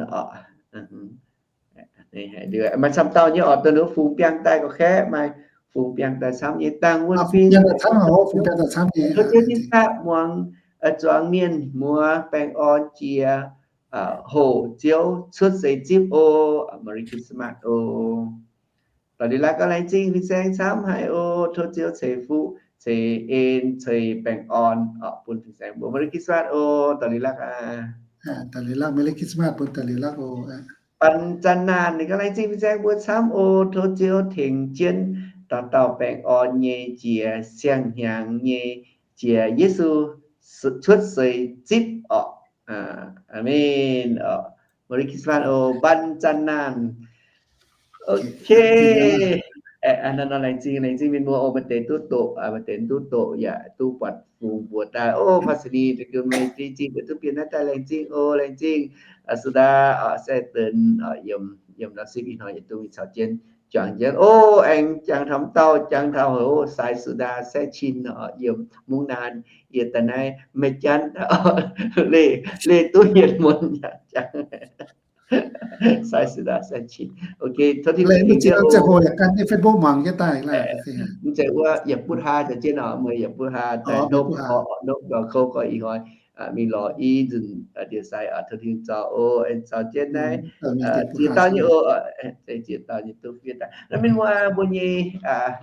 Maaih camv dauh nyei oc, dongh fungx biangh daaih gorqv-kaeqv, maaih fungx biangh daaih camv nyei. Dangh Wuonh Fin, tov Ziouv Tin-Hungh muangx zuangx mienh muoz baengh orn jiex hoqc Ziouv cuotv seix zipv oc. Merry Christmas oc. Daux leiz-latv gorngv laengz zingh fin-saeng camv haic oc. Tov Ziouv ceix fuqv, ceix en, ceix baengh orn bun fin-saeng mbuo. Merry Christmas oc. Daux leiz-latv aac. Daux leiz-latv, Merry Christmas bun daux leiz-latv oc. Banh Zanh Naanh ninh gorngv laengz zingh fin-saeng mbuo camv oc. Tov Ziouv tengx jienv dauh dauh baengh orn nyei jiex siang-hnyangx nyei jiex Yesu cuotv seix zipv orqc. Aamen orqc. Merry Christmas oc, Banh Zanh Naanh. Ok. Aa, nor laengz zingh, laengz zingh mienh muoz oc. Maaih deix duqv doqc, maaih deix duqv doqc yaac duqv buatc fungx mbuox daaih. O, Pastor Ni, meih zingh duqv bieqc naaiv daaih, laengz zingh oc, laengz zingh. Sudaa, Sai Deix, yiem, yiem nor sipv ih hnoi yietc zungv mingh caux jienv juangc jienv. O, aengx jangx taux m'dauh, jangx taux houc Sai Sudaa, Sai Cin, yiem Mungv Naan, yie daaih naaiv Meiv Janv, leih, leih duqv yietc muonz yaac jangx. Sai Sudaa, Sai Cin. Ok, tov Tin Mbuo, mv zeiz wuov yietc butv haa caux jienv oc, meih yietc butv haa daaih nopv, nopv gauh kouv gorx ih hnoi mingh lorz i nzunc ndie-sai oc. Tov Tin Mbuo zaux oc, aengx caux jienv naaiv ziex dauh nyei oc, ziex dauh nyei duqv fiev daaih. Naaiv mienh muoz mbuo nyei,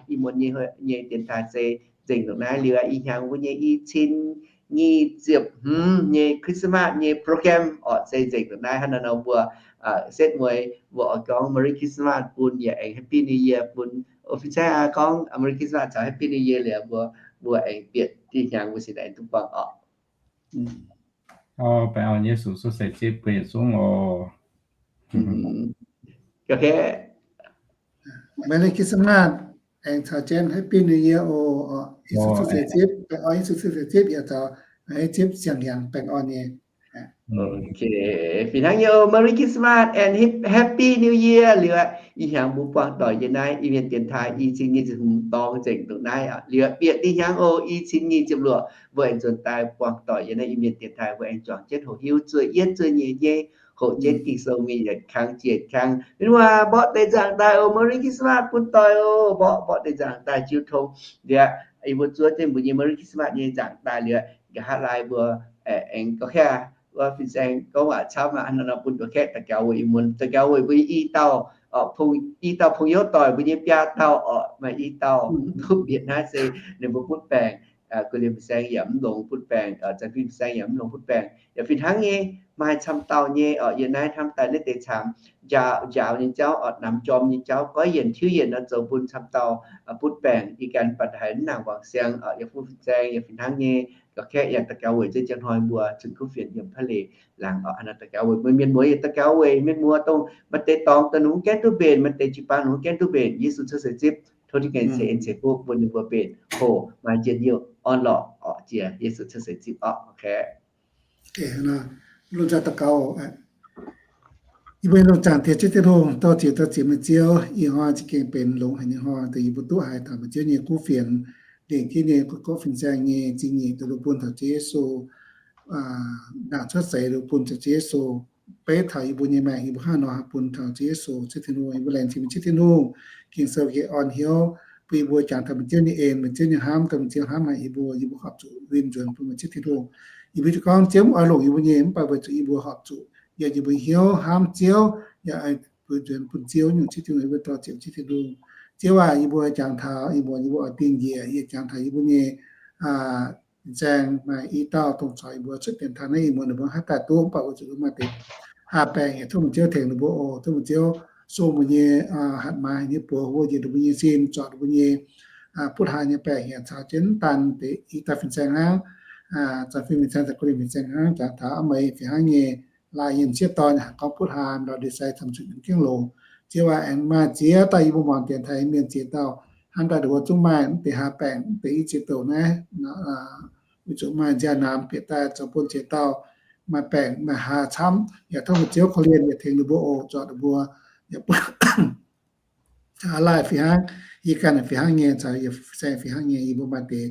ih muonz nyei, nyei dienx taaih se nzengc ndongc naaiv liuz, ih hnyangx mbuo nyei i cin nyic ziepc hmz nyei Christmas nyei program oc se nzengc ndongc naaiv. Hnangv naaiv nor mbuo setv mueiz mbuo oix gorngv Merry Christmas bun yaac aengx Happy New Year bun. O, fin-saeng aa gorngv Merry Christmas caux Happy New Year liuz mbuo, mbuo aengx bieqc diuh hnyangx mbuo sin aengx duqv buangh oc. Baengh orn Yesu cuotv seix zipv bun yietc zungv oc. Merry Christmas aengx caux jienv Happy New Year oc. Yesu cuotv seix zipv, baengh orn Yesu cuotv seix zipv yaac caux zipv siang-hnyangx baengh orn nyei. Ok, fih hnangv nyei oc. Merry Christmas and Happy New Year liuz, ih hnyangx mbuo buangh doic yiem naaiv Iu-Mienh dienx taaih i cin nyic ziepc hmz dorngx nzengc ndongc naaiv liuz, bieqc diuh hnyangx oc, i cin nyic ziepc luoqc mbuo aengx nzuonx daaih buangh doic yiem naaiv Iu-Mienh dienx taaih, mbuo aengx juangc jienv hoqc hiuv zueih yietv zueih nyeic nyei, hoqc jienv Ging-Sou mingh yietc kang jiex kang. Mienh muoz mborqv deix nzaangc daaih oc, Merry Christmas bun doic oc. Mborqv, mborqv deix nzaangc daaih jiu tong. Liuz, yie mbuo zuov jienv mbuo nyei Merry Christmas nyei nzaangc daaih liuz, nqa'haav laai mbuo aengx gorngv kaeqv, wuov fin-saeng gorngv waac camv aqv. Hnangv nor bun gorngv kaeqv daux gaux weic i muonz, daux gaux weic mbuo i dauh, i dauh pong-youv doic, mbuo nyei biaa dauh oc, maaih i dauh mv duqv bieqc naaiv se ninh mbuo butv baengc. Gu'nyuoz fin-saeng yaac mv longx butv baengc, zanc fin fin-saeng yaac mv longx butv baengc, yaac fih hnangv nyei maaih camv dauh nyei oc, yiem naaiv hnamv daaih naaiv deix camv njaaux, njaaux nyei jauv oc, namx jorm nyei jauv, goiv yienc tiuv yienc nor zoux bun camv dauh butv baengc. Ih ganh baac haiz mv nangc wangc siang oc, yaac fu fin-saeng yaac fih hnangv nyei. Gorngv kaeqv yaac daux gaux weic ziex jangx hnoi mbuo cun kuv fienx yiem Pa'lec laangz oc. Hnangv naaiv daux gaux weic mbuo mienh muoz, yaac daux gaux weic mienh muoz dongh maaih deix dorngx daaih ninh mv gaengh duqv mbenc, maaih deix jiu-baang ninh mv gaengh duqv mbenc. Yesu cuotv seix zipv, tov Tin Gaengh ceix en ceix fuqv bun ninh mbuo mbenc hoc maaih njien-youh orn-lorqc oc. Jiex Yesu cuotv seix zipv oc. Lungh zaangc daux gaux. Yie mbuo lungh zaangc Diex Ziouv Tin-Hungh, dorh ziec dorh ziec meih Ziouv, ih hnoi za'gengh benx longx haic nyei hnoi, dongh yie mbuo duqv haiz taux meih Ziouv nyei kuv fienx, lingc jienv nyei gu'nguoqv fin-saeng nyei zingh nyeic dongh bun taux Ziouv Yesu, nangc cuotv seix dongh bun taux Ziouv Yesu, beiv taux yie mbuo nyei maengc, yie mbuo hnangv nor haih bun taux Ziouv Yesu. Ziouv Tin-Hungh, yie mbuo laengz zingh meih Ziouv Tin-Hungh, Ging-Sou yie orn hnyouv bun yie mbuo jangx taux meih Ziouv nyei en, meih Ziouv nyei hnamv, dongh meih Ziouv hnamv haic yie mbuo, yie mbuo horpc zuqc win nzuonx bun meih Ziouv Tin-Hungh. Yie mbuo gorngv Ziouv mv oix longc yie mbuo nyei, mv baac weic zuqc yie mbuo horpc zuqc yiem yie mbuo hnyouv hnamv Ziouv, yaac oix bun nzuonx bun Ziouv nyungc. Ziouv Tin-Hungh, yie mbuo dorh ziec Ziouv Tin-Hungh. Ziouv aac, yie mbuo jangx taux, yie mbuo, yie mbuo oix dingh njiec, yie jangx taux yie mbuo nyei fin-saeng maaih i dauh dongh caux yie mbuo cuotv dienx taaih naaiv, ih muonz ninh mbuo haaix daaih duqv, mv baac weic zuqc ninh maaih deix haa baengc, yaac tov meih Ziouv tengx ninh mbuo oc. Tov meih Ziouv sung mbuo nyei hatc maaz haic nyei buoz hlo njiec ninh mbuo nyei sin, zorc ninh mbuo nyei butv haa nyei baengc, yaac caux jienv daan deix i dauh fin-saeng hnangv, zanc fin fin-saeng, zanc gu'nyuoz fin-saeng hnangv, jangx taux aa meih fih hnangv nyei laaih yienh sieqv dorn, gorngv butv haa lorz ndie-sai camv zuqc nyiemc jienv longx. Ziouv aac, aengx maaih ziex dauh yie mbuo muangx dienx taaih Iu-Mienh ziex dauh, hnamv daaih ninh mbuo zungv maaih mv deix haa baengc, mv deix i ziex douc naaiv, weic zuqc maaih nziaaux-naamx bieqc daaih zoux bun ziex dauh maaih baengc maaih haa camv. Yaac tov meih Ziouv korv-lienh yaac tengx ninh mbuo oc, zorc ninh mbuo, yaac bun caux laaih fih hnangv, yie ganh fih hnangv nyei, caux yie fin-saeng fih hnangv nyei, yie mbuo maaih deix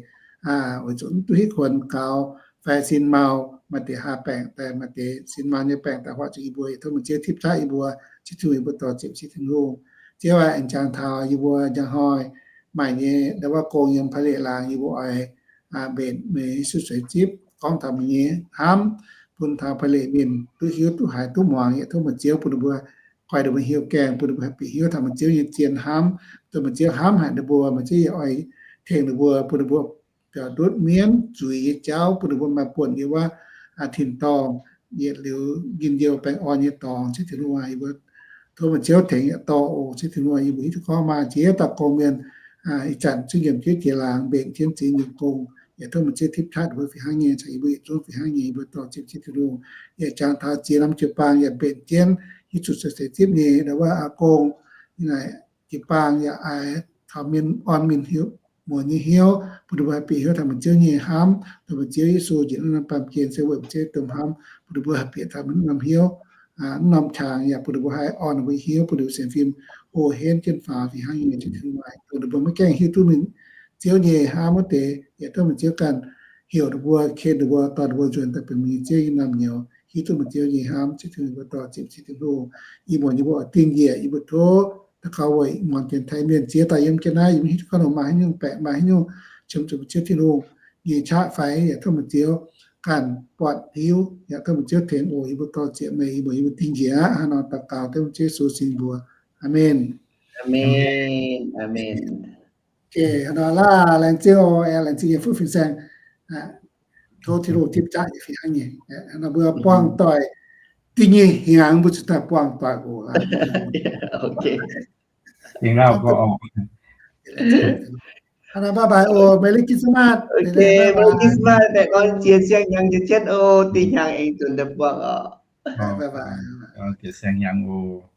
weic zuqc mv duqv hitv kuonx gaux fai sin mau, maaih deix haa baengc daaih, maaih deix sin mau nyei baengc daaih hoic zuqc yie mbuo. Yaac tov meih Ziouv tipv qaqv yie mbuo, Ziouv Tin-Hungh, yie mbuo dorh ziepc Ziouv Tin-Hungh. Ziouv aac, aengx jangx taux yie mbuo njang hnoi maaih nyei ndau wuov gong yiem Pa'lec laangz, yie mbuo oix mbenc meih Yesu seix zipv, gorngv taux meih nyei hnamv bun taux Pa'lec mienh duqv hiuv duqv haiz duqv muangx. Yaac tov meih Ziouv bun ninh mbuo, guai ninh mbuo hiuv gaengh, bun ninh mbuo haih bieqc hiuv taux meih Ziouv nyei zien hnamv, dongh meih Ziouv hnamv haic ninh mbuo, meih Ziouv yaac oix tengx ninh mbuo, bun ninh mbuo biaux ndutv mienv zuiz nyei jauv, bun ninh mbuo maaih buonc yiem wuov tin-dorngh yietc liuz njien-youh baengh orn nyei dorngx. Ziouv Tin-Hungh aac, yie mbuo tov meih Ziouv tengx yaac dorh oc. Ziouv Tin-Hungh aac, yie mbuo hiuv duqv gorngv maaih ziex dauh gong-mienh ih zanc zungv nyiemc jienv jiex laangz mbenc jienv zingx nyungc gong. Yaac tov meih Ziouv tipv qaqv ninh mbuo fih hnangv nyei, caux yie mbuo yietc zungv fih hnangv nyei. Yie mbuo dorh ziepc Ziouv Tin-Hungh, yaac jangx taux ziex norm jiu-baang yaac mbenc jienv Yesu seix zipv nyei ndau wuov aa gong, naaic jiu-baang yaac aix taux mienh orn mienh hiuv, muonz nyei hnyouv, bun ninh mbuo haih bieqc hnyouv taux meih Ziouv nyei hnamv, dongh meih Ziouv Yesu njiec naaiv norm baamh gen se weic meih Ziouv domh hnamv, bun ninh mbuo haih bieqc taux naaiv norm hnyouv, naaiv norm qangx yaac bun ninh mbuo haih orn ninh mbuo hnyouv, bun ninh mbuo sienx fim houh henv jienv faaux fih hnangv nyei, Ziouv Tin-Hungh, dongh ninh mbuo maiv gaengh hiuv duqv mienh Ziouv nyei hnamv wuov deix, yaac tov meih Ziouv ganh heuc ninh mbuo, ken ninh mbuo, dorh ninh mbuo nzuonx daaih benx meih nyei Ziouv nyei naamh nyouz, hiuv duqv meih Ziouv nyei hnamv. Ziouv Tin-Hungh, yie mbuo dorh ziepc cing Tin-Hungh, yie mbuo nyei mbuo oix dingh njiec, yie mbuo tov daux gaux weic muangx dienx taaih mienh ziex dauh yiem jienv naaiv, yie mbuo hiuv duqv gorngv maaih haaix nyungc baeqc, maaih haaix nyungc qiemx zuqc meih Ziouv Tin-Hungh nyei qaqv fai, yaac tov meih Ziouv ganh buatc hiuv, yaac tov meih Ziouv tengx oc. Yie mbuo dorh ziepc meih, yie mbuo, yie mbuo dingh njiec aqv. Haaix nor daux gaux tov meih Ziouv Yesu sin mbuox. Aamen. Aamen. Aamen. Okay, haaix nor laanh, laengz zingh oc, laengz zingh nyei fuqv fin-saeng. Tov Tin-Hungh tipv jaav yie fih hnangv nyei. Haaix nor mbuo buangh doic, da'nyeic hnyangx mbuo zuqc daaih buangh doic oc. Haaix nor bye bye oc, Merry Christmas. Merry Christmas, baengh orn jiex siang-hnyangx jiex jienv oc. Da'nyeic hnyangx aengx zuqc daaih buangh oc. Jiex siang-hnyangx oc.